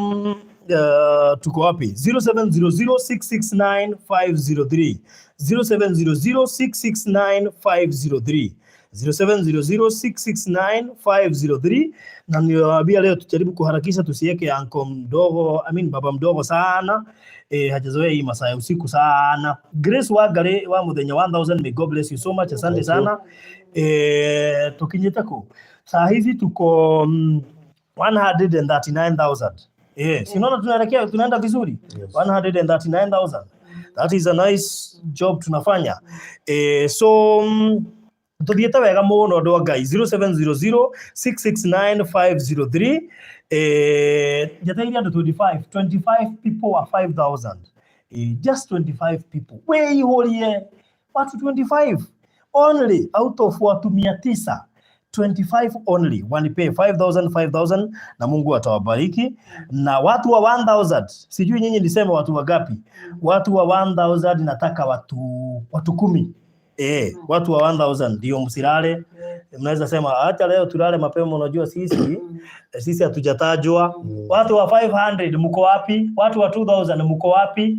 tuko wapi? 0700669503, 0700669503, 0700669503. Na niliwaambia leo tujaribu kuharakisha tusiweke anko mdogo, I mean baba mdogo sana. Hajazoea hii masaa ya usiku sana. Grace Wangari wa muthenya 1000, may God bless you so much. Asante Thank you. sana. Tukinyita ku saa hizi tuko 139,000. Si unaona tunaelekea tunaenda vizuri. Yes. 139,000. That is a nice job tunafanya. So tuthiĩte wega mũno andũ a Ngai. 0700669503. Njetereire andũ 25, 25 people are 5000. Just 25 people, wĩihũrie watu 25 only out of watu 900, 25 only wanipe 5000 5000 na Mungu atawabariki. Na watu wa 1000, sijui nyinyi niseme watu wangapi? Watu wa 1000 nataka watu 10. Watu wa 1000 ndio msilale. Mnaweza sema hata leo tulale mapema, unajua sisi hatujatajwa. Watu wa 500 mko wapi? Watu wa 2000 mko wapi?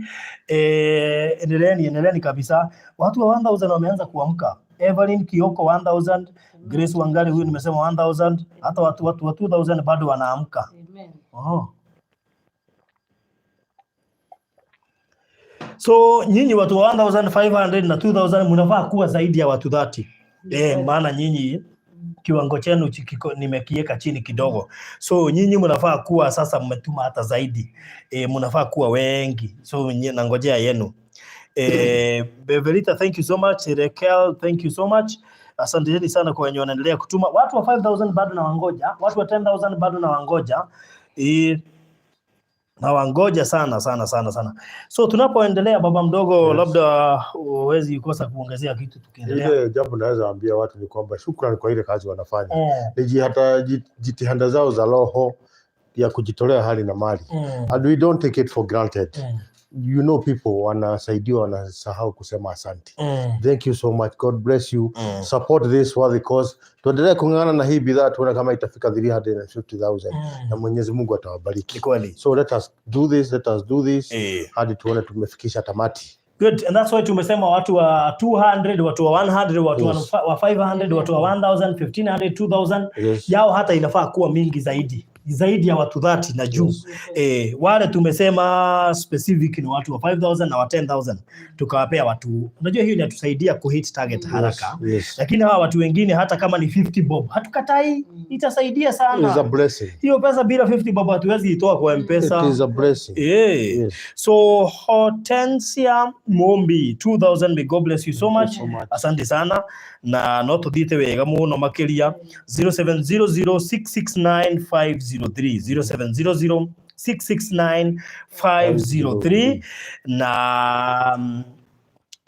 Endeleeni, endeleeni kabisa. Watu wa 1000 wameanza kuamka. Evelyn Kioko 1000, Grace Wangari huyu nimesema 1000, hata watu wa 2000 bado wanaamka. Amen. Oh. So nyinyi watu wa 1500 na 2000 mnafaa kuwa zaidi ya watu 30. Maana nyinyi kiwango chenu nimekiweka chini kidogo. So nyinyi mnafaa kuwa sasa mmetuma hata zaidi. Mnafaa kuwa wengi. So nangojea yenu. Beverita, thank you so much. Raquel, thank you so much. Asanteni sana kwa wenye wanaendelea kutuma. Watu wa 5000 bado na wangoja. Watu wa 10,000 bado na wangoja. Na wangoja sana sana sana sana. So tunapoendelea, baba mdogo, labda huwezi kosa kuongezea kitu tukiendelea. Ile jambo naweza ambia watu ni kwamba shukrani kwa ile kazi wanafanya. Ni jitihada zao za roho ya kujitolea hali na mali. And we don't take it for granted. People wanasaidiwa, wanasahau kusema asante. Thank you so much. God bless you. Support this worthy cause. Tuendelee kung'ang'ana na hii bidhaa tuone kama itafika 350,000 na Mwenyezi Mungu atawabariki. Ni kweli. So let us do this, let us do this hadi tuone tumefikisha tamati. Good. And that's why tumesema watu wa 200, watu wa 100, watu wa 500, watu wa 1000, 1500, 2000 yao hata inafaa kuwa mingi zaidi zaidi ya watu 30 na juu. Wale tumesema specific ni watu wa 5000 na wa 10,000, tukawapea watu. Unajua hiyo inatusaidia kuhit target haraka. Lakini hawa watu wengine hata kama ni 50 bob hatukatai, itasaidia It is a sana. Blessing. Hiyo pesa bila 50 bob hatuwezi itoa kwa M-Pesa. It is a blessing. So Hortensia Mombi 2000, may God bless you so Thank you much. So much. Asante sana na no tuthiite wega muno makiria. 0700669503, 0700669503, na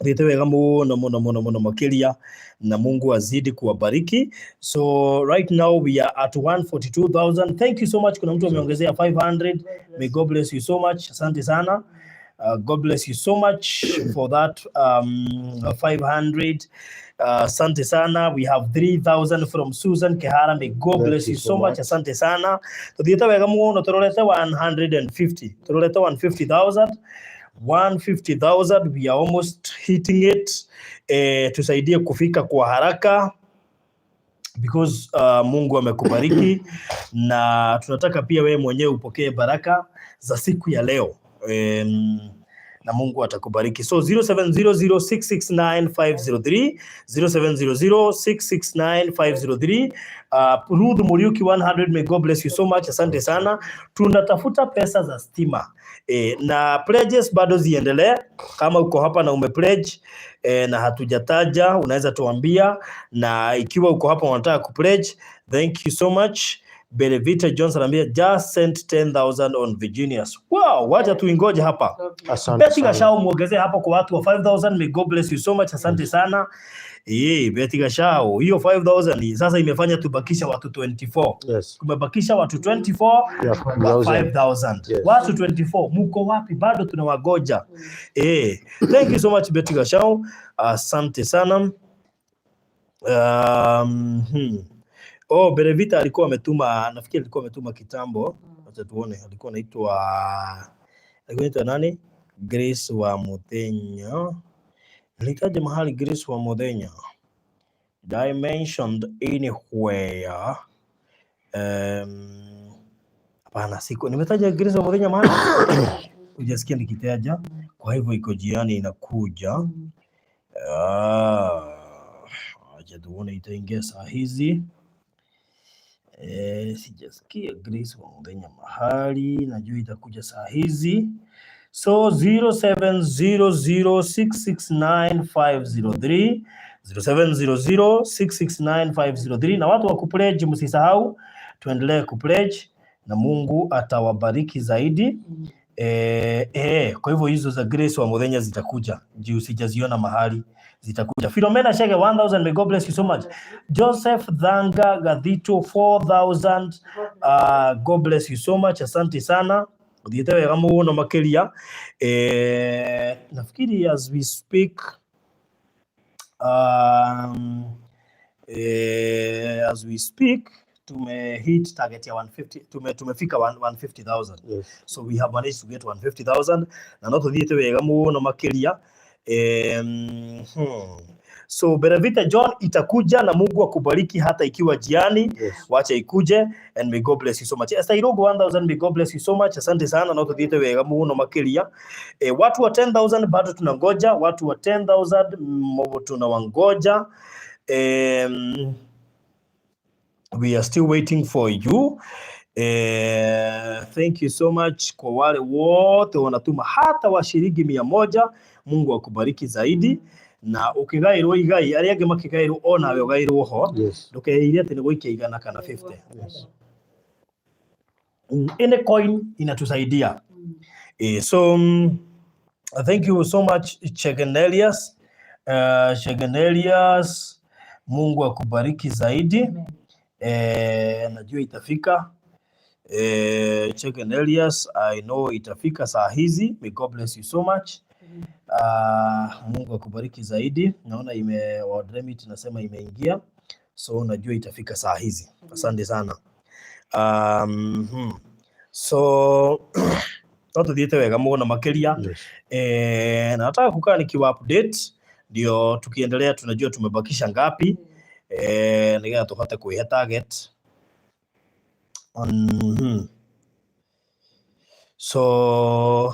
thiite wega muno muno muno muno makiria na Mungu azidi kuwabariki. So right now we are at 142,000. Thank you so much. Kuna mtu ameongezea 500. May God bless you so much. Asante sana. God bless you so much for that 500. Asante sana. We have 3000 from Susan Kehara. May God Thank bless you you so so much. Much. Asante sana. Tuthiĩte wega mũno, tũrorete 150. Tũrorete 150,000. 150,000, we are almost hitting it. Tusaidie kufika kwa haraka because Mungu amekubariki na tunataka pia wewe mwenyewe upokee baraka za siku ya leo. Na Mungu atakubariki. So 0700669503, 0700669503. Ruth Muriuki 100, may God bless you so much. Asante sana. Tunatafuta pesa za stima. Na pledges bado ziendelee. Kama uko hapa na umepledge na hatujataja, unaweza tuambia, na ikiwa uko hapa unataka kupledge, thank you so much. Benevita Johnson anambia just sent 10,000 on Virginius. Wow, wacha tuingoje hapa. Asante Betty sana. Gashao muongezee hapo kwa watu wa 5000. May God bless you so much. Asante sana. Betty Gashao, hiyo 5000 sasa imefanya tubakisha watu 24. Tumebakisha watu 24 wa 5,000. 5000. Watu 24, muko wapi? Bado tunawagoja. Thank you so much, Betty Gashao. Asante sana. Oh, Berevita alikuwa ametuma, nafikiri alikuwa ametuma kitambo. Acha tuone, alikuwa anaitwa nani? Grace wa Muthenya. Nilitaja mahali Grace wa Muthenya. Did I mentioned anywhere? Hapana, siku nimetaja Grace wa Muthenya mahali. Hujasikia nikitaja. Kwa hivyo iko jiani inakuja. Ah, acha tuone itaingia saa hizi. Sijasikia Grace wa Muthenya mahali, najua itakuja saa hizi. So 0700669503, 0700669503, na watu wa kupledge msisahau, tuendelee kupledge na Mungu atawabariki zaidi. Kwa hivyo hizo za Grace wa Muthenya zitakuja, juu sijaziona mahali, zitakuja. Philomena Shege 1000, may God bless you so much. Joseph Dhanga Gathito 4000, God bless you so much. Asante sana. Uthiĩte wega mũno makĩria. Nafikiri as we speak, as we speak tume hit target ya 150, tumefika 150,000. So we have managed to get 150,000 na no tuthiĩte wega mũno makĩria. So Berevita John itakuja na Mungu akubariki hata ikiwa jiani. Wacha ikuje and may God bless you so much. Esther Irogo 1000, may God bless you so much. Asante sana, no tuthiĩte wega mũno makĩria. Watu wa 10,000 bado tunangoja, watu wa 10,000 tunawangoja. We are still waiting for you. Thank you so much kwa wale wote wanatuma hata wa shilingi 100. Mungu akubariki zaidi, na ukigairwo igai arĩa angĩ makĩgairwo onawe ũgairwo ho. Ndũkeire atĩ nĩ gũikia 100 kana 50. Any coin inatusaidia. So thank you so much, Chegenelius. Chegenelius, Mungu akubariki zaidi. Amen. Najua itafika. Chegenelius, I know itafika saa hizi. May God bless you so much. Mungu akubariki zaidi. Naona ime World nasema imeingia, so najua itafika saa hizi. Asante sana. So no tuthiĩte wega mũno makĩria. Yes. Na nataka kukaa nikiwa update ndio tukiendelea tunajua tumebakisha ngapi, nigetha tũhote kwĩhe target. So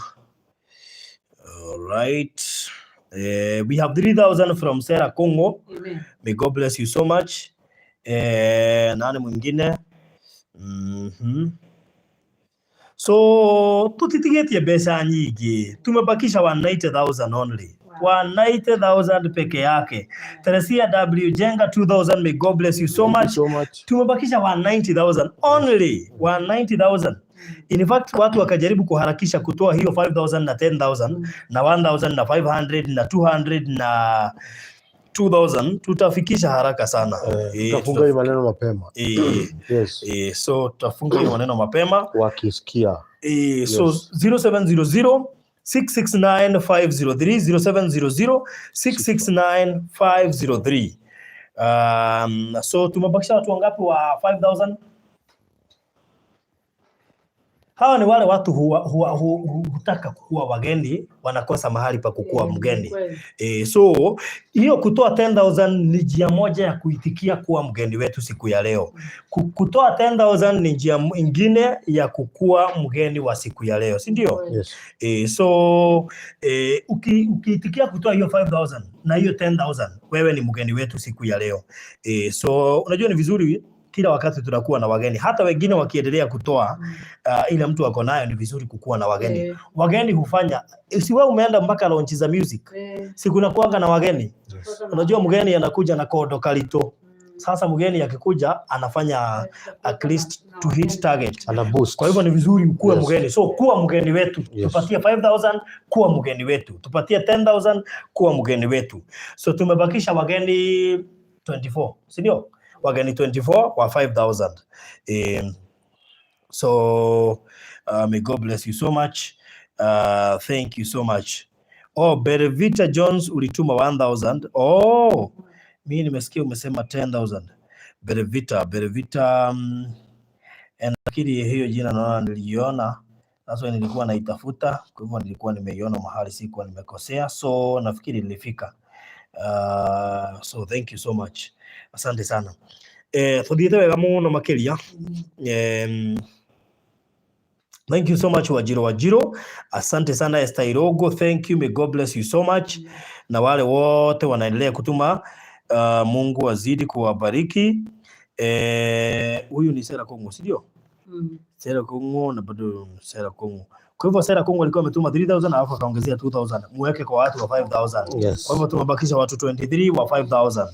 all right, we have 3000 from Sarah Kongo. Amen. May God bless you so much. Nani mwingine? So tutitigetie mbeca nyingĩ, tumebakisha 190,000 only. 190,000 peke yake. Teresia W Jenga, 2000. May God bless you so Thank you much. so much. Tumebakisha 190,000 only, 190,000. In fact, watu wakajaribu kuharakisha kutoa hiyo 5000 na 10,000 na 1000 na 500 na 200 na 2000, tutafikisha haraka sana. Tutafunga hii maneno mapema. Yes. So tutafunga hiyo maneno mapema. Wakisikia. So Yes. 0700 669 503, 0700 669 503. So tumebakisha watu wangapi wa 5000? Hawa ni wale watu huwa, huwa, hu, hu, hutaka kuwa wageni, wanakosa mahali pa kukuwa mgeni. Kweli. So hiyo kutoa 10,000 ni njia moja ya kuitikia kuwa mgeni wetu siku ya leo. Kutoa 10,000 ni njia ingine ya kukua mgeni wa siku ya leo, si ndio? Kweli. Yes. So ukiitikia kutoa hiyo 5000 na hiyo 10,000, wewe ni mgeni wetu siku ya leo. So unajua ni vizuri kila wakati tunakuwa na wageni, hata wengine wakiendelea kutoa ile mtu ako nayo, ni vizuri kukuwa na wageni. Wageni hufanya, si wewe umeenda mpaka launch za music, si kuna kuanga na wageni? Yes. Unajua mgeni anakuja na kodo kalito. Sasa mgeni akikuja anafanya at least to hit target. Ana boost. Kwa hivyo ni vizuri ukuwe mgeni. So kuwa mgeni wetu. Tupatie 5000, kuwa mgeni wetu. Tupatie 10,000, kuwa mgeni wetu. So tumebakisha wageni 24, si ndio? Wageni 24 wa 5000. So may God bless you so much. Thank you so much. Oh, Berevita Jones ulituma 1000. Oh, mi nimesikia umesema 10,000. Berevita, Berevita, nafikiri hiyo jina naona niliiona. Sasa nilikuwa naitafuta, kwa hivyo nilikuwa nimeiona mahali, sikuwa nimekosea, so nafikiri nilifika. So thank you so much. Asante sana. Tuthiĩte wega mũno makĩria. Thank you so much, Wajiro Wajiro. Asante sana, Esther Irogo. Thank you. May God bless you so much. Na wale wote wanaendelea kutuma, Mungu azidi kuwabariki. Huyu ni Sera Kongo, si ndio? Mm. Sera Kongo na bado Sera Kongo. Kwa hivyo Sera Kongo alikuwa ametuma 3000 alafu akaongezea 2000. Muweke kwa watu wa 5000. Yes. Kwa hivyo tumebakisha watu 23 wa 5000.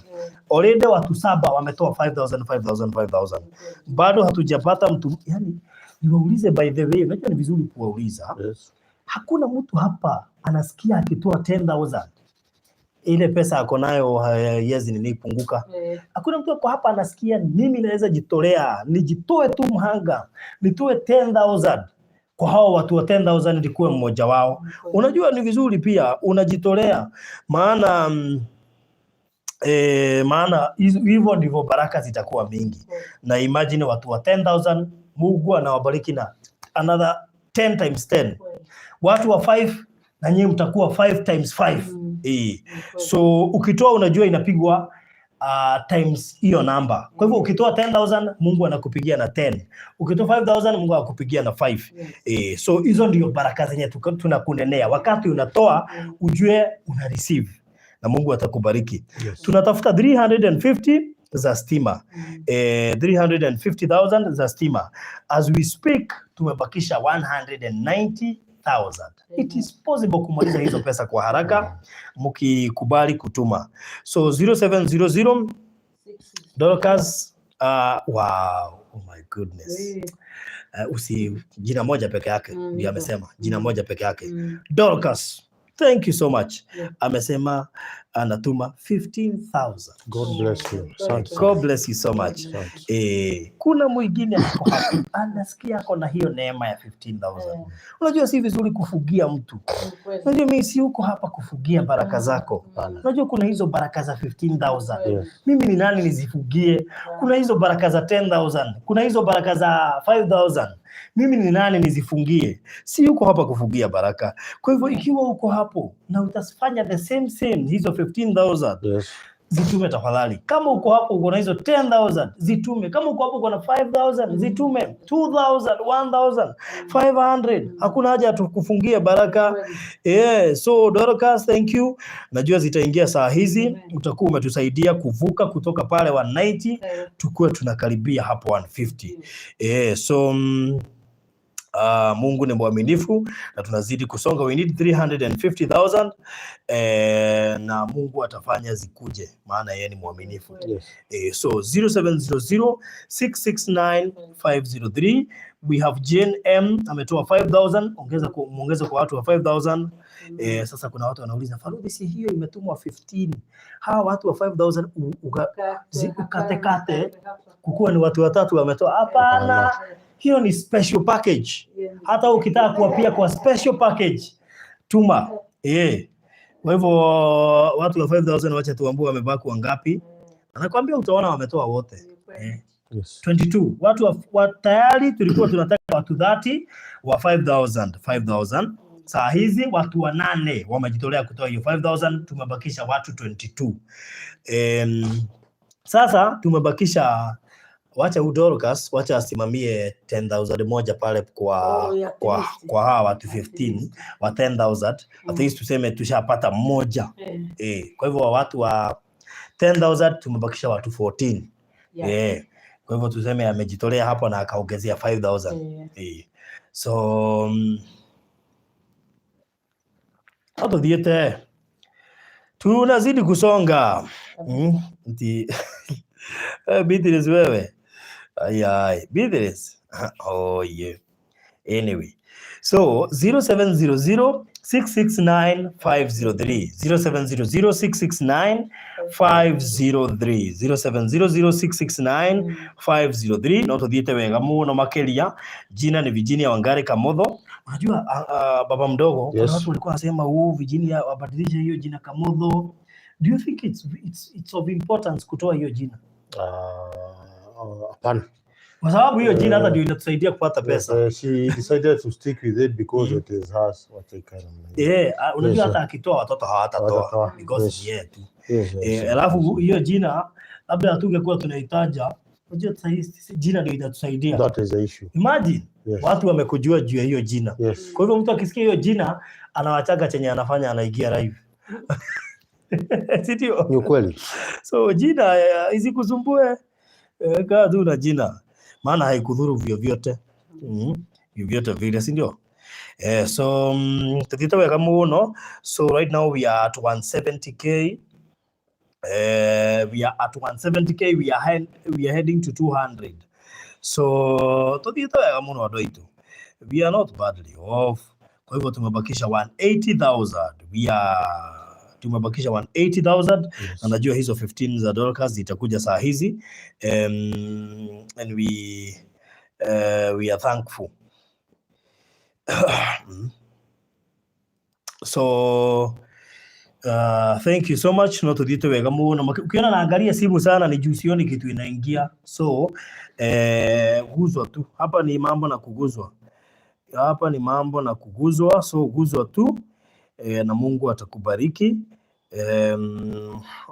Already watu saba wametoa 5000, 5000, 5000. Bado hatujapata mtu, yani niwaulize, by the way, unajua ni vizuri kuwauliza. Yes. Hakuna mtu hapa anasikia akitoa 10,000 ile pesa ako nayo haiwezi nini punguka. Hakuna mtu ako hapa anasikia mimi naweza jitolea, nijitoe tu mhanga, nitoe 10,000 kwa hao watu wa 10,000 nilikuwe mmoja wao. Unajua ni vizuri pia unajitolea, maana maana hivyo ndivyo baraka zitakuwa mingi. Na imagine watu wa 10,000 Mungu anawabariki na another 10 times 10. Watu wa 5 na nyinyi mtakuwa 5 times 5. So ukitoa unajua inapigwa times hiyo namba. Kwa hivyo ukitoa 10,000 Mungu anakupigia na 10. Ukitoa 5,000 Mungu anakupigia na 5. So hizo ndio baraka zenye tunakunenea. Wakati unatoa ujue una receive na Mungu atakubariki. Tunatafuta 350 za stima. 350,000 za stima. As we speak tumebakisha 190,000. It is possible kumaliza hizo pesa kwa haraka mkikubali kutuma. So 0700 Dorcas, wow, oh my goodness. Usi jina moja peke yake ndio Ndio. amesema jina moja peke yake. Dorcas, thank you so much. Amesema anatuma 15,000. God bless you. Asante. God bless you so much. Asante. Kuna mwingine ako hapo anasikia ako na hiyo neema ya 15,000. Unajua si vizuri kufugia mtu. Unajua mimi si uko hapa kufugia baraka zako. Hapana. Unajua kuna hizo baraka za 15,000. Yes. Mimi ni nani nizifugie? Kuna hizo baraka za 10,000, kuna hizo baraka za 5,000. Mimi ni nani nizifungie? Si uko hapa kufugia baraka. Kwa hivyo ikiwa uko hapo na utafanya the same same hizo 15,000, zitume tafadhali. Kama uko hapo uko na hizo 10,000, zitume. Kama uko hapo uko na 5,000, zitume. 2,000, 1,000, 500. Hakuna haja ya tukufungie baraka. Yeah, so Dorcas, thank you. Najua zitaingia saa hizi, utakuwa umetusaidia kuvuka kutoka pale 190 tukuwe tunakaribia hapo 150. Yeah, so Mungu ni mwaminifu na tunazidi kusonga. We need 350,000, na Mungu atafanya zikuje, maana yeye ni mwaminifu. So 0700 669 503. We have Jane M ametoa 5000, ongeza kwa muongeze kwa watu wa 5000. Sasa kuna watu wanauliza, "Faluthi, si hiyo imetumwa 15, hawa watu wa 5000 ukatekate kukuwa ni watu watatu wametoa?" Hapana, hiyo ni special package. Hata ukitaka kuwapia kwa special package, tuma. Kwa hivyo watu wa 5000, wacha tuambie wamebaki wangapi. Anakuambia utaona wametoa wote. 22 watu wa tayari tulikuwa tunataka watu 30 wa 5000 5000. Saa hizi watu wanane wamejitolea kutoa hiyo 5000, tumebakisha watu 22. Sasa tumebakisha, wacha huyu Dorcas, wacha asimamie 10,000 moja pale kwa Oh, yeah, kwa, least. kwa hawa watu 15 wa 10,000. At least tuseme tushapata mmoja. Kwa hivyo wa watu wa 10,000 tumebakisha watu 14. Kwa hivyo tuseme amejitolea hapo na akaongezea 5000. So hapo thiete tunazidi kusonga. Nti Beatrice wewe. Ai ai, Beatrice. Oh yeah. Anyway. So 0700 669 503, 0700 669 503, 0700 669 503. No tuthiete wega muno makiria. Jina ni Virginia Wangari Kamotho. Unajua baba mdogo, kuna watu walikuwa wanasema huu Virginia wabadilishe hiyo jina Kamotho. Do you think it's of importance kutoa hiyo jina? Hapana. Kwa sababu hiyo jina hata ndio inatusaidia kupata pesa. Yes, she decided to stick with it because it is hers. Wacha ikae namna hiyo. Yeah, unajua Yes, hata akitoa watoto hawatatoa Hawatatoa. because ni yeye tu. Yes. Alafu hiyo jina labda hatungekuwa tunaitaja. Unajua sasa hii jina ndio inatusaidia. That is the issue. Imagine watu wamekujua juu ya hiyo jina. Kwa hivyo mtu akisikia hiyo jina anawachaga chenye anafanya, anaingia live. Si ndio? Ni ukweli. So jina isikusumbue. Kaa tu na jina, maana haikudhuru vyovyote. Vyovyote vile, si ndio? So tuthiĩte wega mũno. So right now we are at 170K. We are at 170K, we are heading to 200. So tuthiĩte wega mũno andũ aitũ. We are not badly off. Kwa hivyo tumebakisha 180,000. We are tumebakisha 180,000 na najua hizo 15 za Dorcas zitakuja saa hizi, and we are thankful. So thank you so much. No tuthiĩte wega mũno. Ukiona naangalia simu sana ni juu sioni kitu inaingia. So guzwa tu hapa, ni mambo na kuguzwa hapa, ni mambo na kuguzwa. So guzwa tu, na Mungu atakubariki,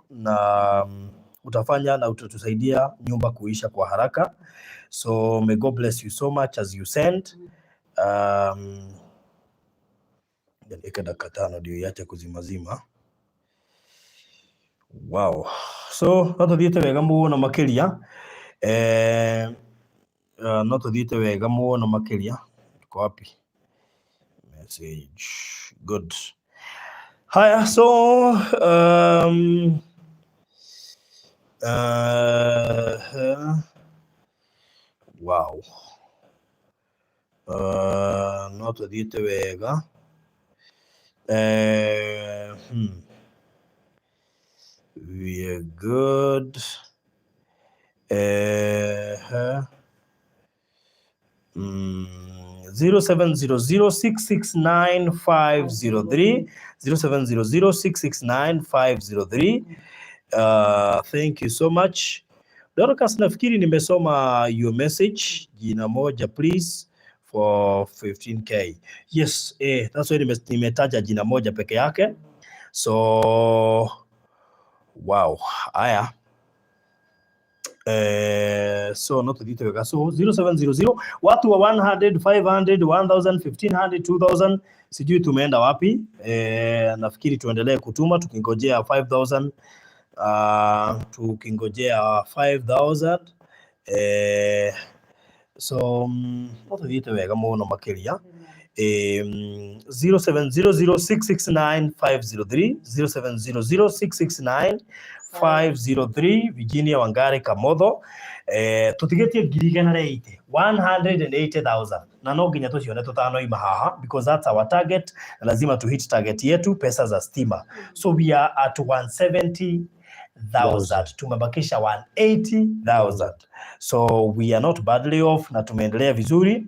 na utafanya na utatusaidia nyumba kuisha kwa haraka. So may God bless you so much as you send. Dakika 5 ndio iache kuzimazima. Wow. So no tuthiĩte wega mũno makĩria. No tuthiĩte wega mũno makĩria. Tuko wapi? Message. Good. Haya, so wow. No tuthiĩte wega. We are good. 0700669503, 0700669503. Thank you so much. Dorcas, nafikiri nimesoma your message. Jina moja, please, for 15K. Yes, that's why nimetaja jina moja peke yake. So wow, haya. So not tuthiĩte wega. So 0700, watu wa 100, 500, 1000, 1500, 2000, sijui tumeenda wapi. Nafikiri tuendelee kutuma tukingojea 5000, tukingojea 5000. So no tuthiĩte wega mũno makĩria. 0700669503, 0700669503, Virginia Wangari Kamotho. Tutigetie 180,000, 180,000, na no nginya tucione tutanoima haha because that's our target na lazima tu hit target yetu, pesa za stima. So we are at 170,000, tumebakisha 180,000, so we are not badly off na tumeendelea vizuri.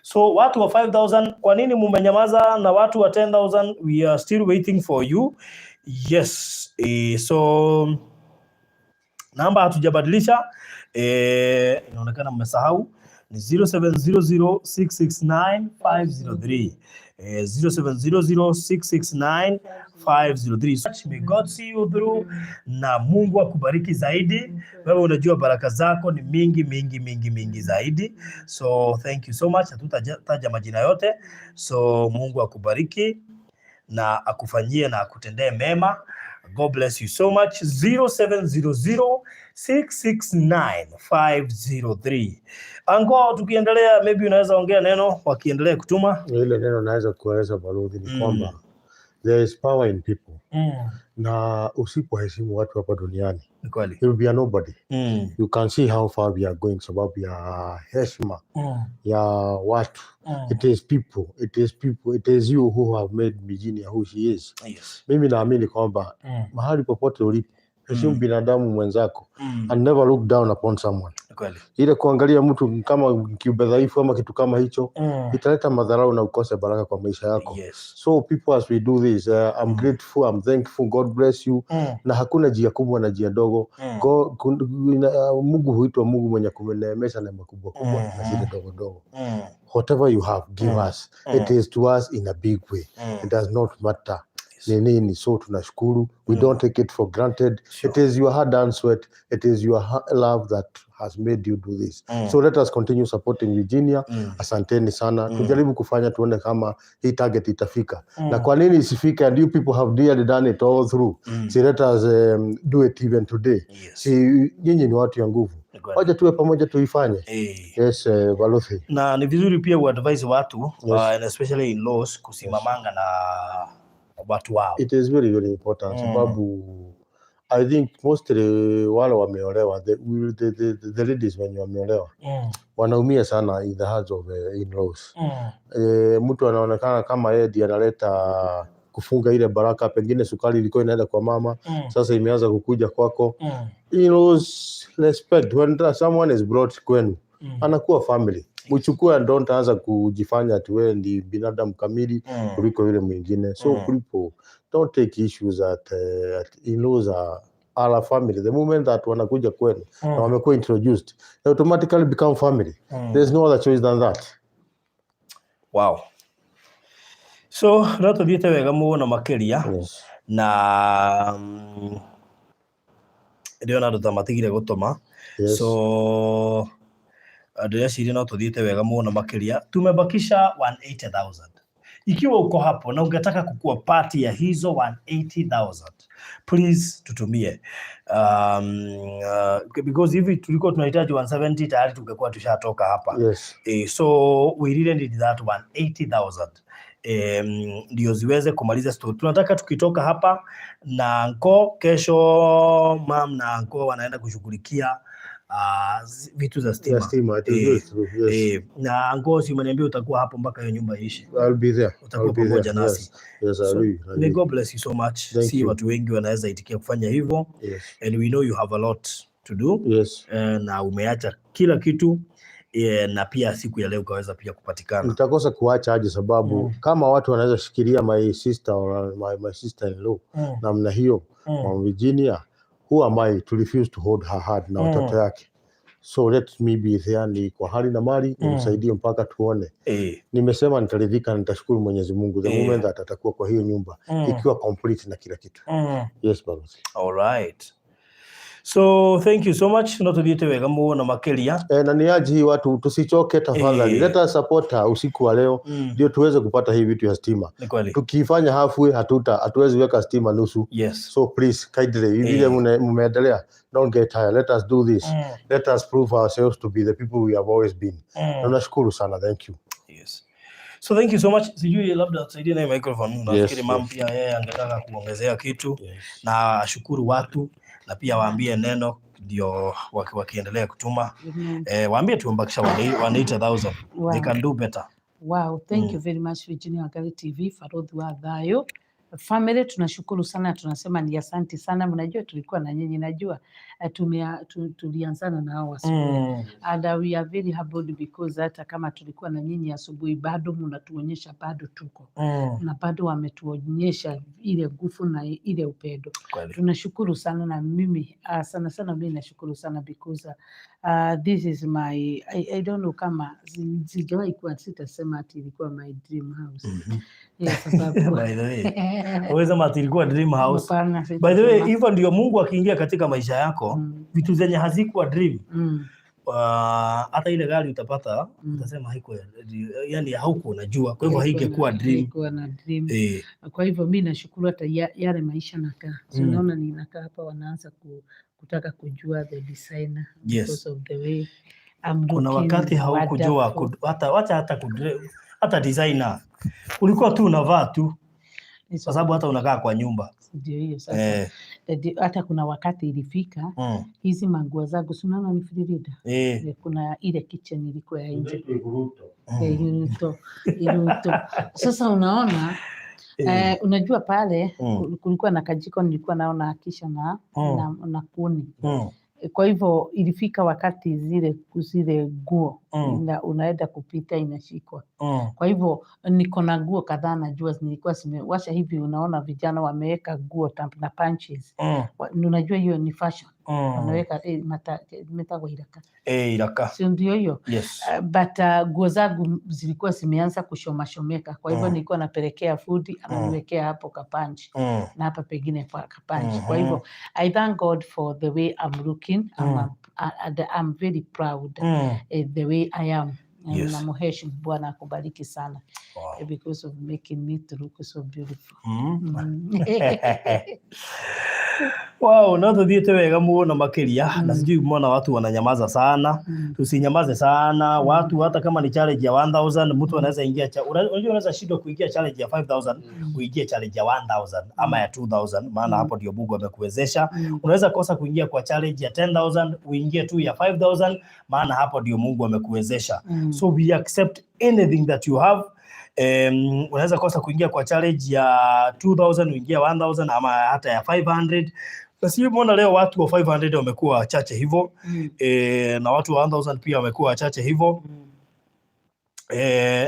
So watu wa 5000, kwa nini mumenyamaza? Na watu wa 10,000, we are still waiting for you. Yes, so namba hatujabadilisha. Inaonekana mmesahau ni 0700669503, 0700669503. May God see you through na Mungu akubariki zaidi. Wewe unajua baraka zako ni mingi mingi mingi mingi zaidi. So thank you so much. Hatutataja majina yote. So Mungu akubariki na akufanyie na akutendee mema. God bless you so much. 0700 669 503. Ango, tukiendelea, maybe unaweza ongea neno wakiendelea kutuma. Ile neno naweza kueleza, balozi, ni kwamba there is power in people na usipoheshimu watu hapa duniani, Ni kweli. You will be a nobody. You can see how far we are going sababu ya heshima ya watu. It is people, it is people, it is you who have made Virginia who she is. Mimi naamini kwamba mahali popote ulipo, heshimu binadamu mwenzako and never look down upon someone. Ni kweli. Ile kuangalia mtu kama kiumbe dhaifu ama kitu kama hicho italeta madharau na ukose baraka kwa maisha yako. So people, as we do this, I'm grateful, I'm thankful, God bless you. Na hakuna njia kubwa na njia ndogo. Mungu huitwa Mungu mwenye kuneemesha neema kubwa kubwa na zile ndogo ndogo. Whatever you have, give us. It is to us in a big way. It does not matter ni nini. So tunashukuru. We don't take it for granted. It is your hard earned sweat, it is your love that has made you do this. So let us continue supporting Virginia. Asanteni sana. Tujaribu kufanya tuone kama hii target itafika. Na kwa nini isifike, and you people have nearly done it all through? See, let us do it even today. Si nyinyi ni watu ya nguvu? Ni kweli. Wacha tuwe pamoja tuifanye. Yes, balozi. Na ni vizuri pia uadvise watu, and especially in laws, kusimamanga na watu wao. It is very very important sababu I think mostly wale wameolewa, the ladies wenye wameolewa wanaumia sana in the hands of in-laws. Mtu anaonekana kama yeye ndiye analeta kufunga ile baraka, pengine sukari ilikuwa inaenda kwa mama, sasa imeanza kukuja kwako. In-laws, respect. When someone is brought kwenu, anakuwa family, mchukue and don't anza kujifanya ati wewe ndi binadamu kamili kuliko yule mwingine. So people, don't take issues that in-laws are a family. The moment that wanakuja kwenu na wamekuwa introduced, they automatically become family. There's no other choice than that. Wow. So no tuthiĩte wega mũno makĩria. Na ndĩrona andũ ta matigire gũtũma. So ndĩreciria no tuthiĩte wega mũno makĩria. Tumebakisha 180,000. Ikiwa uko hapo na ungetaka kukuwa part ya hizo 180,000, please tutumie, because hivi tulikuwa tunahitaji 170, tayari tungekuwa tushatoka hapa. So we really need that 180,000 ndio ziweze kumaliza story. Tunataka tukitoka hapa na anko kesho, mam na anko wanaenda kushughulikia Vitu za Ya stima. Stima, it is true. Yes. Na Ngozi, umeniambia utakuwa hapo mpaka hiyo nyumba iishe. I'll be there. Utakuwa I'll be there. pamoja nasi. Yes, I'll So, be. I'll may be. God bless you so much. Thank Si you. watu wengi wanaweza itikia kufanya hivyo and we know you have a lot to do. Na umeacha kila kitu na pia siku ya leo ukaweza pia kupatikana. Nitakosa kuacha aje? Sababu kama watu wanaweza shikilia my sister or my sister in law namna hiyo, Mama Virginia, who am I to refuse to hold her hand na watoto yake? So let me be there, ni kwa hali na mali nimsaidie mpaka tuone. Nimesema nitaridhika, nitashukuru Mwenyezi Mungu the moment that atakuwa kwa hiyo nyumba ikiwa complete na kila kitu. Yes, balozi. All right. So thank you so much. No tuthiĩte wega mũno makĩria. Na niaji hii watu tusichoke tafadhali. Let us support her usiku wa leo ndio tuweze kupata hii vitu ya stima. Ni kweli. Tukifanya halfway hatuwezi weka stima nusu. So please kindly, vile mmeendelea, don't get tired. Let us do this. Let us prove ourselves to be the people we have always been. Na nashukuru sana, thank you. Yes. So thank you so much. Sijui labda tusaidie na hii microphone. Nafikiri Yes, mam yes. pia yeye angetaka kuongezea kitu na ashukuru watu na pia waambie neno ndio wakiendelea kutuma. Waambie tumbakisha 180,000. They can do better. Wow, thank you very much, Virginia Wangari TV, Farodhi wa Thayo family, tunashukuru sana, tunasema ni asante sana. Mnajua tulikuwa na nyinyi, najua tulianzana na hao asubuhi and we are very humbled because hata kama tulikuwa na nyinyi asubuhi, bado mnatuonyesha bado tuko na bado wametuonyesha ile nguvu na ile upendo. Tunashukuru sana na mimi sana sana mimi nashukuru sana because this is my I don't know kama sijawahi kuwa, sitasema ati ilikuwa my dream house. Yeah, sababu By the way, uweza ati ilikuwa dream house. Hapana, By the way, sitasema. hivyo ndio Mungu akiingia katika maisha yako, vitu zenye hazikuwa dream, hata ile gari utapata utasema haikuwa, yani haukuwa unajua, kwa hivyo haingekuwa dream. Haikuwa na dream. Kwa hivyo mi nashukuru hata yale maisha nakaa, so naona ninakaa hapa wanaanza kutaka kujua the designer because of the way I'm Kuna looking wakati haukujua wonderful. hata wacha hata hata designer ulikuwa tu unavaa tu kwa sababu hata unakaa kwa nyumba. Ndio hiyo sasa. Hata kuna wakati ilifika hizi manguo zangu, si unaona ni Florida. Kuna ile kitchen ilikuwa ya nje. Iruto, iruto. Sasa unaona unajua pale kulikuwa na kajiko nilikuwa naona akisha na, na kuni. Kwa hivyo ilifika wakati zile nguo unaenda kupita inashikwa. Kwa hivyo niko na nguo kadhaa najua nilikuwa zimewasha hivi, unaona vijana wameweka nguo na punches. Unajua hiyo ni fashion. Wanaweka metagwo iraka. Iraka. Si ndio hiyo? Yes. But nguo zangu zilikuwa zimeanza kushomashomeka, kwa hivyo nilikuwa napelekea fundi ananiwekea hapo kapanchi na hapa pengine kwa kapanchi. Kwa hivyo I thank God for the way I'm looking. And I'm very proud the way I am. Namuheshimu Bwana akubariki sana because of making me to look so beautiful. Wow, no tuthiĩte wega mũno makĩria na sijui mbona watu wananyamaza sana. Tusinyamaze sana watu, hata kama ni challenge ya 1000 mtu anaweza ingia unajua unaweza shindwa kuingia challenge ya 5000, uingie challenge ya 1000 ama ya 2000, maana hapo ndio Mungu amekuwezesha. Unaweza kosa kuingia kwa challenge ya 10,000, uingie tu ya 5000, maana hapo ndio Mungu amekuwezesha. So we accept anything that you have. Unaweza kosa kuingia kwa challenge ya 2000, uingie 1000 ama hata ya 500, na sio mbona leo watu wa 500 wamekuwa wachache hivyo na watu wa 1000 pia wamekuwa wachache hivyo.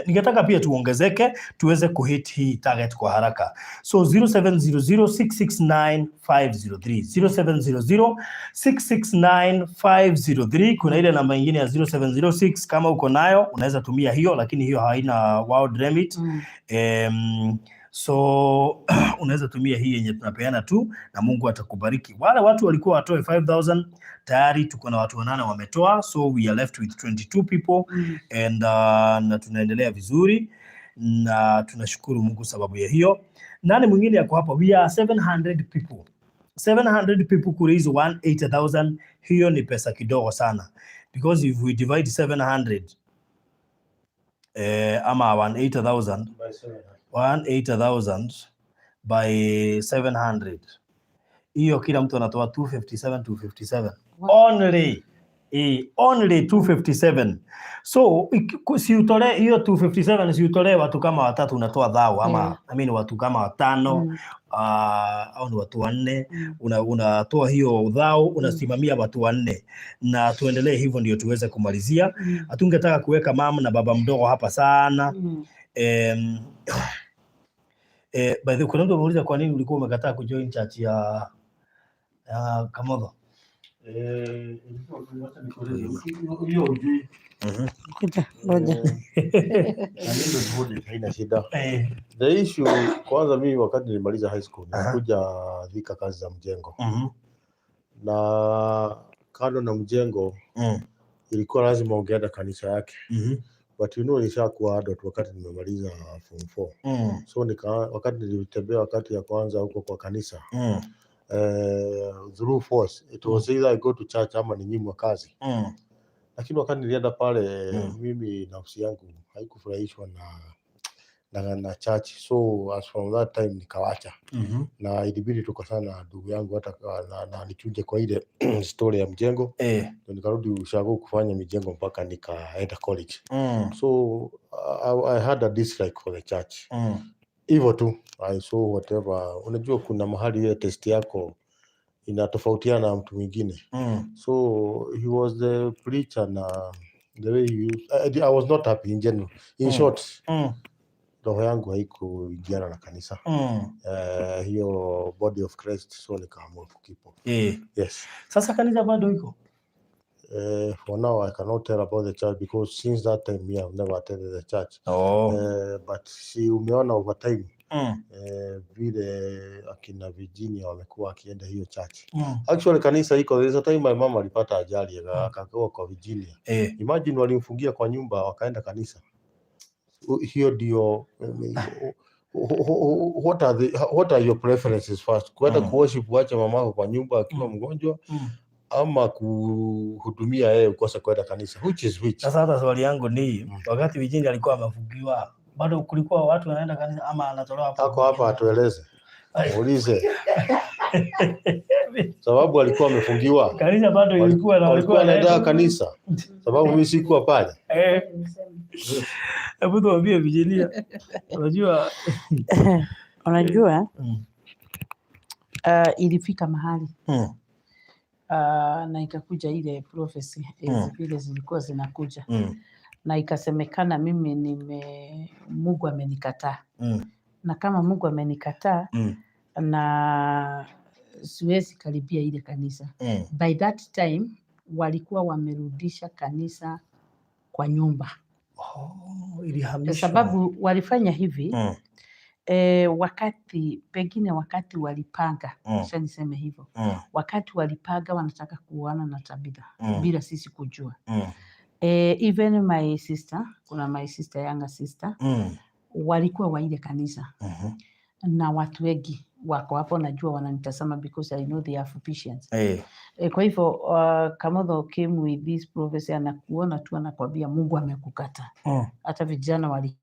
Ningetaka pia tuongezeke tuweze kuhit hii target kwa haraka. So 0700669503, 0700669503. Kuna ile namba ingine ya 0706, kama uko nayo unaweza tumia hiyo, lakini hiyo haina world remit. So unaweza tumia hii yenye tunapeana tu na Mungu atakubariki. Wale watu walikuwa watoe 5000, tayari tuko na watu wanane wametoa, so we are left with 22 people and na tunaendelea vizuri na tunashukuru Mungu sababu ya hiyo. Nani mwingine yako hapa? We are 700 people. 700 people ku raise 180,000, hiyo ni pesa kidogo sana because if we divide 700 ama 180,000, 180,000 by 700, hiyo kila mtu anatoa 257 257 only. Only 257. So si utolee hiyo 257, si utolee watu kama watatu, unatoa thao ama I mean watu kama watano au ni watu wanne, unatoa hiyo thao, unasimamia watu wanne, na tuendelee hivyo ndio tuweze kumalizia. Hatungetaka kuweka mama na baba mdogo hapa sana. By the way, kuna mtu ameuliza kwa nini ulikuwa umekataa kujoin church ya Kamotho? Eh, wacha nikueleze. Hiyo hujui. Ngoja, ngoja. Na mimi ndio haina shida. The issue kwanza, mimi wakati nilimaliza high school nilikuja Thika kazi za mjengo, na kando na mjengo ilikuwa lazima ungeenda kanisa yake, but you know nishakuwa adult wakati nimemaliza form 4, so wakati nilitembea wakati ya kwanza huko kwa kanisa, through force it was either I go to church ama ninyimwe kazi, lakini wakati nilienda pale, mimi nafsi yangu haikufurahishwa na church, so as from that time nikawacha, na ilibidi tukosana na ndugu yangu hata na nichuje kwa ile story ya mjengo. Ndio nikarudi ushago kufanya mijengo mpaka nikaenda college. So I had a dislike for the church hivyo tu. I saw whatever, unajua kuna mahali ile taste yako inatofautiana na mtu mwingine. So he was the preacher na the way he used, I was not happy in general, in short, roho yangu haikuingiana na kanisa, hiyo body of Christ, so nikaamua kukeep off. Yes. Sasa kanisa bado iko? For now I cannot tell about the church because since that time me I've never attended the church. But si umeona over time vile akina Virginia wamekuwa wakienda hiyo church. Actually kanisa iko, there's a time my mama alipata ajali, akakuwa kwa Virginia. Imagine walimfungia kwa nyumba wakaenda kanisa. Hiyo ndio what are your preferences first? Kwenda kuworship uache mamako kwa nyumba akiwa mgonjwa ama kuhudumia yeye ukose kwenda kanisa? Which is which? Sasa hata swali yangu ni wakati Virginia alikuwa amefungiwa, bado kulikuwa watu wanaenda kanisa ama anatolewa hapo? Ako hapa atueleze. Muulize. Sababu alikuwa amefungiwa. Kanisa bado ilikuwa na Walikuwa walikuwa wanaenda wanaenda kanisa. Sababu mimi sikuwa pale. Hebu tuambie Virginia. Unajua Unajua ilifika mahali na ikakuja ile prophecy vile zilikuwa zinakuja, na ikasemekana mimi Mungu amenikataa, na kama Mungu amenikataa na siwezi karibia ile kanisa. By that time walikuwa wamerudisha kanisa kwa nyumba. Oh, Kwa ilihamishwa. sababu walifanya hivi, wakati pengine wakati walipanga, acha niseme hivyo, wakati walipanga wanataka kuoana na Tabitha bila sisi kujua. Even my sister, kuna my sister, younger sister, walikuwa wa ile kanisa, na watu wengi wako hapo, najua wananitazama because I know they are Fupishians. Kwa hivyo Kamotho came with this prophecy, anakuona tu anakwambia Mungu amekukata. Hata vijana wali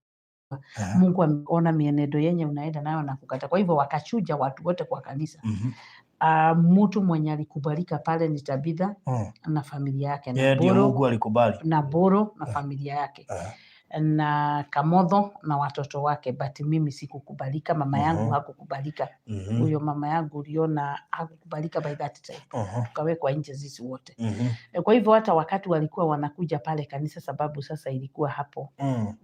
Mungu ameona mienendo yenye unaenda nayo na kukata. Kwa hivyo wakachuja watu wote kwa kanisa. Mtu mwenye alikubalika pale ni Tabitha na familia yake na Yeye ndio Boro Mungu alikubali. Na Boro na familia yake na Kamotho na watoto wake, but mimi sikukubalika. Mama yangu hakukubalika. Huyo mama yangu uliona hakukubalika by that time, tukawekwa nje sisi wote. Kwa hivyo hata wakati walikuwa wanakuja pale kanisa, sababu sasa ilikuwa hapo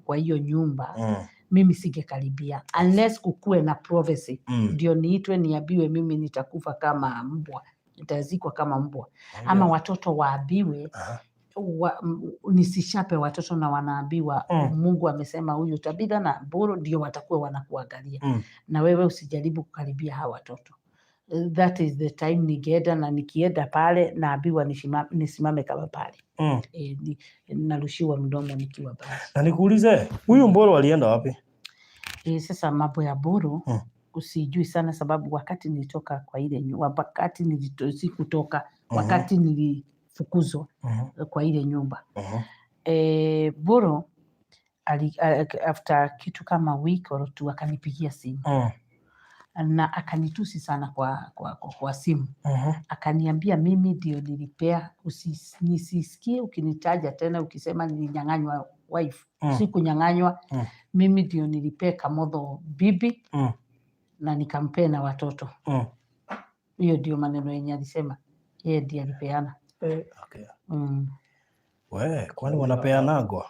kwa hiyo nyumba, mimi singekaribia unless kukuwe na prophecy ndio niitwe niambiwe mimi nitakufa kama mbwa, nitazikwa kama mbwa, ama watoto waambiwe nisichape watoto na wanaambiwa Mungu amesema huyu Tabitha na Mburu ndio watakuwa wanakuangalia na wewe usijaribu kukaribia hawa watoto. That is the time ningeenda, na nikienda pale naambiwa nisimame kama pale. Narushiwa mdomo nikiwa pale. Na nikuulize, huyu Mboro alienda wapi? Sasa mambo ya Mburu usijui sana, sababu wakati nilitoka kwa ile wakati sikutoka, wakati nilifukuzwa kwa ile nyumba, Boro after kitu kama week or two akanipigia simu. Na akanitusi sana kwa simu. Akaniambia mimi ndio nilipea, nisisikie ukinitaja tena ukisema nilinyang'anywa wife. Sikunyang'anywa. Mimi ndio nilipea Kamotho bibi na nikampea na watoto. Hiyo ndio maneno yenye alisema yeye ndiye alipeana. Eh, okay. We, kwani wanapeanagwa?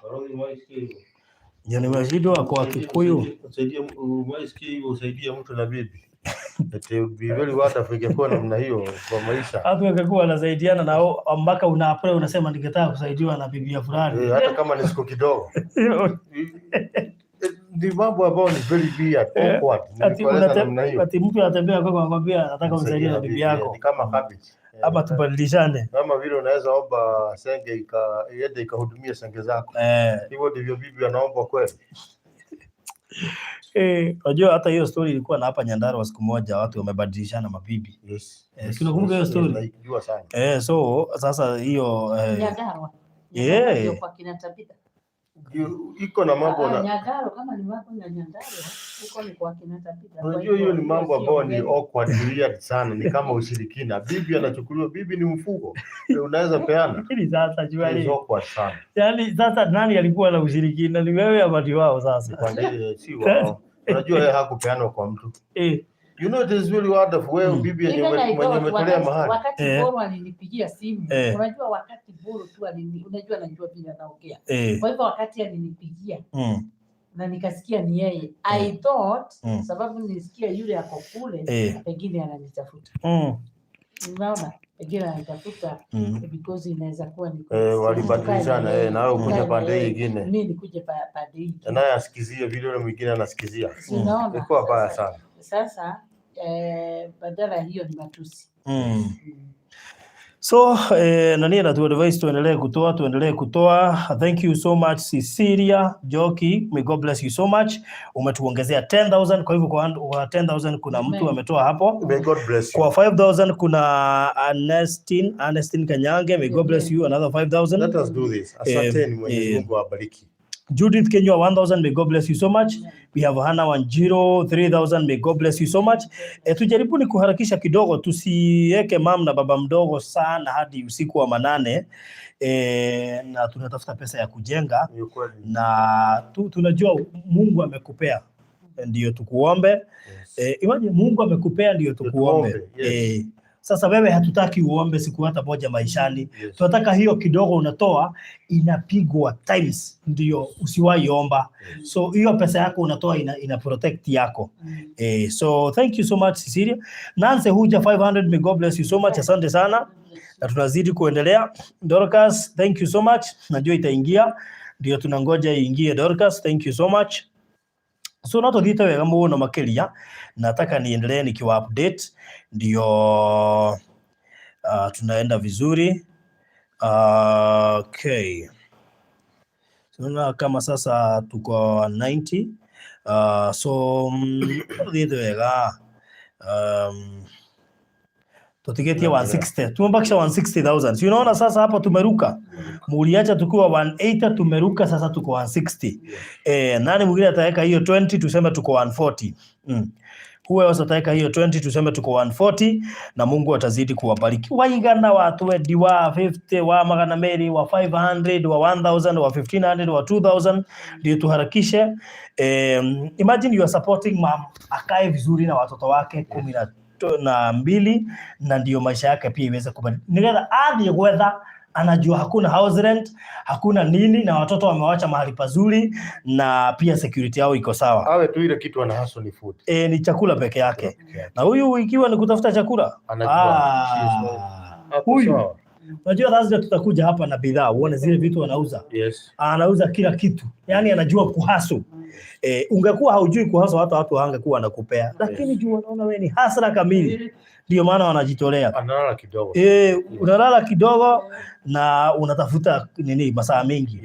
Ndio nimeshindwa kwa Kikuyu. Umeisikia hivyo, usaidie mtu na bibi. It would be very wonderful ingekuwa namna hiyo kwa maisha. Watu wangekuwa wanasaidiana na mpaka una apply unasema ningetaka kusaidiwa na bibi ya fulani. Eh, hata kama ni siku kidogo. Ni mambo ambayo ni very weird, awkward. Ati Nilikueleza namna hiyo. Ati mtu anatembea kwako anakwambia nataka unisaidie na bibi yako Ni kama habit. Ama tubadilishane. Kama vile unaweza omba senge iende ikahudumia senge zako. Hivyo ndivyo bibi anaomba kweli. Eh, unajua hata hiyo story ilikuwa na hapa Nyandarua siku moja watu wamebadilishana mabibi. Eh, si unakumbuka hiyo story? Naijua sana. Eh, so sasa hiyo Nyandarua. Yeah. Ndio kwa kina Tabitha. Iko na mambo Ah, na Nyandarua kama ni wako na Nyandarua huko ni kwa kina Tabitha. Kwa Unajua hivyo hiyo ni mambo sio ambayo ni mgeni. awkward, weird sana, ni kama ushirikina. Bibi anachukuliwa, bibi ni mfugo. Unaweza peana. Lakini sasa jua It is ni awkward sana. yaani sasa nani alikuwa na ushirikina, ni wewe ama ni wao sasa? Kwa nini si wao? Unajua yeye hakupeanwa kwa mtu. You know it is really wonderful wewe bibi yenye Even I mwenye thought umetolea mahali. wakati Boro alinipigia simu, unajua wakati Boro tu unajua najua vile anaongea. Kwa hivyo wakati alinipigia na nikasikia ni yeye, I thought sababu nilisikia yule ako kule, pengine ananitafuta. Unaona, pengine ananitafuta because inaweza kuwa ni Eh, walibadilishana na wewe ukuja pande hii ingine. mimi nikuje pande hii Na naye asikizie vile yule mwingine anasikizia. Si unaona? Ilikuwa baya sana. Sasa badala hiyo ni matusi. So nani anatu advise tuendelee kutoa, tuendelee kutoa. Thank you so much, Cecilia Joki, may God bless you so much. Umetuongezea 10,000, kwa hivyo kwa 10,000 kuna mtu Amen. Ametoa hapo. May God bless you. Kwa 5,000 kuna Ernestine Kanyange, may God bless you, another 5,000. Let us do this. Asanteni, Mwenyezi Mungu awabariki. Judith Kenywa 1000, may God bless you so much. We have Hannah Wanjiro 3000, may God bless you so much. Tujaribu ni kuharakisha kidogo, tusiweke mam na baba mdogo sana hadi usiku wa manane. Na tunatafuta pesa ya kujenga Ni ukweli. Na tunajua Mungu amekupea ndio tukuombe. Imagine Mungu amekupea ndio tukuombe. Tukuombe, yes. Sasa wewe hatutaki uombe siku hata moja maishani. Tunataka hiyo kidogo unatoa inapigwa times, ndio usiwahi omba. So hiyo pesa yako unatoa ina protect yako. So thank you so much, Cecilia. Nancy Huja 500, may God bless you so much. Asante sana. Na tunazidi kuendelea. Dorcas, thank you so much. Najua itaingia. Ndio tunangoja iingie, Dorcas, thank you so much. So no tuthiite wega muno makiria, nataka niendelee nikiwa update ndio tunaenda vizuri. Okay. Tunaona kama sasa tuko 90, so tuthiite wega, tutigetie 160, tumebakisha 160,000. Si unaona sasa hapa tumeruka? Muliacha tukiwa 180, tumeruka sasa tuko 160. Nani mwingine ataweka hiyo 20 tuseme tuko 140? Who else ataweka hiyo 20 tuseme tuko 140 na Mungu atazidi kuwabariki. Waigana wa 20, wa 50, wa magana meri, wa 500, wa 1000, wa 1500, wa 2000 ndio tuharakishe. Imagine you are supporting mom akae vizuri na watoto wake 12 na ndio maisha yake pia iweze kubadilika. Nigetha athiĩ gwetha anajua hakuna house rent, hakuna nini, na watoto wamewacha mahali pazuri na pia security yao iko sawa. Awe tu ile kitu ana hustle ni food. E, ni chakula peke yake. Na huyu ikiwa ni kutafuta chakula, Anajua. ah, Hapo huyu sawa. Unajua Thursday tutakuja hapa na bidhaa uone zile vitu anauza. Anauza kila kitu, yaani anajua kuhustle. Ungekuwa haujui kuhustle hata watu hawangekuwa wanakupea, lakini juu wanaona wewe ni hustler kamili, ndio maana wanajitolea. Analala kidogo. Unalala kidogo na unatafuta nini masaa mengi.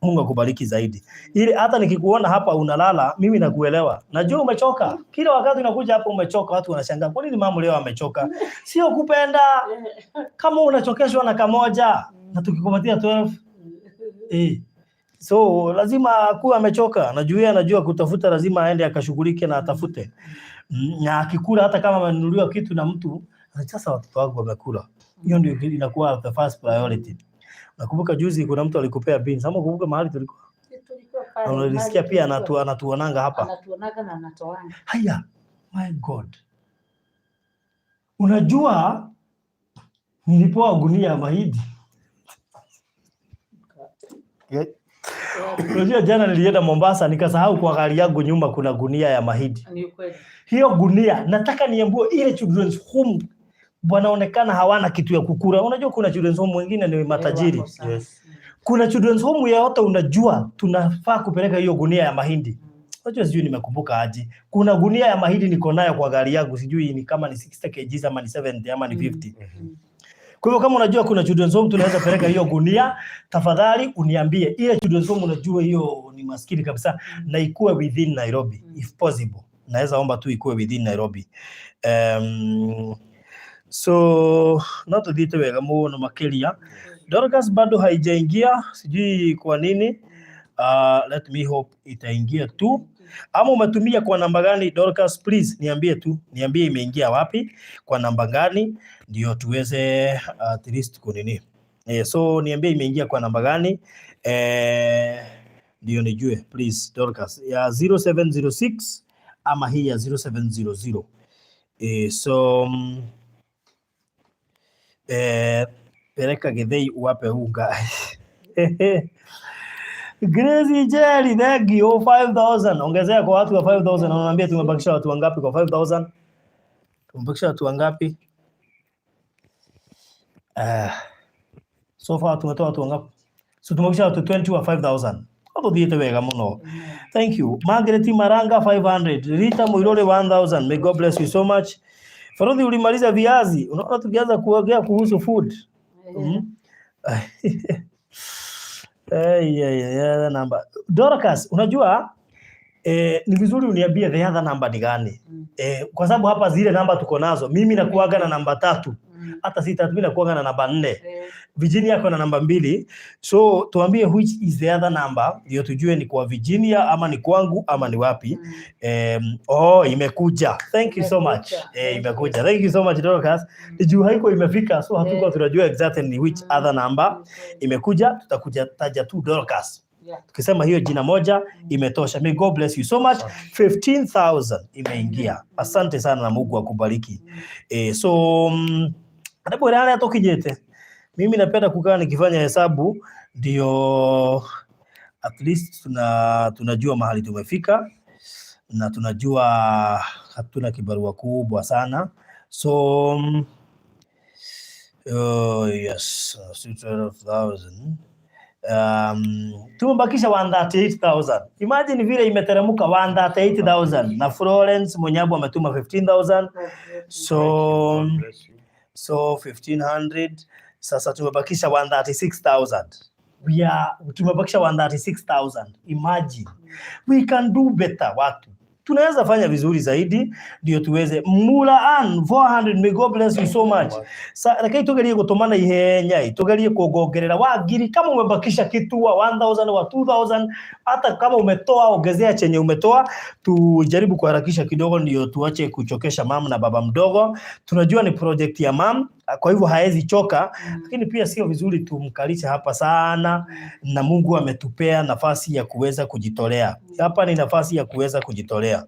Mungu akubariki zaidi. Ili hata nikikuona hapa unalala, mimi nakuelewa. Najua umechoka. Kila wakati unakuja hapa umechoka, watu wanashangaa kwa nini mama leo amechoka? Sio kupenda. Kama unachokeshwa na kamoja na tukikupatia 12 So lazima kuwa amechoka. Najua yeye anajua kutafuta, lazima aende akashughulike na atafute. Na akikula, hata kama amenunuliwa kitu na mtu, sasa watoto wangu wamekula. Hiyo ndio inakuwa the first priority. Nakumbuka juzi kuna mtu alikupea beans. Ama kumbuka mahali tulikuwa? Tulikuwa pale, Na unalisikia mahali pia tulikuwa. Anatuonanga hapa. Anatuonaga na anatoanga. Haya, my God. Unajua nilipewa gunia ya mahindi. Unajua jana nilienda Mombasa, nikasahau kwa gari yangu nyuma kuna gunia ya mahindi. Ni ukweli. Hiyo gunia nataka niambiwe ile children's home wanaonekana hawana kitu ya kukula. Unajua kuna children's home wengine ni matajiri. Wako sawa. Kuna children's home yote unajua tunafaa kupeleka hiyo gunia ya mahindi. Unajua sijui nimekumbuka aje. Kuna gunia ya mahindi niko nayo kwa gari yangu, sijui ni kama ni 60 kg ama ni 70 ama ni 50. Kwa hivyo kama unajua kuna children's home tunaweza peleka hiyo gunia, tafadhali uniambie. Ile children's home unajua hiyo ni maskini kabisa na ikuwe within Nairobi if possible. Naweza omba tu ikuwe within Nairobi. So no tuthiite wega muno makiria. Dorcas bado haijaingia, sijui kwa nini. Let me hope itaingia tu. Ama umetumia kwa namba gani Dorcas? Please niambie tu, niambie imeingia wapi, kwa namba gani, ndio tuweze at least kunini. So niambie imeingia kwa namba gani, ndio nijue please Dorcas, ya 0706 ama hii ya 0700. So peleka Githei uwape unga. Gracie Jerry, thank you. 5000. Ongezea kwa watu wa 5000. Unaambia tumebakisha watu wangapi kwa 5000? Tumebakisha watu wangapi? So far tumetoa watu wangapi? So tumebakisha watu 20 wa 5000. Hapo thiete wega muno. Thank you. Margaret Maranga 500. Rita Muirore 1000. May God bless you so much. Farodhi, ulimaliza viazi. Unaona tukianza kuongea kuhusu food. Hey, yeah, namba. Dorcas, unajua ni vizuri uniambie the other number ni gani? Kwa sababu hapa zile namba tuko nazo, mimi nakuaga na namba 3. Hata si 3, mimi nakuaga na namba 4. Virginia ako na namba 2. So tuambie which is the other number ndio tujue ni kwa Virginia ama ni kwangu ama ni wapi. Oh, imekuja. Thank you so much. Imekuja. Imekuja. Thank you so much Dorcas. Juu haiko imefika, so hatuko tunajua exactly ni which other number imekuja. Tutakuja taja tu Dorcas. Tukisema hiyo jina moja imetosha. May God bless you so much. 15,000 imeingia. Asante sana na Mungu akubariki. So hapo tukinyete. Mimi napenda kukaa nikifanya hesabu ndio at least tunajua mahali tumefika na tunajua hatuna kibarua kubwa sana. So oh, yes, 12,000. Tumebakisha 138,000. Imagine vile imeteremka 138,000 na Florence Munyabu ametuma 15,000. So 1500, sasa tumebakisha 136,000. We are tumebakisha 136,000. Imagine. We can do better watu. Tunaweza fanya vizuri zaidi ndio tuweze. Mula Ann 400, may God bless you so much. Sa reke tugerie gutumana ihenya, tugerie kuongerera wa ngiri. Kama umebakisha kitu wa 1000 wa 2000, hata kama umetoa ongezea chenye umetoa, tujaribu kuharakisha kidogo ndio tuache kuchokesha mama na baba mdogo. Tunajua ni project ya mam, kwa hivyo haezi choka, lakini pia sio vizuri tumkalishe hapa sana, na Mungu ametupea nafasi ya kuweza kujitolea. Hapa ni nafasi ya kuweza kujitolea.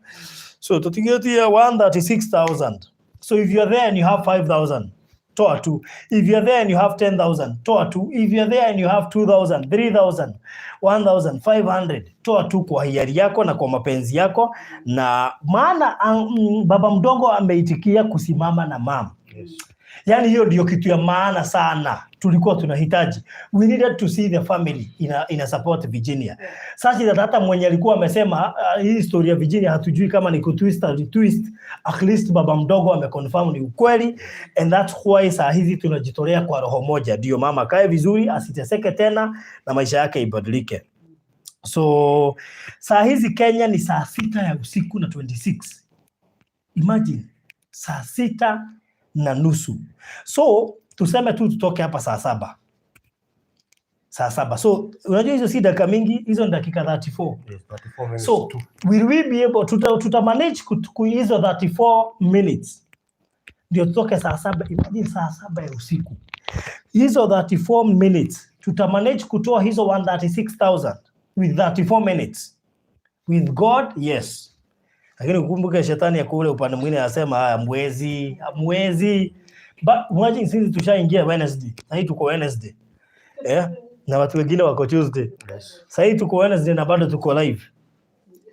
So tutigetie 136,000. So if you are there and you have 5,000, toa tu. If you are there and you have 10,000, toa tu. If you are there and you have 2,000, 3,000, 1,500, toa tu kwa hiari yako na kwa mapenzi yako, na maana baba mdogo ameitikia kusimama na mama. Yaani hiyo ndio kitu ya maana sana tulikuwa tunahitaji. We needed to see the family ina support Virginia. Sasa that hata mwenye alikuwa amesema hii story ya Virginia hatujui kama ni kutwist au twist, at least baba mdogo ameconfirm ni ukweli, and that's why saa hizi tunajitolea kwa roho moja, ndio mama kae vizuri, asiteseke tena na maisha yake ibadilike. So saa hizi Kenya ni saa 6 ya usiku na 26. Imagine saa 6:30. So tuseme tu tutoke hapa saa 7. Saa 7. So unajua hizo si dakika mingi, hizo ni dakika 34. Yes, 34 minutes So tu. Will we be able, tuta manage hizo 34 minutes ndio tutoke saa 7? Imagine saa 7 ya usiku, hizo 34 minutes tuta manage kutoa hizo 136,000 with 34 minutes? With God, yes, lakini ukumbuke shetani ya kule upande mwingine anasema, "Haya, mwezi mwezi." But imagine sisi tushaingia Wednesday, sahii tuko Wednesday, eh, na watu wengine wako Tuesday. Sahii tuko Wednesday na bado tuko live.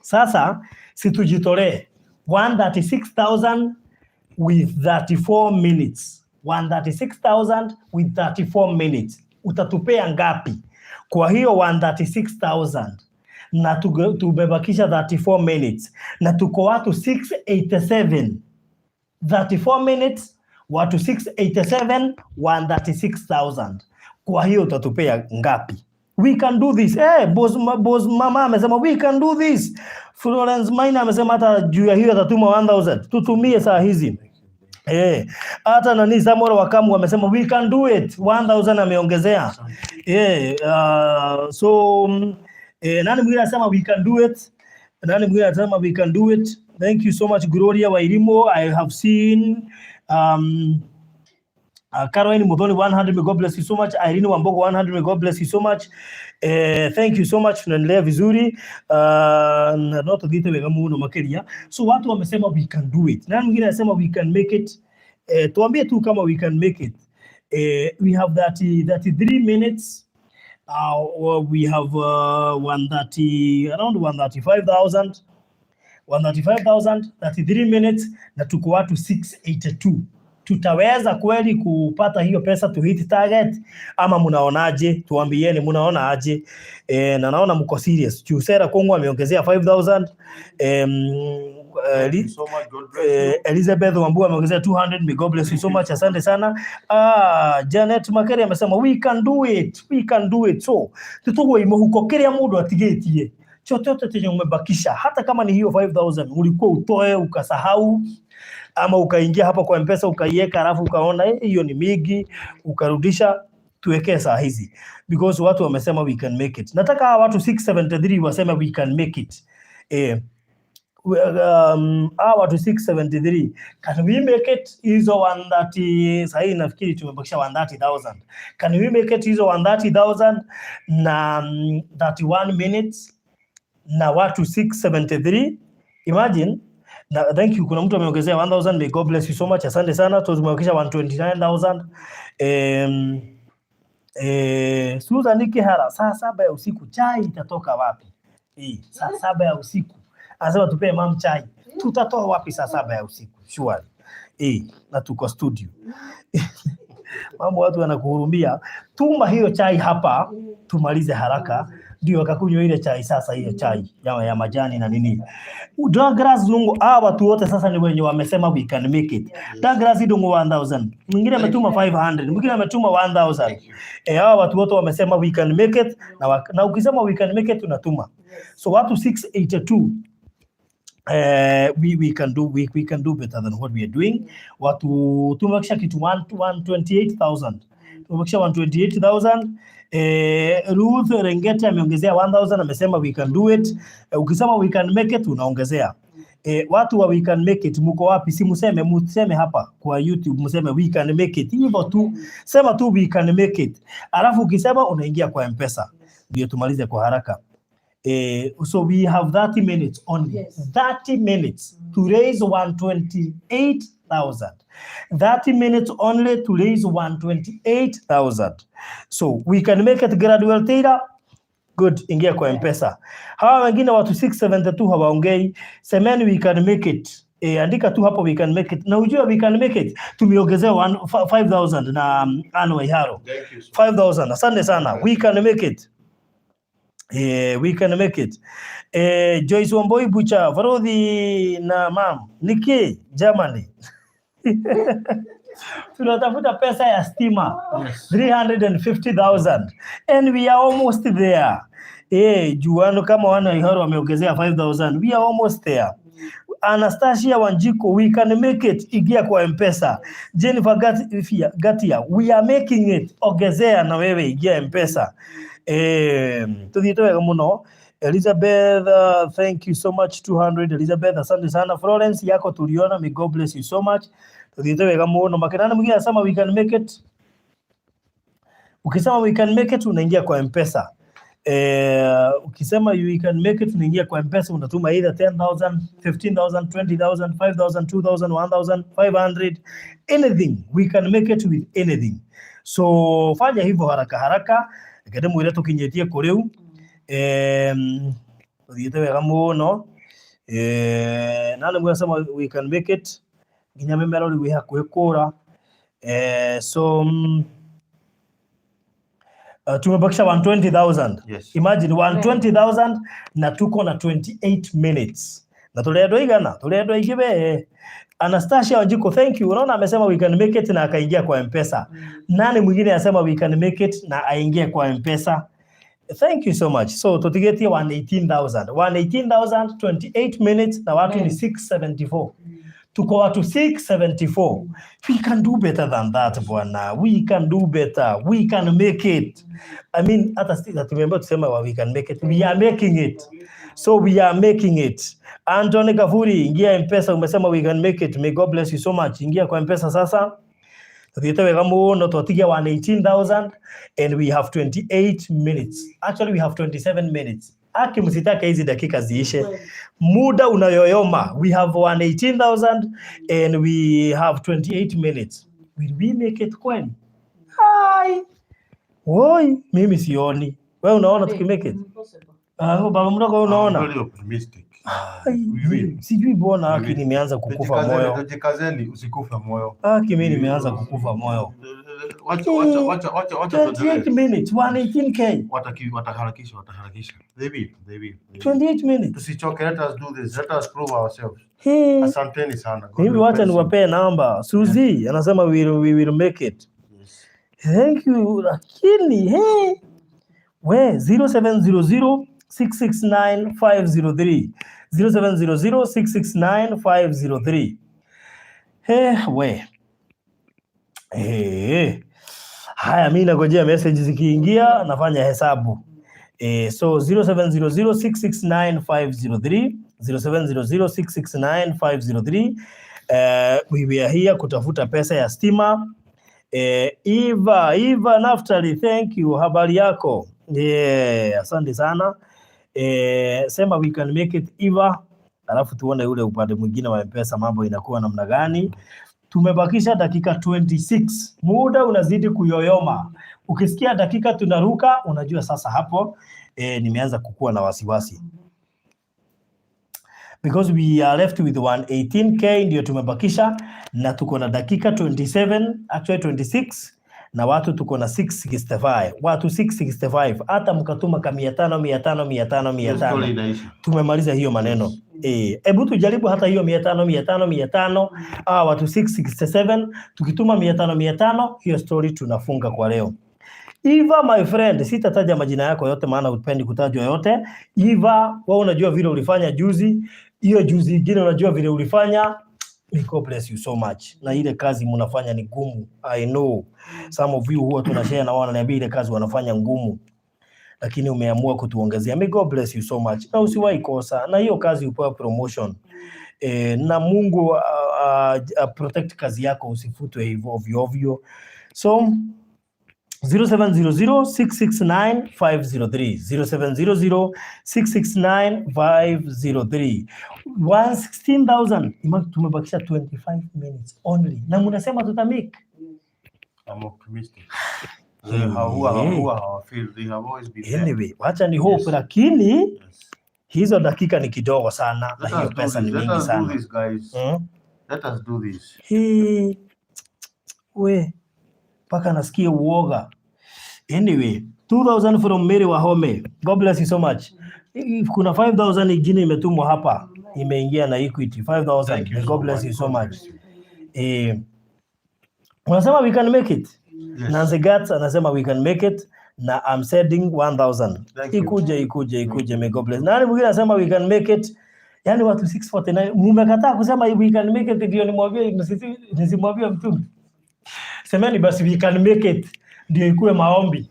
Sasa si tujitolee 136,000 with 34 minutes? 136,000 with 34 minutes, utatupea ngapi kwa hiyo 136,000 na tumebakisha 34 minutes na tuko watu 687? 34 minutes, watu 687, 136,000. Kwa hiyo utatupea ngapi? We can do this. Eh, boss, boss mama amesema we can do this. Florence Maina amesema hata juu ya hiyo atatuma 1000. Tutumie saa hizi. Eh, hata nani, Samuel Wakamu amesema we can do it, 1000 ameongezea. Eh, so nani mwingine anasema we can do it? Nani mwingine anasema we can do it? Thank you so much, Gloria Wairimo. I have seen Caroline Muthoni 100, may God bless you so much. Irene Wambogo 100, may God bless you so much. Thank you so much. Tunaendelea vizuri. Na no tuthiite wega muno makiria. So watu wamesema we can do it. Nani mwingine anasema we can make it? Tuambie tu kama we can make it. We have 30, 33 minutes. Or we have 130, around 135,000. 135,000, 33 minutes na tuko watu 682. Tutaweza kweli kupata hiyo pesa to hit target ama mnaonaje? Tuambieni mnaona aje? Na naona mko serious. Juu Sarah Kongo ameongezea 5000. Thank you so much. God bless you. Elizabeth Wambua ameongezea 200. May God bless you so much. Asante sana. Ah, Janet Makeri amesema we can do it. We can do it. So tutugwe muhuko kiria mundu atigitie chochote chenye umebakisha, hata kama ni hiyo 5000 ulikuwa utoe ukasahau, ama ukaingia hapa kwa Mpesa ukaiweka, alafu ukaona, eh, hiyo ni mingi, ukarudisha, tuwekee saa hizi because watu wamesema we can make it. Nataka hawa watu 673 waseme we can make it. Hawa watu 673, can we make it hizo 130? Sahii nafikiri tumebakisha 130,000. Can we make it hizo 130,000 na 31 minutes na watu 673? Imagine. Na thank you, kuna mtu ameongezea 1000. May God bless you so much. Asante sana. Tumebakisha 129,000. Susan Kihara, saa 7 ya usiku chai itatoka wapi? Saa 7 ya usiku anasema tupee mam chai, tutatoa wapi saa 7 ya usiku, surely? Na tuko studio. Mambo watu wanakuhurumia. Tuma hiyo chai hapa tumalize haraka, ndio akakunywa ile chai sasa, hiyo chai ya majani na nini. Douglas Nungu, hawa watu wote sasa ni wenye wamesema we can make it. Douglas Ndungu 1000, mwingine ametuma 500, mwingine ametuma 1000. Eh, hawa watu wote wamesema we can make it na ukisema we can make it unatuma. So watu 682, we can do better than what we are doing. Watu tumebakisha kitu 128,000, tumebakisha 128,000. Ruth Rengete ameongezea 1000, amesema we can do it. Ukisema we can make it unaongezea. Watu wa we can make it muko wapi? Si museme, museme hapa kwa YouTube, museme we can make it. Hivyo tu, sema tu we can make it. Alafu ukisema unaingia kwa M-Pesa. Ndio tumalize kwa haraka. So we have 30 minutes only. 30 minutes to raise 128,000. 30 minutes only to raise 128,000. So we can make it. Gradual Taylor. Good, ingia kwa M-Pesa. Hawa wengine watu 672 hawaongei. Semeni we can make it. Andika tu hapo we can make it. Na ujue we can make it. Tumeongezea 5000 na Anne Waiharo. Thank you so 5000. Asante sana. We can make it. We can make it. Joyce Wamboi Bucha, Farodhi na mam, Niki, Germany. Tunatafuta pesa ya stima. 350,000 and we are almost there. Juano kama wana Iharo wameongezea 5000. We are almost there. Anastasia Wanjiko, we can make it. Ingia kwa M-Pesa. Jennifer Gatia, we are making it. Ongezea na wewe, ingia M-Pesa. Tuthiĩte wega mũno. Elizabeth, thank you so much, 200. Elizabeth, asante sana. Florence, yako tuliona, may God bless you so much. Tuthiĩte wega mũno. Makenana mwingine anasema we can make it. Ukisema we can make it unaingia kwa M-Pesa. Ukisema you can make it unaingia kwa M-Pesa, unatuma either 10,000, 15,000, 20,000, 5,000, 2,000, 1,000, 500, anything. We can make it with anything. So fanya hivyo haraka haraka, reke ndĩmwĩre tũkinyĩtie kũ rĩu. Tũthiĩte wega mũno. Na nĩ mwasema we can make it nginya mĩmera rĩu ĩ hakuhĩ kũra. So tumebakisha 120,000. Yes. Imagine 120,000 na tuko na 28 minutes. Na tũrĩ andũ aigana? Tũrĩ andũ aingĩ we. Anastasia Wanjiko, thank you. Unaona amesema we can make it na akaingia kwa M-Pesa. Nani mwingine anasema we can make it na aingie kwa M-Pesa? Thank you so much. So tutigetie 118,000. 118,000, 28 minutes na watu ni 674. Tuko watu 674. We can do better than that, bwana. We can do better. We can make it. I mean, hata tumeambiwa tuseme wa we can make it. We are making it. So we are making it. Anthony Kafuri, ingia M-Pesa, umesema we can make it. May God bless you so much. Ingia kwa M-Pesa sasa. Tuthiĩte wega mũno, twatigia 118,000 and we have 28 minutes. Actually we have 27 minutes. Aki msitake hizi dakika ziishe. Muda unayoyoma. We have 118,000 and we have 28 minutes. Will we make it kweli? Hai. Woi, mimi sioni. Wewe unaona tukimake it? Ah, baba mdogo wewe I'm unaona? very optimistic. Ai, We will. sijui mbona We aki will. nimeanza kukufa Tujikazeni, moyo. tujikazeni, usikufe moyo. Aki mimi nimeanza kukufa moyo. Wacha wacha wacha wacha wacha 28 tuendelee. minutes, 118K. Wataharakisha, wataharakisha. They will, they will. They will. 28 minutes. Tusichoke, let us do this. Let us prove ourselves. Hey. Asanteni sana. God Mimi will wacha bless you. niwapee namba. Suzy anasema we will make it. Yes. Thank you. Lakini hey. We 0700 669 503. 0700 669 503. Hey, we. Hey. Haya, mimi nagojea message zikiingia nafanya hesabu. So 0700 669 503, 0700 669 503. We were here kutafuta pesa ya stima. Eva, Eva Naftali, thank you. Habari yako? Yeah, asante sana. Sema we can make it, Eva. Alafu tuone ule upande mwingine wa M-Pesa mambo inakuwa namna gani. Tumebakisha dakika 26. Muda unazidi kuyoyoma. Ukisikia dakika tunaruka, unajua sasa hapo nimeanza kukua na wasiwasi. Because we are left with 118K ndio tumebakisha na tuko na dakika 27, actually 26, na watu tuko na 665. Watu 665, hata mkatuma ka 500 500 500 Hiyo 500. story inaisha. Tumemaliza hiyo maneno. Hebu tujaribu hata hiyo 500 500 500, watu 667 tukituma 500 500, hiyo story tunafunga kwa leo. Eva my friend, sitataja majina yako yote maana upendi kutajwa yote. Eva, wewe unajua vile ulifanya juzi, hiyo juzi ingine unajua vile ulifanya. May God bless you so much. Na ile kazi mnafanya ni gumu. I know. Some of you huwa tunashare na wao wananiambia ile kazi wanafanya ngumu. Lakini umeamua kutuongezea. May God bless you so much. Na usiwahi kosa. Na hiyo kazi upewe promotion. Na Mungu protect kazi yako, usifutwe hivyo ovyo ovyo. So 0700 669 503, 0700 669 503, 116,000. Imagine tumebakisha 25 minutes only na mnasema tutamake. I'm optimistic. They have, huwa hawafeel. They have always been there. Anyway, wacha ni hope, Yes. lakini Yes. hizo dakika ni kidogo sana na Let hiyo us do pesa this. ni Let mingi us do sana. this, guys. Let us do this. Hii, we mpaka nasikia uoga. Anyway, 2000 from Mary Wahome. God bless you so much. Kuna 5000 ingine imetumwa hapa, imeingia na Equity 5000. Thank you May so God bless much. you so God much. bless you. Unasema we can make it. Yes. Nancy Gats anasema we can make it na I'm sending 1000. Thank you. Ikuje, ikuje, ikuje. May God bless. Nani mwingine anasema we can make it? Yaani watu 649 mumekataa kusema we can make it, ndio nimwambie, nisimwambie mtume. Semeni basi we can make it ndio ikuwe maombi.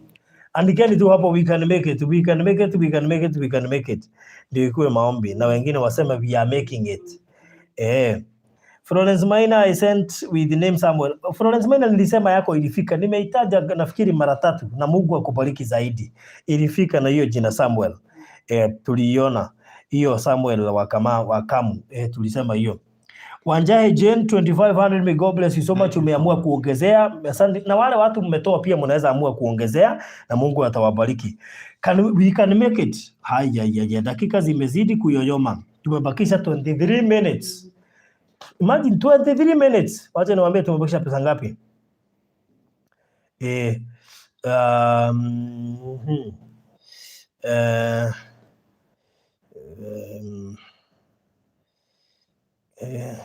Andikeni tu hapo, we can make it, we can make it, we can make it, we can make it. Ndio ikuwe maombi na wengine waseme we are making it. Eh. Florence Maina, I sent with the name Samuel. Florence Maina, nilisema yako ilifika. Nimeitaja nafikiri mara tatu na Mungu akubariki zaidi. Ilifika na hiyo jina Samuel. Eh, tuliiona hiyo Samuel wakama wakamu. Eh, tulisema hiyo. Wanjahe Jane 2500, may God bless you so much. Umeamua kuongezea. Asante. Na wale watu mmetoa pia mnaweza amua kuongezea na Mungu atawabariki. We can make it. Haya ya, dakika zimezidi kuyoyoma. Tumebakisha 23 minutes. Imagine 23 minutes. Wacha niwaambie tumebakisha pesa ngapi? Eh, um, hmm. Eh, eh,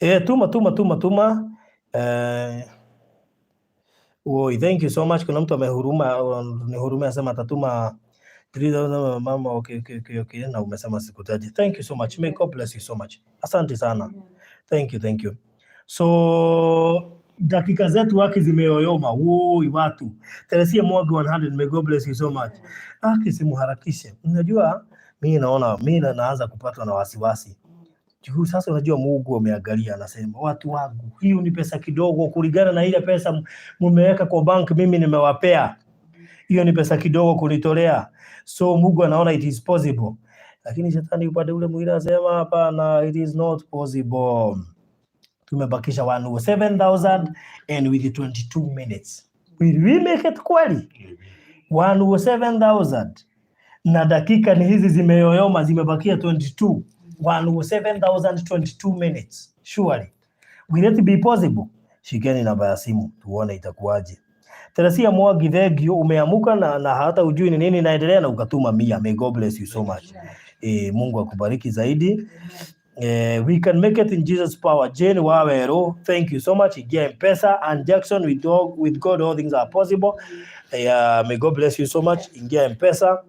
eh, tuma tuma tuma tuma. Eh, oi, thank you so much. Kuna mtu amehuruma nihurumia, asema atatuma 3000 mama. Okay. Na umesema sikutaji. Thank you so much. May God bless you so much. Asante sana. Thank you, thank you. So dakika zetu waki zimeyoyoma. Woi watu. Teresia Mwangi 100, may God bless you so much. Aki simuharakishe. Unajua mimi naona mimi naanza kupatwa na wasiwasi. Juu sasa unajua Mungu ameangalia, anasema watu wangu, hiyo ni pesa kidogo kulingana na ile pesa mumeweka kwa bank, mimi nimewapea. Hiyo ni pesa kidogo kunitolea. So Mungu anaona it is possible. Lakini shetani upande ule mwingine anasema hapana, it is not possible. Tumebakisha 107,000 and with 22 minutes. Will we make it kweli? 107,000 na dakika ni hizi zimeyoyoma, zimebakia 22. 107,022 minutes. Surely. Will it be possible? Shikeni namba ya simu tuone itakuwaje. Teresia Mwangi, thank you. Umeamuka na hata ujui ni nini inaendelea na ukatuma 100. May God bless you so much. Eh, Mungu akubariki zaidi. Eh, we can make it in Jesus power. Jane Wawero, thank you so much. Ingia M-Pesa and Jackson, with God all things are possible. May God bless you so much. Ingia M-Pesa.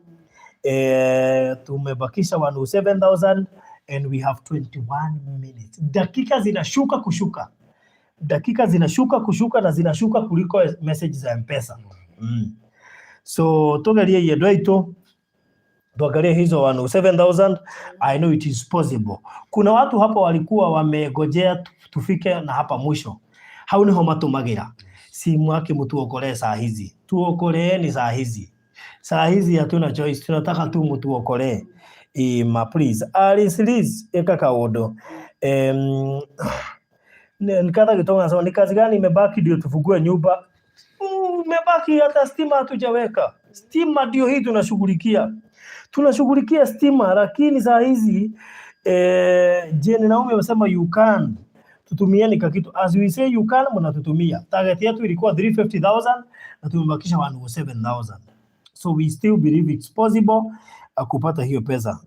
Eh, tumebakisha 107,000 and we have 21 minutes. Dakika zinashuka kushuka. Dakika zinashuka kushuka na zinashuka kuliko message za M-Pesa. So tugerie yendo itu tuangalie hizo 107,000. I know it is possible. Kuna watu hapa walikuwa wamegojea tufike na hapa mwisho. Hau niho matumagira simu yake, mtuokolee saa hizi, tuokoleeni saa hizi. Saa hizi hatuna choice, tunataka tu mtuokolee. Ima please, Alice Liz, eka kaundu. Nikatha Gitonga anasema ni kazi gani imebaki ndio tufungue nyumba? Imebaki hata stima hatujaweka. Stima ndio hii tunashughulikia. Tunashughulikia stima, lakini saa hizi Jane Naomi amesema you can. Tutumieni kakitu. As we say you can, mnatutumia. Target yetu ilikuwa 350,000 na tumebakisha 107,000. So we still believe it's possible kupata hiyo pesa.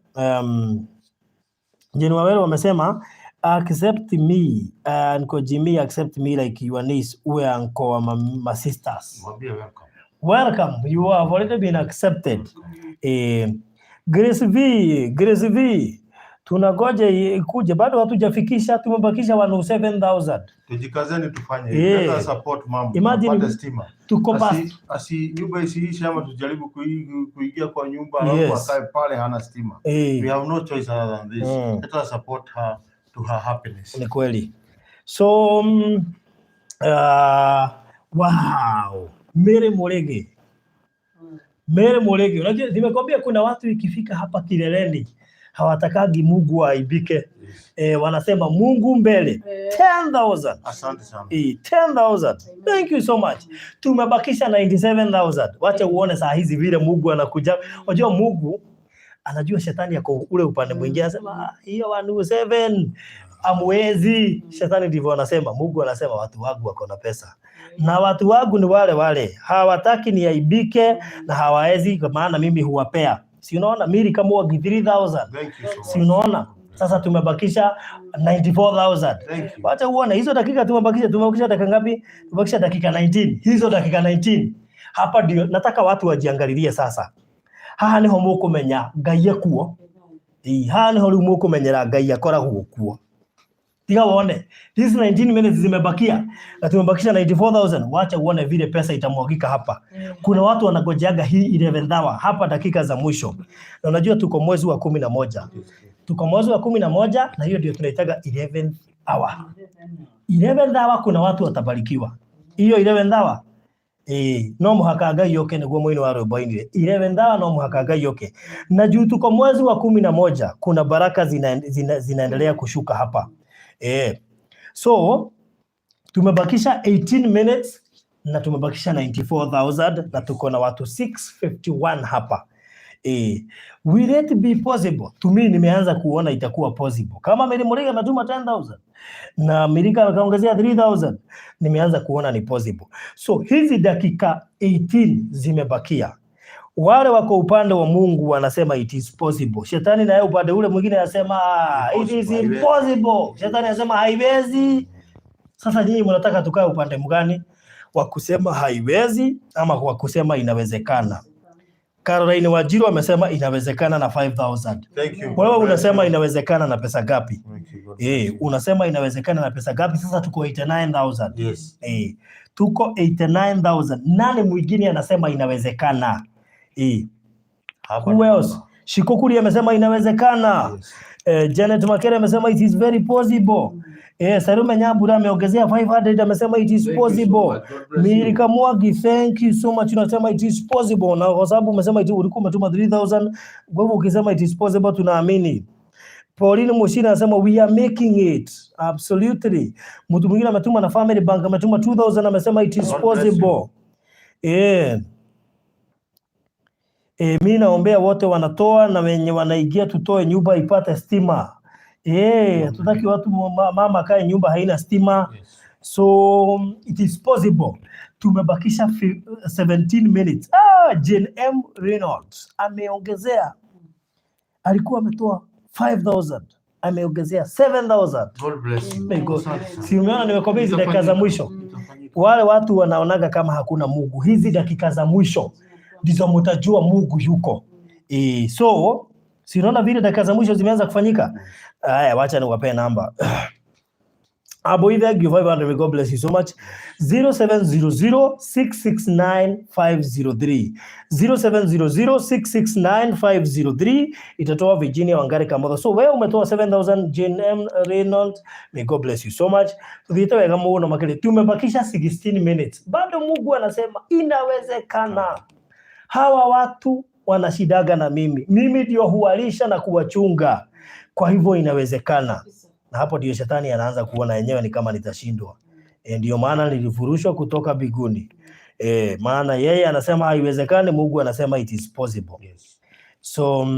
Jane Wawero wamesema accept me, Uncle Jimmy, accept me like your niece, uwe uncle wa my sisters. Mwambie welcome. Welcome, you have already been accepted. Eh, Grace V, Grace V, tunagoja ikuje, bado hatujafikisha, tumebakisha 107,000. Tujikazeni tufanye. Eh. Let us support mama. Imagine Tupate stima. Tuko past Asi nyumba isiishe ama tujaribu kuingia kwa nyumba alafu akae pale hana stima. We have no choice other than this. Let us support her to her happiness. Ni kweli. So wow, Mary Murege. Mary Murege, unajua nimekwambia kuna watu ikifika hapa kileleni hawatakagi Mungu aibike. Eh, wanasema Mungu mbele. 10,000. Asante sana. Eh, 10,000. Thank you so much. Tumebakisha 97,000. Wacha uone saa hizi vile Mungu anakuja. Unajua Mungu anajua shetani yako ule upande mwingine, anasema "Ah, hiyo 107 amwezi." Shetani ndivyo anasema. Mungu anasema watu wangu wako na pesa, na watu wangu ni wale wale, hawataki niaibike na hawawezi, kwa maana mimi huwapea. Si unaona Miri kama wa 3000. Thank you so much. Si unaona sasa tumebakisha 94,000. Thank you. Wacha uone hizo dakika tumebakisha dakika ngapi? Tumebakisha dakika 19. Hizo dakika 19. Hapa ndio nataka watu wajiangalilie sasa. Haha niho mukumenya Ngai ekuo. Ĩ, haha niho riu mukumenyera Ngai akoragwo kuo. Tiga uone. Hizi 19 minutes zimebakia na tumebakisha 94,000. Wacha uone vile pesa itamwagika hapa. Kuna watu wanagojeaga hii 11th hour hapa dakika za mwisho. Na unajua tuko mwezi wa 11. Tuko mwezi wa 11 na hiyo ndio tunaitaga 11th hour. 11th hour kuna watu watabarikiwa. Hiyo 11th hour no muhaka Ngai oke niguo muini wa rwimbo ainire. 11th hour no muhaka Ngai oke. Na juu tuko mwezi wa 11 kuna baraka zinaendelea kushuka hapa. So tumebakisha 18 minutes na tumebakisha 94,000 na tuko na watu 651 hapa. Will it be possible? To me nimeanza kuona itakuwa possible. Kama Mary Muriga ametuma 10,000 na Mirika akaongezea 3,000, nimeanza kuona ni possible. So hizi dakika 18 zimebakia. Wale wako upande wa Mungu wanasema it is possible. Shetani naye upande ule mwingine anasema it is impossible. Shetani anasema haiwezi. Sasa nyinyi mnataka tukae upande mgani? Wa kusema haiwezi ama wa kusema inawezekana? Caroline Wanjiru amesema inawezekana na 5000. Thank you. Wewe unasema inawezekana na pesa ngapi? Thank you. God bless you. Unasema inawezekana na pesa ngapi? Sasa tuko 89,000. Yes. Tuko 89,000. Nani mwingine anasema inawezekana? Hapa Who ni else? hapa. Shikokuri amesema inawezekana. Yes. Janet Makere amesema it is very possible. Sarume Nyambura ameongezea 500 amesema it is Thank you so possible. much. God bless you. Mirika Mwangi, thank you so much. Unasema it is possible, na kwa sababu umesema it, ulikuwa umetuma 3000, kwa hivyo ukisema it is possible tunaamini. Pauline Mushina anasema we are making it. Absolutely. Mtu mwingine ametuma na Family Bank ametuma 2000 amesema it is God bless you. possible. Mi naombea wote wanatoa na wenye wanaingia tutoe nyumba ipate stima. Hatutaki watu mama kae nyumba haina stima. Yes. So it is possible. Tumebakisha 17 minutes. Jane M Reynolds ameongezea, alikuwa ametoa 5000 ameongezea 7000. God bless you. May God. Asante sana. Si umeona nimekwambia hizi dakika za mwisho, Itafanyika. wale watu wanaonaga kama hakuna Mungu. Hizi dakika za mwisho ndizo mtajua Mungu yuko. So si unaona vile dakika za mwisho zimeanza kufanyika? Haya, wacha niwapee namba. Abo, thank you 500. May God bless you so much. 0700669503, 0700669503 itatoa Virginia Wangari Kamotho. So wewe umetoa 7000, Jane M Reynolds, may God bless you so much. Tuthiite wega muno makiri. Tumebakisha 16 minutes. Bado Mungu anasema inawezekana. Hawa watu wanashidaga na mimi. Mimi ndio huwalisha na kuwachunga. Kwa hivyo inawezekana. Na hapo ndio shetani anaanza kuona yenyewe ni kama nitashindwa. Ndio maana nilifurushwa kutoka mbinguni. Maana yeye anasema haiwezekani, Mungu anasema it is possible. Yes. So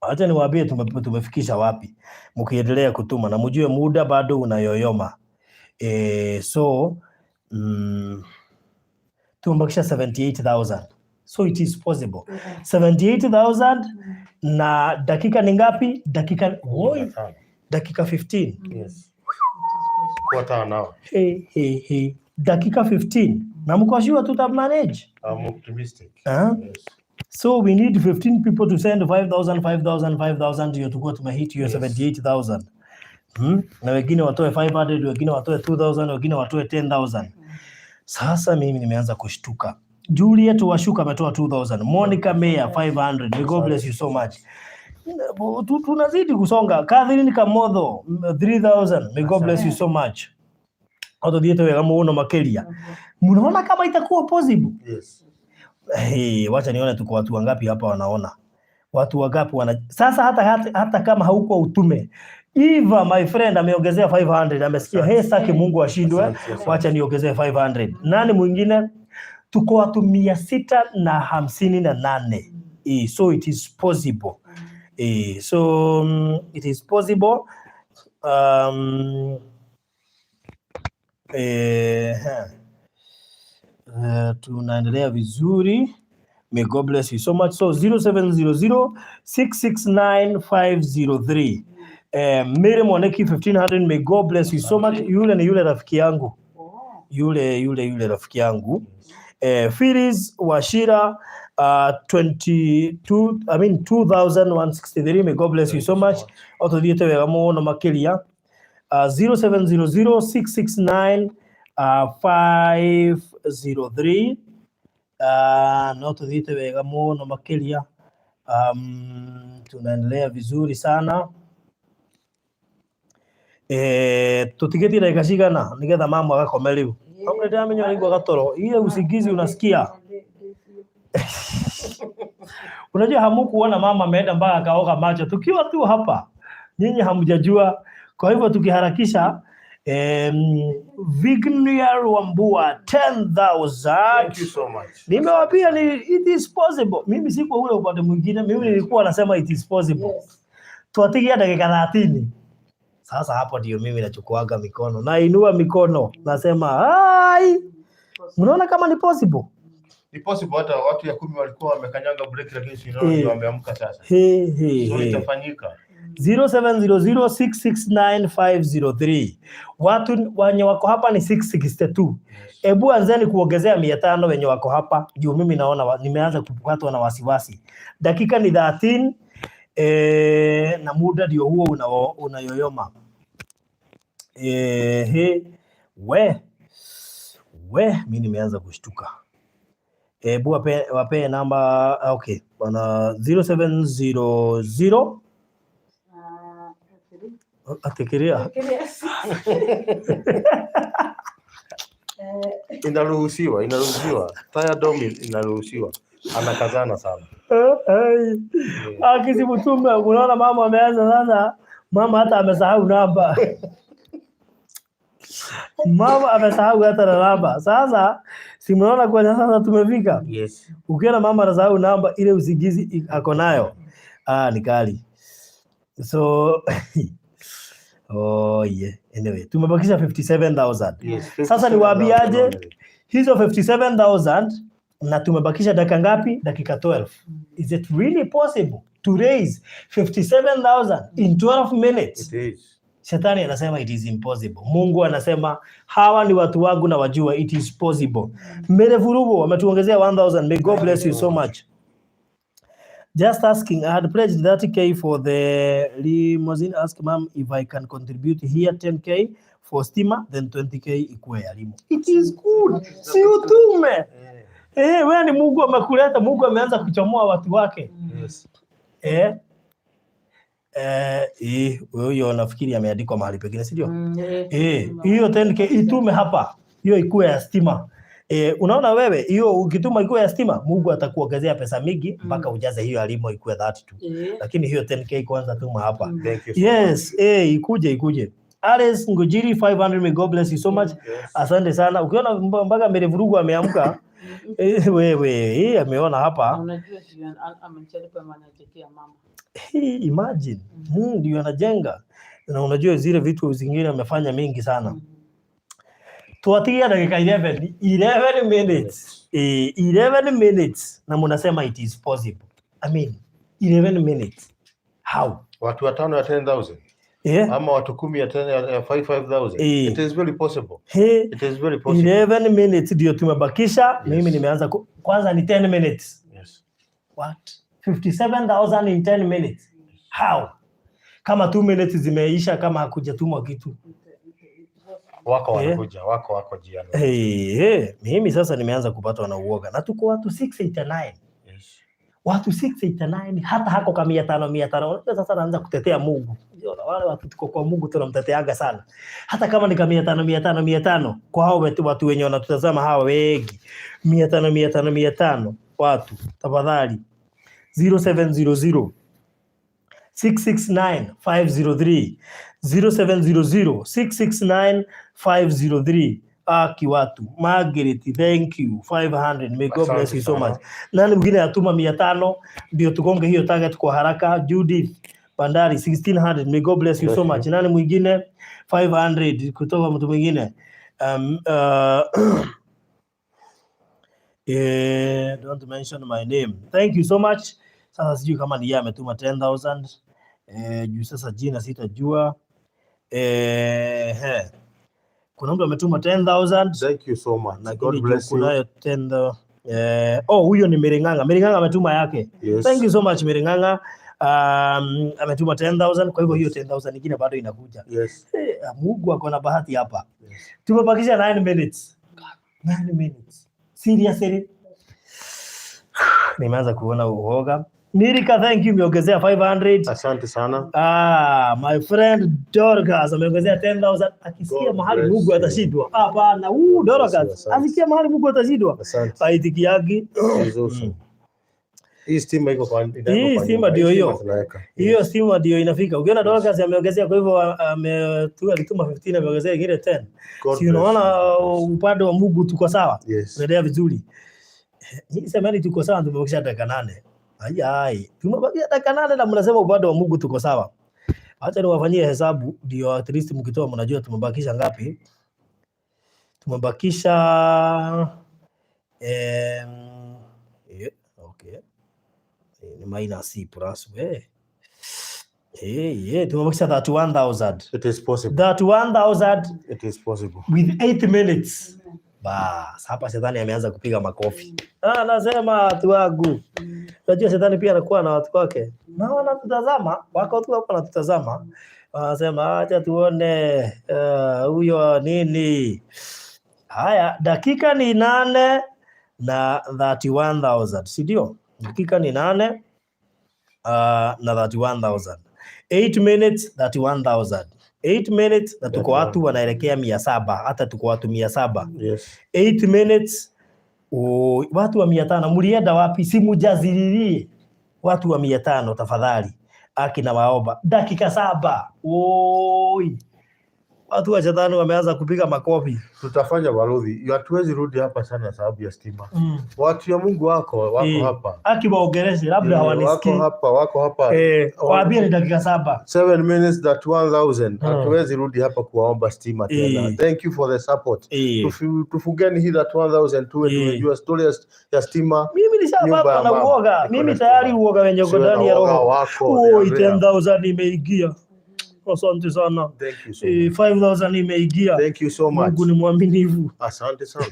acha niwaambie tumefikisha wapi mkiendelea kutuma na mjue muda bado unayoyoma. So tumebakisha 78,000. So it is possible. 78,000 na dakika ni ngapi? Dakika, woi, dakika 15. Yes. Quarter an hour. Hey, hey, hey. Dakika 15. Na mko sure tuta manage? I'm optimistic. Huh? Yes. So we need 15 people to send 5,000, 5,000, 5,000 ndio tukua tumehit hiyo Yes. 78,000. Na wengine watoe 500, wengine watoe 2,000, wengine watoe 10,000. Sasa mimi nimeanza kushtuka. Juliet Washuka ametoa 2,000. Monica Mayer 500. May God bless you so much. Tunazidi kusonga. Catherine Kamotho 3,000. May God bless you so much. Otuthiĩte wega mũno makĩria. Mnaona kama itakuwa possible? Yes. Hey, wacha nione tuko watu wangapi hapa wanaona. Watu wangapi wana sasa hata kama hauko utume. Eva my friend ameongezea 500, amesikia hey, sitaki Mungu ashindwe, Asante, asante. wacha niongezee 500. Nani mwingine? Tuko watu 658. So it is possible. So it is possible. Tunaendelea vizuri. May God bless you so much. So 0700 669 503. Mary Mwaneki 1500. May God bless you so much. Yule ni yule rafiki yangu. Yule rafiki yangu. Phyllis Wachira 22, I mean 2163. May God bless you so much. Otuthiĩte wega mũno makĩria. 0700 669 503. No tuthiite wega muno makiria. Tunaendelea vizuri sana. Tutigetie dakika cigana nigetha mama agakome riu? Hau nĩ ndĩramenya ũraigua gatoro, ile usingizi unasikia. Unajua hamukuona mama ameenda mpaka akaoga macho tukiwa tu hapa, nyinyi hamjajua. Kwa hivyo tukiharakisha, Vignier Wambua 10,000. Thank you so much. Nimewapia ni it is possible. Mimi siko ule upande mwingine, mimi nilikuwa nasema it is possible. Twatigia dakika 30. Sasa hapo ndio mimi nachukuaga mikono, nainua mikono, nasema hai. Mnaona kama ni possible? Ni possible, hata watu ya 10 walikuwa wamekanyaga break lakini si unaona ndio wameamka sasa. He, he, So he. itafanyika. 0700669503. Watu wenye wako hapa ni 662. Ebu anzeni kuongezea 500 wenye wako hapa juu mimi naona nimeanza kupatwa na wasiwasi. Dakika ni 13, na muda ndio huo unayoyoma. He, we we mi nimeanza kushtuka. Ebu wape namba, ah, okay bana, 0700 atikiria. Inaruhusiwa, inaruhusiwa. Tiredom inaruhusiwa. Anakazana sana. Akisi mtume, unaona mama ameanza sasa. Mama hata amesahau namba. Mama amesahau hata na namba. Sasa si mnaona kwa sasa tumefika. Yes. Ukiona mama anasahau namba, ile usingizi ako nayo. Ah, ni kali. So oh yeah. Anyway, tumebakisha 57,000. Yes. Sasa niwaambiaje? Hizo 57,000 na tumebakisha dakika ngapi? Dakika 12. Is it really possible to raise 57,000 in 12 minutes? It is. Shetani anasema it is impossible. Mungu anasema hawa ni watu wangu na wajua it is possible. Mere Vurugo wametuongezea 1000. May God bless you so much. Just asking, I had pledged 30K for the limousine. Ask mom if I can contribute here 10K for stima, then 20K ikuwe ya limo. It is good. Si utume. Wewe ni Mungu amekuleta, Mungu ameanza kuchomoa watu wake. Yes. Huyo nafikiri ameandikwa mahali pengine, si ndio? Mm. Hiyo 10K itume hapa, hiyo ikuwe ya stima. Unaona wewe, hiyo ukituma ikuwe ya stima, Mungu atakuongezea pesa mingi mpaka ujaze hiyo alimo ikuwe 32. Lakini hiyo 10K kwanza tuma hapa. Thank you so Yes, ikuje ikuje. Alice Ngujiri 500, may God bless you so much. much. Yes. Asante sana. Ukiona mpaka Mere Vurugu ameamka, wewe, ameona hapa. Unajua sio amechalipa maana mama. Hey, imagine. Ndio anajenga. Na unajua zile vitu zingine amefanya mingi sana. Tuatigia dakika 11, 11 minutes. 11 minutes na mnasema it is possible. I mean, 11 minutes. How? Watu watano ya 10,000 ama watu 10 ya 10 ya 5,000. It is very possible. Hey, It is very possible. 11 minutes ndio tumebakisha. Mimi nimeanza kwanza ni 10 minutes. Yes. What? 57,000 in 10 minutes. How? Kama 2 minutes zimeisha kama hakujatumwa kitu. Wako wanakuja, wako jiani. Hey, hey, mimi sasa nimeanza kupatwa na uoga na tuko watu 689. Yes. Watu 689 hata hako kama 500 500. Unajua sasa naanza kutetea Mungu. Unaona wale watu tuko kwa Mungu tunamteteaga sana. Hata kama ni kama 500 500 500 kwa hao watu wenye wanatutazama hawa wengi. 500 500 500 watu tafadhali. 0700 669 503, 0700 669 503. Aki watu Margaret, thank you 500, may God bless you so much. Nani mwingine atuma 500 ndio tugonge hiyo target kwa haraka? Judith Bandari 1600, may God bless you so much. Nani mwingine 500 kutoka mtu mwingine? Don't mention my name. Thank you so much. Sasa sijui kama ni yeye ametuma 10,000. Juu sasa jina sitajua. Kuna mtu ametuma 10,000. Thank you so much. Lakini God bless you. kunayo 10, oh, huyo ni Miring'ang'a. Miring'ang'a ametuma yake. Yes. Thank you so much Miring'ang'a. Ametuma 10,000, kwa hivyo hiyo 10,000 nyingine bado inakuja. Mungu ako na bahati hapa. Tumebakisha 9 minutes. 9 minutes. Seriously? Nimeanza kuona uoga. Mirika, thank you, umeongezea 500. Asante sana. Ah, my friend Dorcas ameongezea 10,000. Akisikia God mahali bless Mungu you. atashindwa. Hapana, huu Dorcas. Asante. Asikia mahali Mungu atashindwa. Asante. Aitikiagi. Is awesome. Hii stima iko kwa inawekwa Hii kwa stima nyumba. ndio Hii hiyo. stima tunaweka. Hiyo stima ndio inafika. Ukiona Dorcas ameongezea, kwa hivyo alituma 15, ameongezea ingine 10. God Si bless unaona you. upande wa Mungu tuko sawa? Yes. Tunaendelea vizuri. Hii semeni tuko sawa, tumebakisha dakika 8. Ai ai, tumebakisha dakika 8 na mnasema upande wa Mungu tuko sawa. Acha niwafanyie hesabu ndio at least mkitoa mnajua tumebakisha ngapi. Tumebakisha yeah, okay. Ni minus C plus we. Yeah, tumebakisha 31,000. It is possible. 31,000 It is possible. with 8 minutes. Bas, hapa shetani ameanza kupiga makofi. Ah, nasema watu wangu. Unajua shetani pia anakuwa na watu wake. Na wanatutazama, wako tu hapo wanatutazama. Wanasema acha tuone huyo nini. Haya, dakika ni 8 na 31,000, si ndio? Dakika ni 8 na 31,000. 8 minutes 31,000. 8 minutes na tuko watu wanaelekea 700, hata tuko watu 700. 8 minutes oh, watu wa 500 mlienda wapi? Si mujazililie watu wa 500 tafadhali. Aki na waomba dakika 7. Oi, watu wa shetani wameanza kupiga makofi. Tutafanya balozi. Hatuwezi rudi hapa sana sababu ya stima. Watu ya Mungu wako hapa. Aki waongeleshe labda hawanisikii. Wako hapa, wako hapa. Waambie ni dakika 7. 7 minutes that 1000. Hatuwezi rudi hapa kuwaomba stima tena. Thank you for the support. Tufungeni hii that 1000 tuwe tumejua story ya stima. Mimi Nyumba nishapatwa ya na mama. uoga. Iko Mimi na tayari stima. uoga wenye uko Siwe na ndani ya uoga roho. wako, they Oi, are there. 10,000 imeingia. Asante sana. Thank you so much. 5,000 imeingia. Thank you so much. Mungu ni mwaminifu. Asante sana.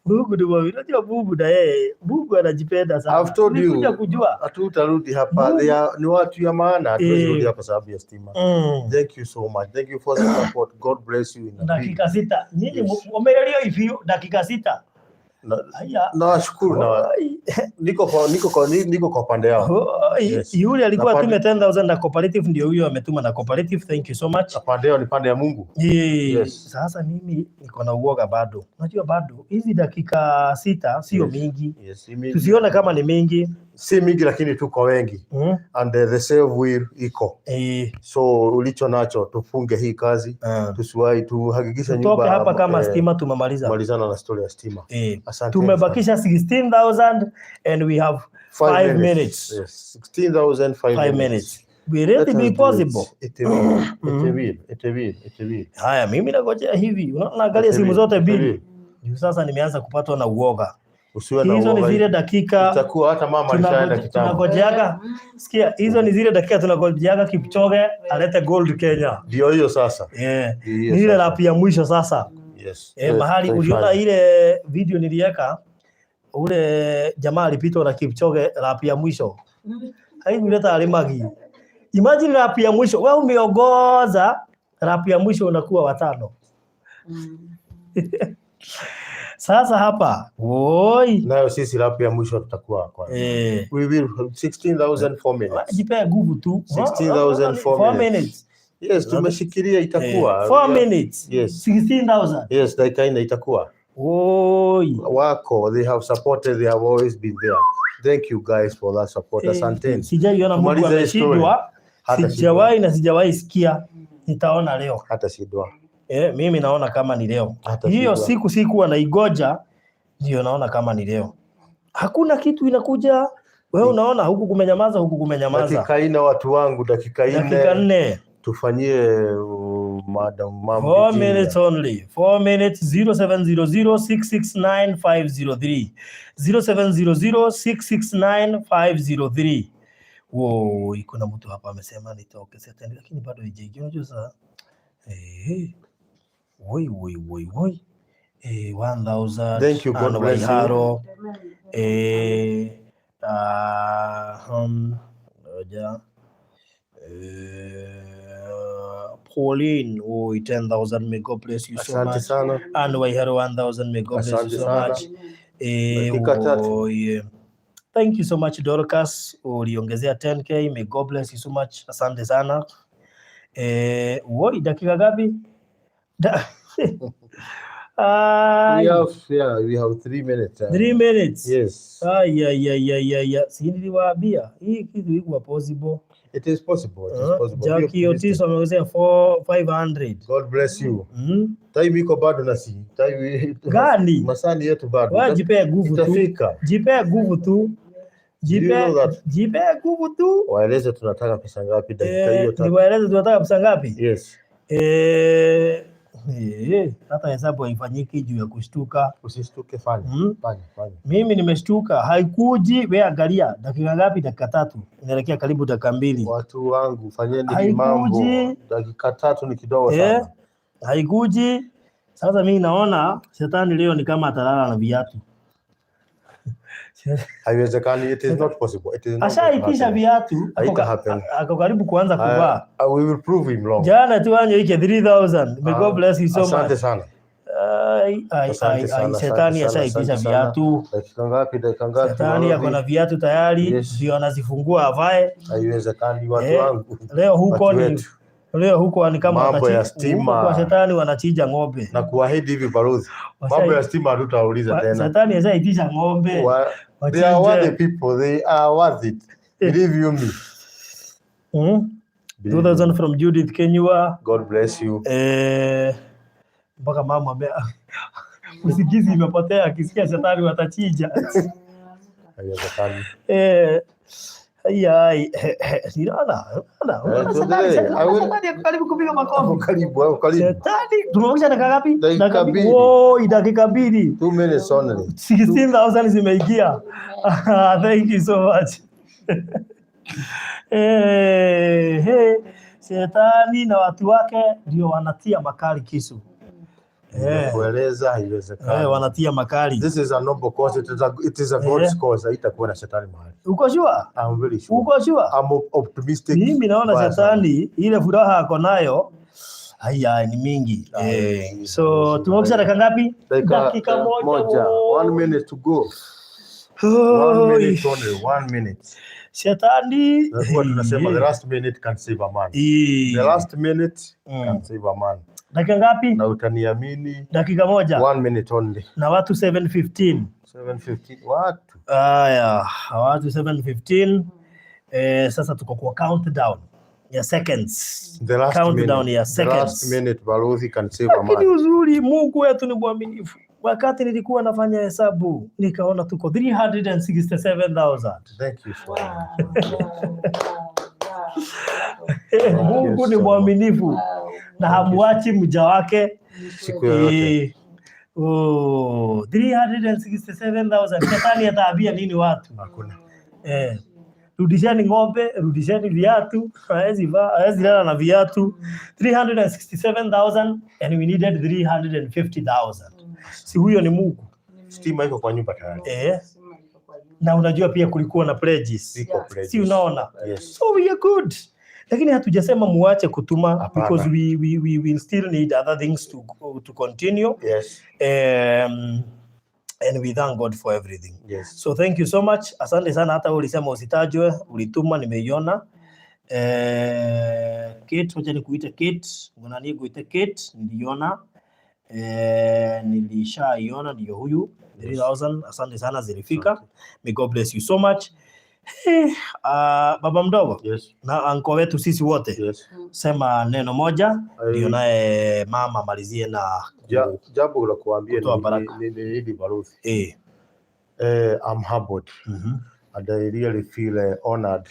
Mungu ni mwaminifu. Unajua Mungu na yeye, Mungu anajipenda sana. I've told you. Nilikuja kujua. Hatutarudi hapa. Mungu. They are, ni watu ya maana. Hatuwezi rudi hapa sababu ya stima. Thank you so much. Thank you for the support. God bless you in a big. Dakika 6. Nyinyi wamelelio hivyo dakika 6. Haya. Nawashukuru na Oi. niko kwa pande yao. Oi. Yes. Yule alikuwa Na atume 10,000 na cooperative, ndio huyo ametuma na cooperative. Thank you so much. Na pande yao ni pande ya Mungu. Yes. Sasa mimi niko na uoga bado. Unajua bado hizi dakika 6 sio mingi. Yes, si mingi. Tusione kama ni mingi. Si mingi lakini tuko wengi. And the save will iko. So ulicho nacho tufunge hii kazi. Tusiwahi tuhakikishe Tutoke nyumba hapa kama stima tumemaliza. Malizana na story ya stima. Asante. Tumebakisha 16,000 and we have 5 minutes. Yes, 16,000 5 5 minutes. minutes. Will it Let us be do it. possible? It will. It will. It will. It will. Haya, mimi nangojea hivi. Unaona angalia It simu will. zote It mbili. will. Juu sasa nimeanza kupatwa na uoga. Usiwe na Hizo ni uoga. zile dakika Itakuwa hata mama alishaenda kitambo. tunagojeaga. Sikia, hizo ni zile dakika tunagojeaga Kipchoge alete gold Kenya. Ndio hiyo sasa. Ndio hiyo Ni ile sasa. lap ya mwisho sasa. Yes. Eh, mahali Tutaifanya. uliona ile video niliweka, ule jamaa alipitwa na Kipchoge lap ya mwisho. Haikuleta alimagi. Imagine lap ya mwisho, wewe umeongoza lap ya mwisho unakuwa watano. Sasa hapa, woi. Nayo sisi lap ya mwisho tutakuwa kwa. We will 16,000 4 minutes. Jipea nguvu tu. 16,000 4 4 minutes. minutes. Yes, tumeshikilia itakuwa. 4 minutes. Yes. 16,000. Yes, dakika 4 itakuwa. Oi. Wako, they have supported, they have always been there. Thank you guys for that support. Asanteni. Sijaiona Mungu Tumalize hii story. ameshindwa. Hata Sijawahi na sijawahi sikia. Nitaona leo. Hata shindwa. Mimi naona kama ni leo. Hata Hiyo shindwa. siku sikuwa naigoja, ndio naona kama ni leo. Hakuna kitu inakuja. Wewe unaona huku kumenyamaza, huku kumenyamaza. Dakika 4 watu wangu, dakika 4. Dakika 4. Tufanyie madam Mam 4 Virginia. minutes only. 4 minutes 0700 669 503. 0700 669 503. Wow, kuna mtu hapa amesema nitoke sasa, lakini bado haijaingia. Unajua sasa. Woi woi woi woi. 1000. Thank you, God bless you. Waiharo. Ngoja. Pauline, oh, 10,000. May God bless you so Asante much. sana. And Waiharo 1,000. May God bless you Asante so sana. much. Dakika 3. Oh, yeah. Thank you so much, Dorcas. Uliongezea 10K. May God bless you so much. Asante sana. Woi, dakika ngapi? We Ai, have, yeah, we have 3 minutes. 3 minutes. Yes. Ai, ai, ai, ai, ai, ai. Si niliwaambia hii kitu ikuwa possible. It is possible. It is possible. Be Jackie optimistic. Otis wameongezea 4 500. God bless you. Time iko bado na si. Time Gani? Masani yetu bado. Wewe jipee nguvu tu. Itafika. Jipee nguvu tu. Do you Jipee know that? Jipee nguvu tu. Waeleze tunataka pesa ngapi dakika hiyo 3. Niwaeleze tunataka pesa ngapi? Yes. Hata hesabu haifanyiki juu ya kushtuka. Usishtuke, fanya. Fanya, fanya. Mimi nimeshtuka, haikuji. We angalia dakika ngapi? Dakika 3, inaelekea karibu dakika 2. Watu wangu, fanyeni hii mambo. Haikuji. Dakika 3 ni kidogo sana. Haikuji. Sasa mimi naona shetani leo ni kama atalala na viatu. Haiwezekani, it is not possible. It is not Ashaitisha happen. viatu, Haita happen. Ako karibu kuanza kuvaa. We will prove him wrong. Jana tu ike 3000. May God bless you so Asante much. sana. Ai, ai, Asante ai, sana, ai, asante shetani sana, ashaitisha asante sana. viatu. Dakika ngapi? Dakika ngapi? Shetani ako na viatu tayari, ndio anazifungua avae. Haiwezekani, watu wangu. Leo huko Watu ni wetu. Leo huko ni kama Mambo ya stima. Huko kwa shetani wanachinja ng'ombe. Na kuahidi hivi, balozi, mambo ya stima hatutauliza tena. Shetani ashaitisha ng'ombe. They are worthy Wachinje. People. They are worth it. Believe you me. Believe 2000 you. From Judith Kenyua. God bless you. Mpaka mama usingizi imepotea akisikia shetani watachinja. Haiwezekani. Ai, ai, unaona, unaona, unaona shetani, Tuendelee. unaona shetani ako karibu kupiga Ako makofi. karibu, ako karibu. Shetani, tumebakisha dakika ngapi? Dakika Dakika mbili. mbili. Woi, dakika 2. 2 minutes only. 16,000 zimeingia. Thank you so much. Hey, shetani na watu wake ndio wanatia makali kisu. Nimekueleza haiwezekani. Wanatia makali. This is a noble cause. It is a God's cause. Haitakuwa na shetani mahali. Uko sure? I'm very sure. Uko sure? I'm optimistic. Mimi naona Mbaya sana. shetani ile furaha ako nayo haya ni mingi. So tumebakisha dakika ngapi? Dakika Dakika 1. moja. 1 minute to go. One Oi. minute only. 1 minute. Shetani. That's what tunasema, the last minute can save a man. The last minute can save a man. Dakika ngapi? Na utaniamini, Dakika 1. 1 minute only. Na watu 715. 750 watu. Aya, watu 715. Sasa tuko kwa countdown ya seconds. The last Countdown minute. ya The last seconds. minute balozi can save a Lakini man. uzuri Mungu wetu ni mwaminifu. Wakati nilikuwa nafanya hesabu nikaona tuko 367,000. Thank you so much. Mungu you ni so much. mwaminifu na hamuachi mja wake. Siku yoyote. Oh, 367,000. Shetani ataambia nini watu? Hakuna. Rudisheni ng'ombe, rudisheni viatu, hawezi vaa, hawezi lala na viatu. 367,000 and we needed 350,000. Si huyo ni Mungu? Stima iko kwa nyumba tayari. Na unajua pia kulikuwa na pledges. Ziko pledges. Si unaona? Yes. So we are good. Lakini hatujasema muache kutuma Hapana. because we will still need other things to continue. And we thank God for everything. So thank you so much. Asante sana, hata wewe ulisema usitajwe, ulituma, nimeiona. Kate, wacha nikuite Kate, nani kuite Kate, niliona. Nilishaiona ndio huyu 3000. Asante sana, zilifika. May God bless you so much. Baba mdogo na anko wetu sisi wote, sema neno moja ndio naye mama malizie na Jambo la kuambia kutoa baraka. ni hili, balozi. I'm humbled and I really feel honored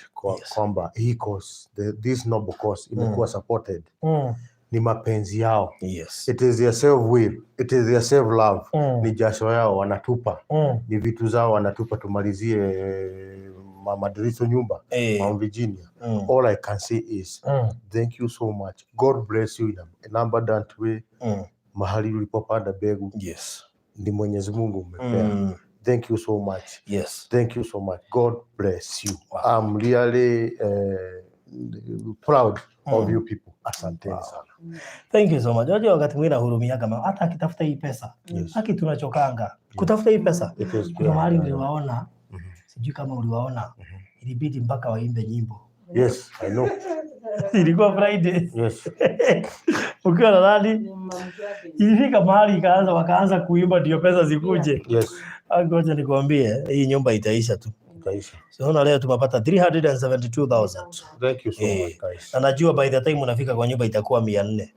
kwamba hii cause, this noble cause imekuwa supported. Ni mapenzi yao. It is their self will. It is their self love. Ni jasho yao wanatupa. Ni vitu zao wanatupa tumalizie Mama Diriso nyumba, Mama Virginia. All I can say is thank you so much. God bless you in an abundant way. Mahali ulipopanda mbegu ni Mwenyezi Mungu umepea. Thank you so much. Thank you so much. God bless you. Wow. I'm really proud of you people. Asanteni sana. Thank you so much. Unajua wakati mwingine nahurumiaga mama, hata akitafuta hii pesa, haki tunachokanga kutafuta hii pesa. It is Kuna mahali niliwaona, sijui kama uliwaona, ilibidi mpaka waimbe nyimbo. Yes, I know. Ilikuwa Friday. Ukiwa na nani, ilifika mahali ikaanza, wakaanza kuimba ndio pesa zikuje. Ah, ngoja nikwambie, hii nyumba itaisha tu. Itaisha. So leo tumepata 372,000. Thank you so much, guys. Na najua by the time unafika kwa nyumba itakuwa 400.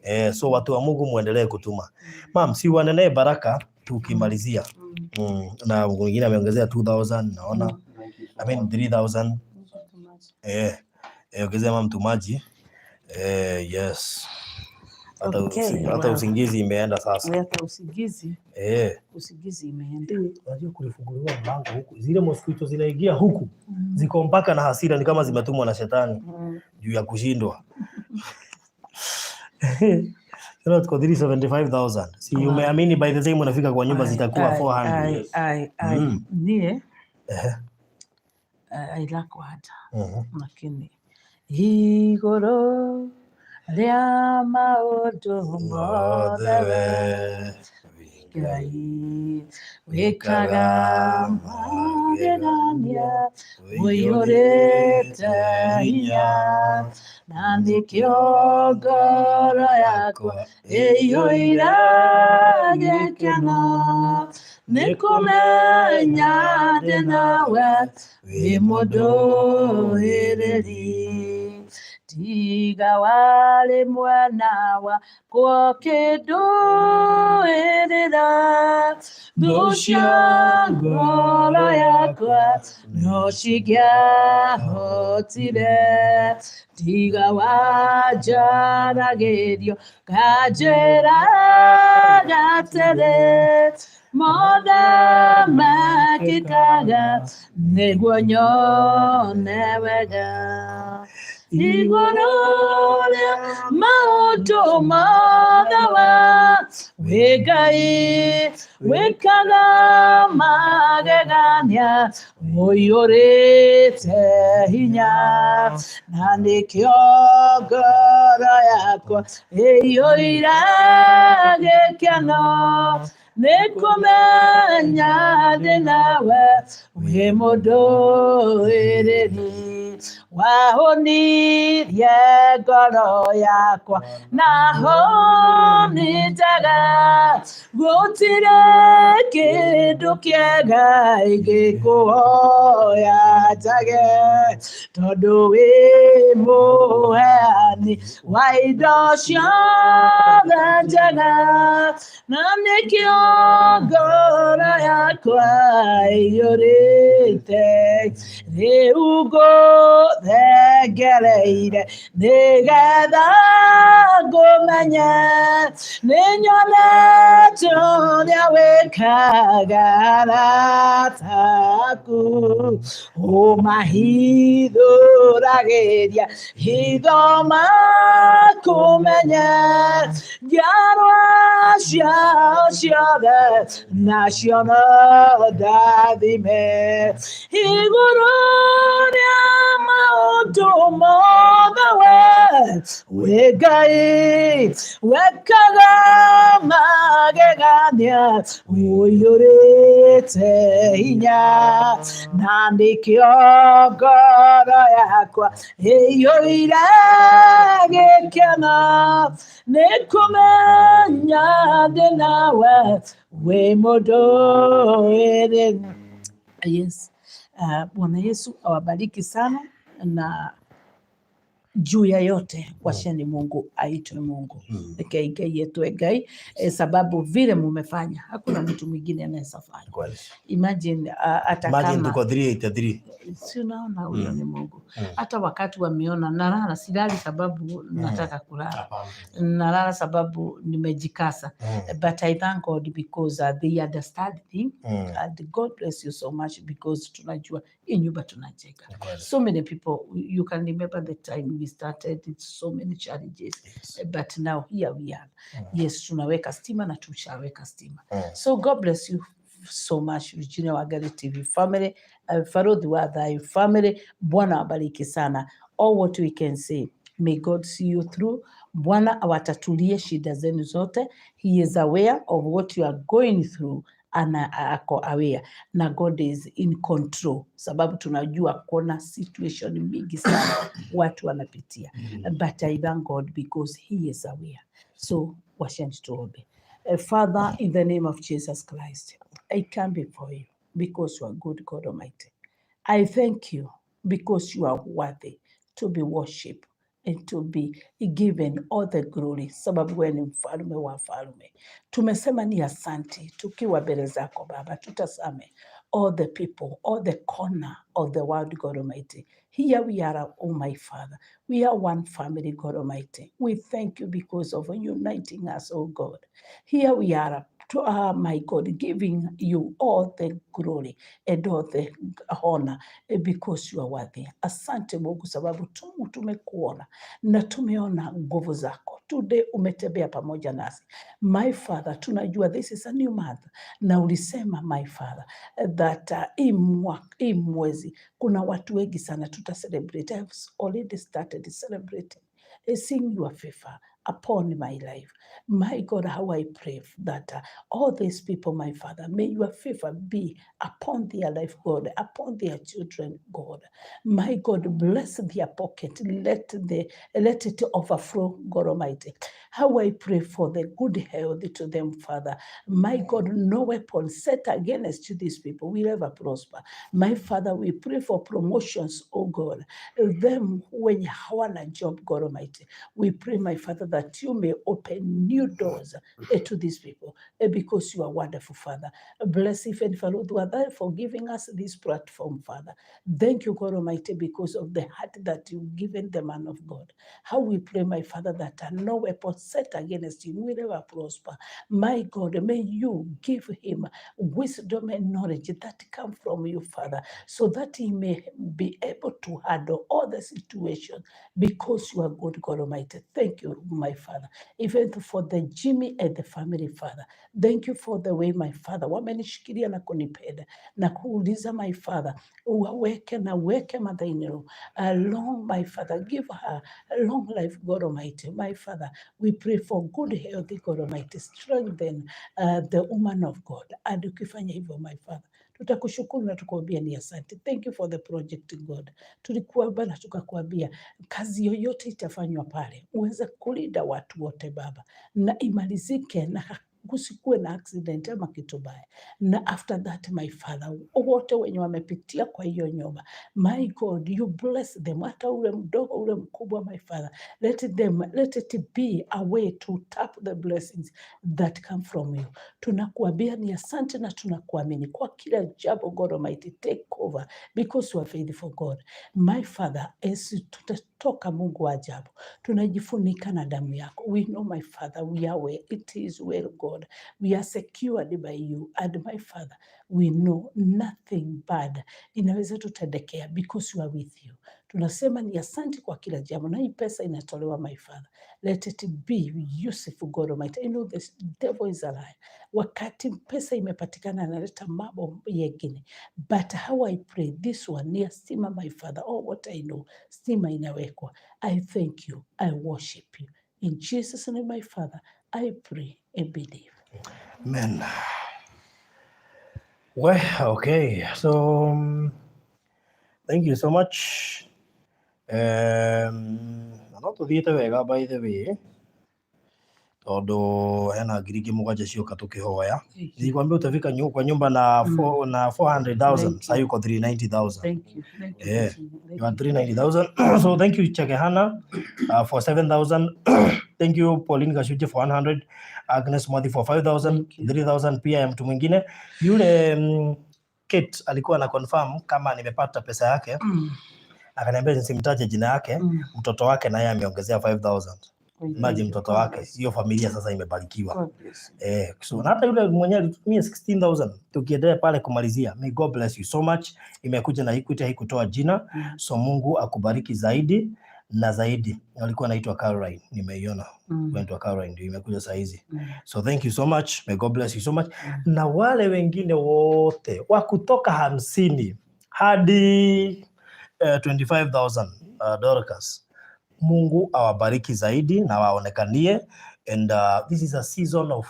Eh, so watu wa Mungu muendelee kutuma. Mam, si wanenee baraka tukimalizia. Na mwingine ameongezea 2000 naona. I mean 3000. Eh, ongezea mam tumaji. Eh, yes. Hata hata usingizi imeenda sasa. Hata usingizi, usingizi imeenda. Unajua kulifunguliwa mlango huku, zile mosquito zinaingia huku ziko mpaka na hasira, ni kama zimetumwa na shetani juu ya kushindwa. Sasa tuko 375,000. Si umeamini by the time unafika kwa nyumba zitakuwa Ai, 400. ai, ai, ai. Nie I lack word, lakini igũrũ rĩa maũndũ mothe we Ngai wĩkaga magegania ũiyũrĩte hinya, na nĩkĩo ngoro yakwa ĩiyũire gĩkeno nĩ kũmenya ndĩ nawe wĩ mũndũĩrĩri, tiga warĩ mwena wakwa ũkĩndũĩrĩra, thũ cia ngoro yakwa no cingĩahotire, tiga wanjaragĩrio nganjĩra atĩrĩ, mothe mekĩkaga nĩguo nyone wega. Igũrũ rĩa maũndũ mothe we wĩ Ngai wĩkaga magegania ũiyũrĩte hinya, na nĩkĩo ngoro yakwa ĩiyũire gĩkeno nĩ kũmenya ndĩ nawe wĩ mũndũĩrĩri, wahonirie ngoro yakwa na honi njega, gũtirĩ kĩndũ kĩega ingĩkũhoya njage, tondũ wĩ mũheani wa indo ciothe njega, na nĩkĩo ngoro yakwa ĩiyũrĩte rĩu ngũthengereire nĩgetha ngũmenye, nĩnyonete ũrĩa wĩkaga arata aku, ũmahithũragĩria hitho makũmenye, njiarwa ciao ciothe nacio no ndathime, igũrũ rĩa maũndũ mothe we wĩ Ngai wekaga magegania ũiyũrĩte hinya, na nĩkĩo ngoro yakwa ĩiyũire gĩkeno nĩ kũmenya ndĩ nawe wĩ mũndũĩrĩ. Yes. Bwana Yesu awabariki sana, na juu ya yote wacheni Mungu aitwe Mungu. Rekei Ngai etwe Ngai, sababu vile mumefanya hakuna mtu mwingine anaweza fanya. Imagine hata Imagine kama tuko 383. Si unaona huyo ni Mungu. Hata wakati wameona nalala, silali sababu nataka kulala, nalala sababu nimejikasa. But I thank God because they understand thing. And God bless you so much because tunajua hii nyumba tunajenga. So many people, you can remember the time we started, it's so many challenges. But now here we are. Yes, tunaweka stima na tushaweka stima. So God bless you. so much, Virginia Wangari TV family, Farodhi wa Thayu family. Bwana awabariki sana. All what we can say, may God see you through. Bwana awatatulie shida zenu zote. He is aware of what you are going through, ana ako aware na God is in control, sababu tunajua kuna situation mingi sana watu wanapitia, but I thank God because he is aware. So washeni tuombe. Father, in the name of Jesus Christ, I come before you because you are good, God Almighty. I thank you because you are worthy to be worshipped and to be given all the glory, sababu wewe ni mfalme wa falme. Tumesema ni asante tukiwa mbele zako Baba, tutazame all the people, all the corner of the world, God Almighty. Here we are, oh my Father. We are one family, God Almighty. We thank you because of uniting us, oh God. Here we are, to, my God, giving you all the glory and all the honor because you are worthy. Asante Mungu sababu tumekuona na tumeona nguvu zako. Today umetembea pamoja nasi. My Father, tunajua this is a new month na ulisema, my Father, that hii mwezi kuna watu wengi sana tuta celebrate. I have already started celebrating, seeing your favor upon my life. My God, how I pray that all these people, my Father, may your favor be upon their life, God, upon their children, God. My God, bless their pocket. Let it overflow, God Almighty. How I pray for the good health to them, Father. My God, no weapon set against these people will ever prosper. My Father, we pray for promotions, oh God. Them when hawana job, God Almighty. We pray, my Father, that you may open new doors to these people because you are wonderful, Father. Bless even Faludwada for giving us this platform, Father. Thank you, God Almighty, because of the heart that you've given the man of God. How we pray, my Father, that no weapon set against him will ever prosper. My God, may you give him wisdom and knowledge that come from you, Father, so that he may be able to handle all the situations because you are good, God Almighty. Thank you, my Father, even for the Jimmy and the family, Father. Thank you for the way, my Father, wamenishikilia na kunipenda na kuuliza, my Father, uwaweke na weke mother-in-law along, my Father, give her a long life, God Almighty. My Father, we pray for good health, God Almighty. Strengthen the woman of God. And ukifanya hivyo, my Father, tutakushukuru na tukuambia ni asante. Thank you for the project, God. Tulikuomba na tukakuambia kazi yoyote itafanywa pale uweze kulinda watu wote Baba, na imalizike na kusikuwe na accident ama kitu baya. Na after that, my Father, wote wenye wamepitia kwa hiyo nyumba, my God, you bless them, hata ule mdogo ule mkubwa, my Father, let it be a way to tap the blessings that come from you. Tunakuambia ni asante na tunakuamini kwa kila jambo. God Almighty, take over because you are faithful God. My Father, as tutatoka, Mungu wa ajabu, tunajifunika na damu yako. We know, my Father, we are well. It is well, God. We are secured by you. And my Father, we know nothing bad inaweza tutendekea because we are with you. Tunasema ni asante kwa kila jambo, na hii pesa inatolewa, my Father, let it be useful, God Almighty. I know this devil is a liar. Wakati pesa imepatikana analeta mambo yengine, but how I pray this one ni ya stima, my Father. Oh, what I know, stima inawekwa. I thank you, I worship you. In Jesus' name, my Father, I pray and believe. Amen. Well, okay. So thank you so much. Na no tũthiĩte wega, by the way, tondũ hena 7,000 cioka tũkĩhoya. Nilikwambia utafika kwa nyumba na na 400,000. Thank you. Sasa yuko 390,000. Thank you. Thank you. Yeah. Thank You are 390,000. So thank you, Chekehana, for 7,000. Thank you, Pauline Gashuje, for 100. Agnes Mwadhi for 5,000. Thank you. 3,000 pia ya mtu mwingine. Yule Kate alikuwa na confirm kama nimepata pesa yake. Akaniambia nisimtaje jina yake. Mtoto wake naye ameongezea 5,000. Thank Imagine you. mtoto God wake. bless you. Hiyo familia sasa imebarikiwa. God bless you. So na hata yule mwenyewe alitumia 16,000 tukiendelea pale kumalizia. May God bless you so much. Imekuja na Equity, haikutoa jina. So Mungu akubariki zaidi. Na zaidi walikuwa naitwa Caroline, nimeiona naitwa Caroline ndio imekuja saa hizi. So thank you so much. May God bless you so much. Na wale wengine wote wa kutoka 50 hadi 25,000, Dorcas. Mungu awabariki zaidi na waonekanie, and this is a season of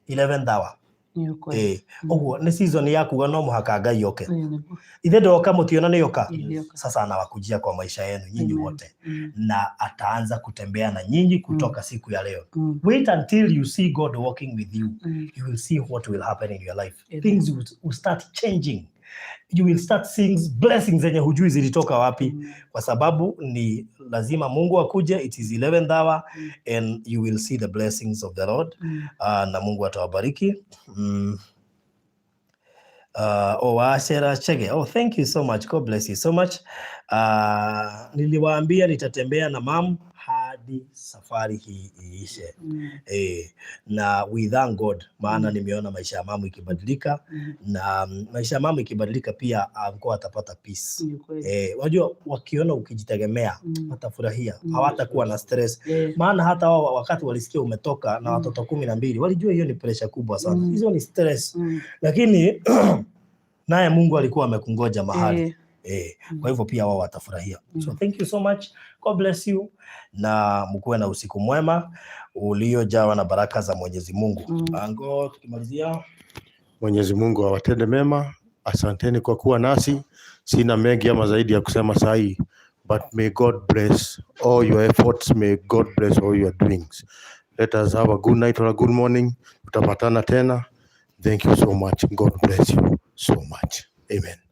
11th hour. Nĩ ũkweli. Ũguo nĩ season ya kuga no mũhaka Ngai oke. Nĩguo. Ithe ndoka mũtiona nĩ oka. Nĩoka. Sasa anawakujia kwa maisha yenu nyinyi Amen. wote na ataanza kutembea na nyinyi kutoka siku ya leo. Wait until you see God walking with you. You will see what will happen in your life. Amen. Things will start changing. You will start seeing blessings zenye hujui zilitoka wapi, kwa sababu ni lazima Mungu akuje. It is 11th hour and you will see the blessings of the Lord. Na Mungu atawabariki. Oh, Wachera Chege. Oh, thank you so much. God bless you so much. Niliwaambia nitatembea na mam hadi safari hii iishe. Na we thank God maana nimeona maisha ya mamu ikibadilika na maisha ya mamu ikibadilika pia uncle atapata peace. Ni kweli. Wajua wakiona ukijitegemea watafurahia, hawatakuwa na stress, maana hata wao wakati walisikia umetoka na watoto 12 walijua hiyo ni pressure kubwa sana, hizo ni stress, lakini naye Mungu alikuwa amekungoja mahali. Kwa hivyo pia wao watafurahia. So thank you so much. God bless you na mkuwe na usiku mwema uliojawa na baraka za Mwenyezi Mungu. Ango, tukimalizia. Mwenyezi Mungu awatende mema. Asanteni kwa kuwa nasi. Sina mengi ama zaidi ya kusema sahi, but may God bless all your efforts. May God bless all your doings. Let us have a good night or a good morning. Tutapatana tena. Thank you so much. God bless you so much. Amen.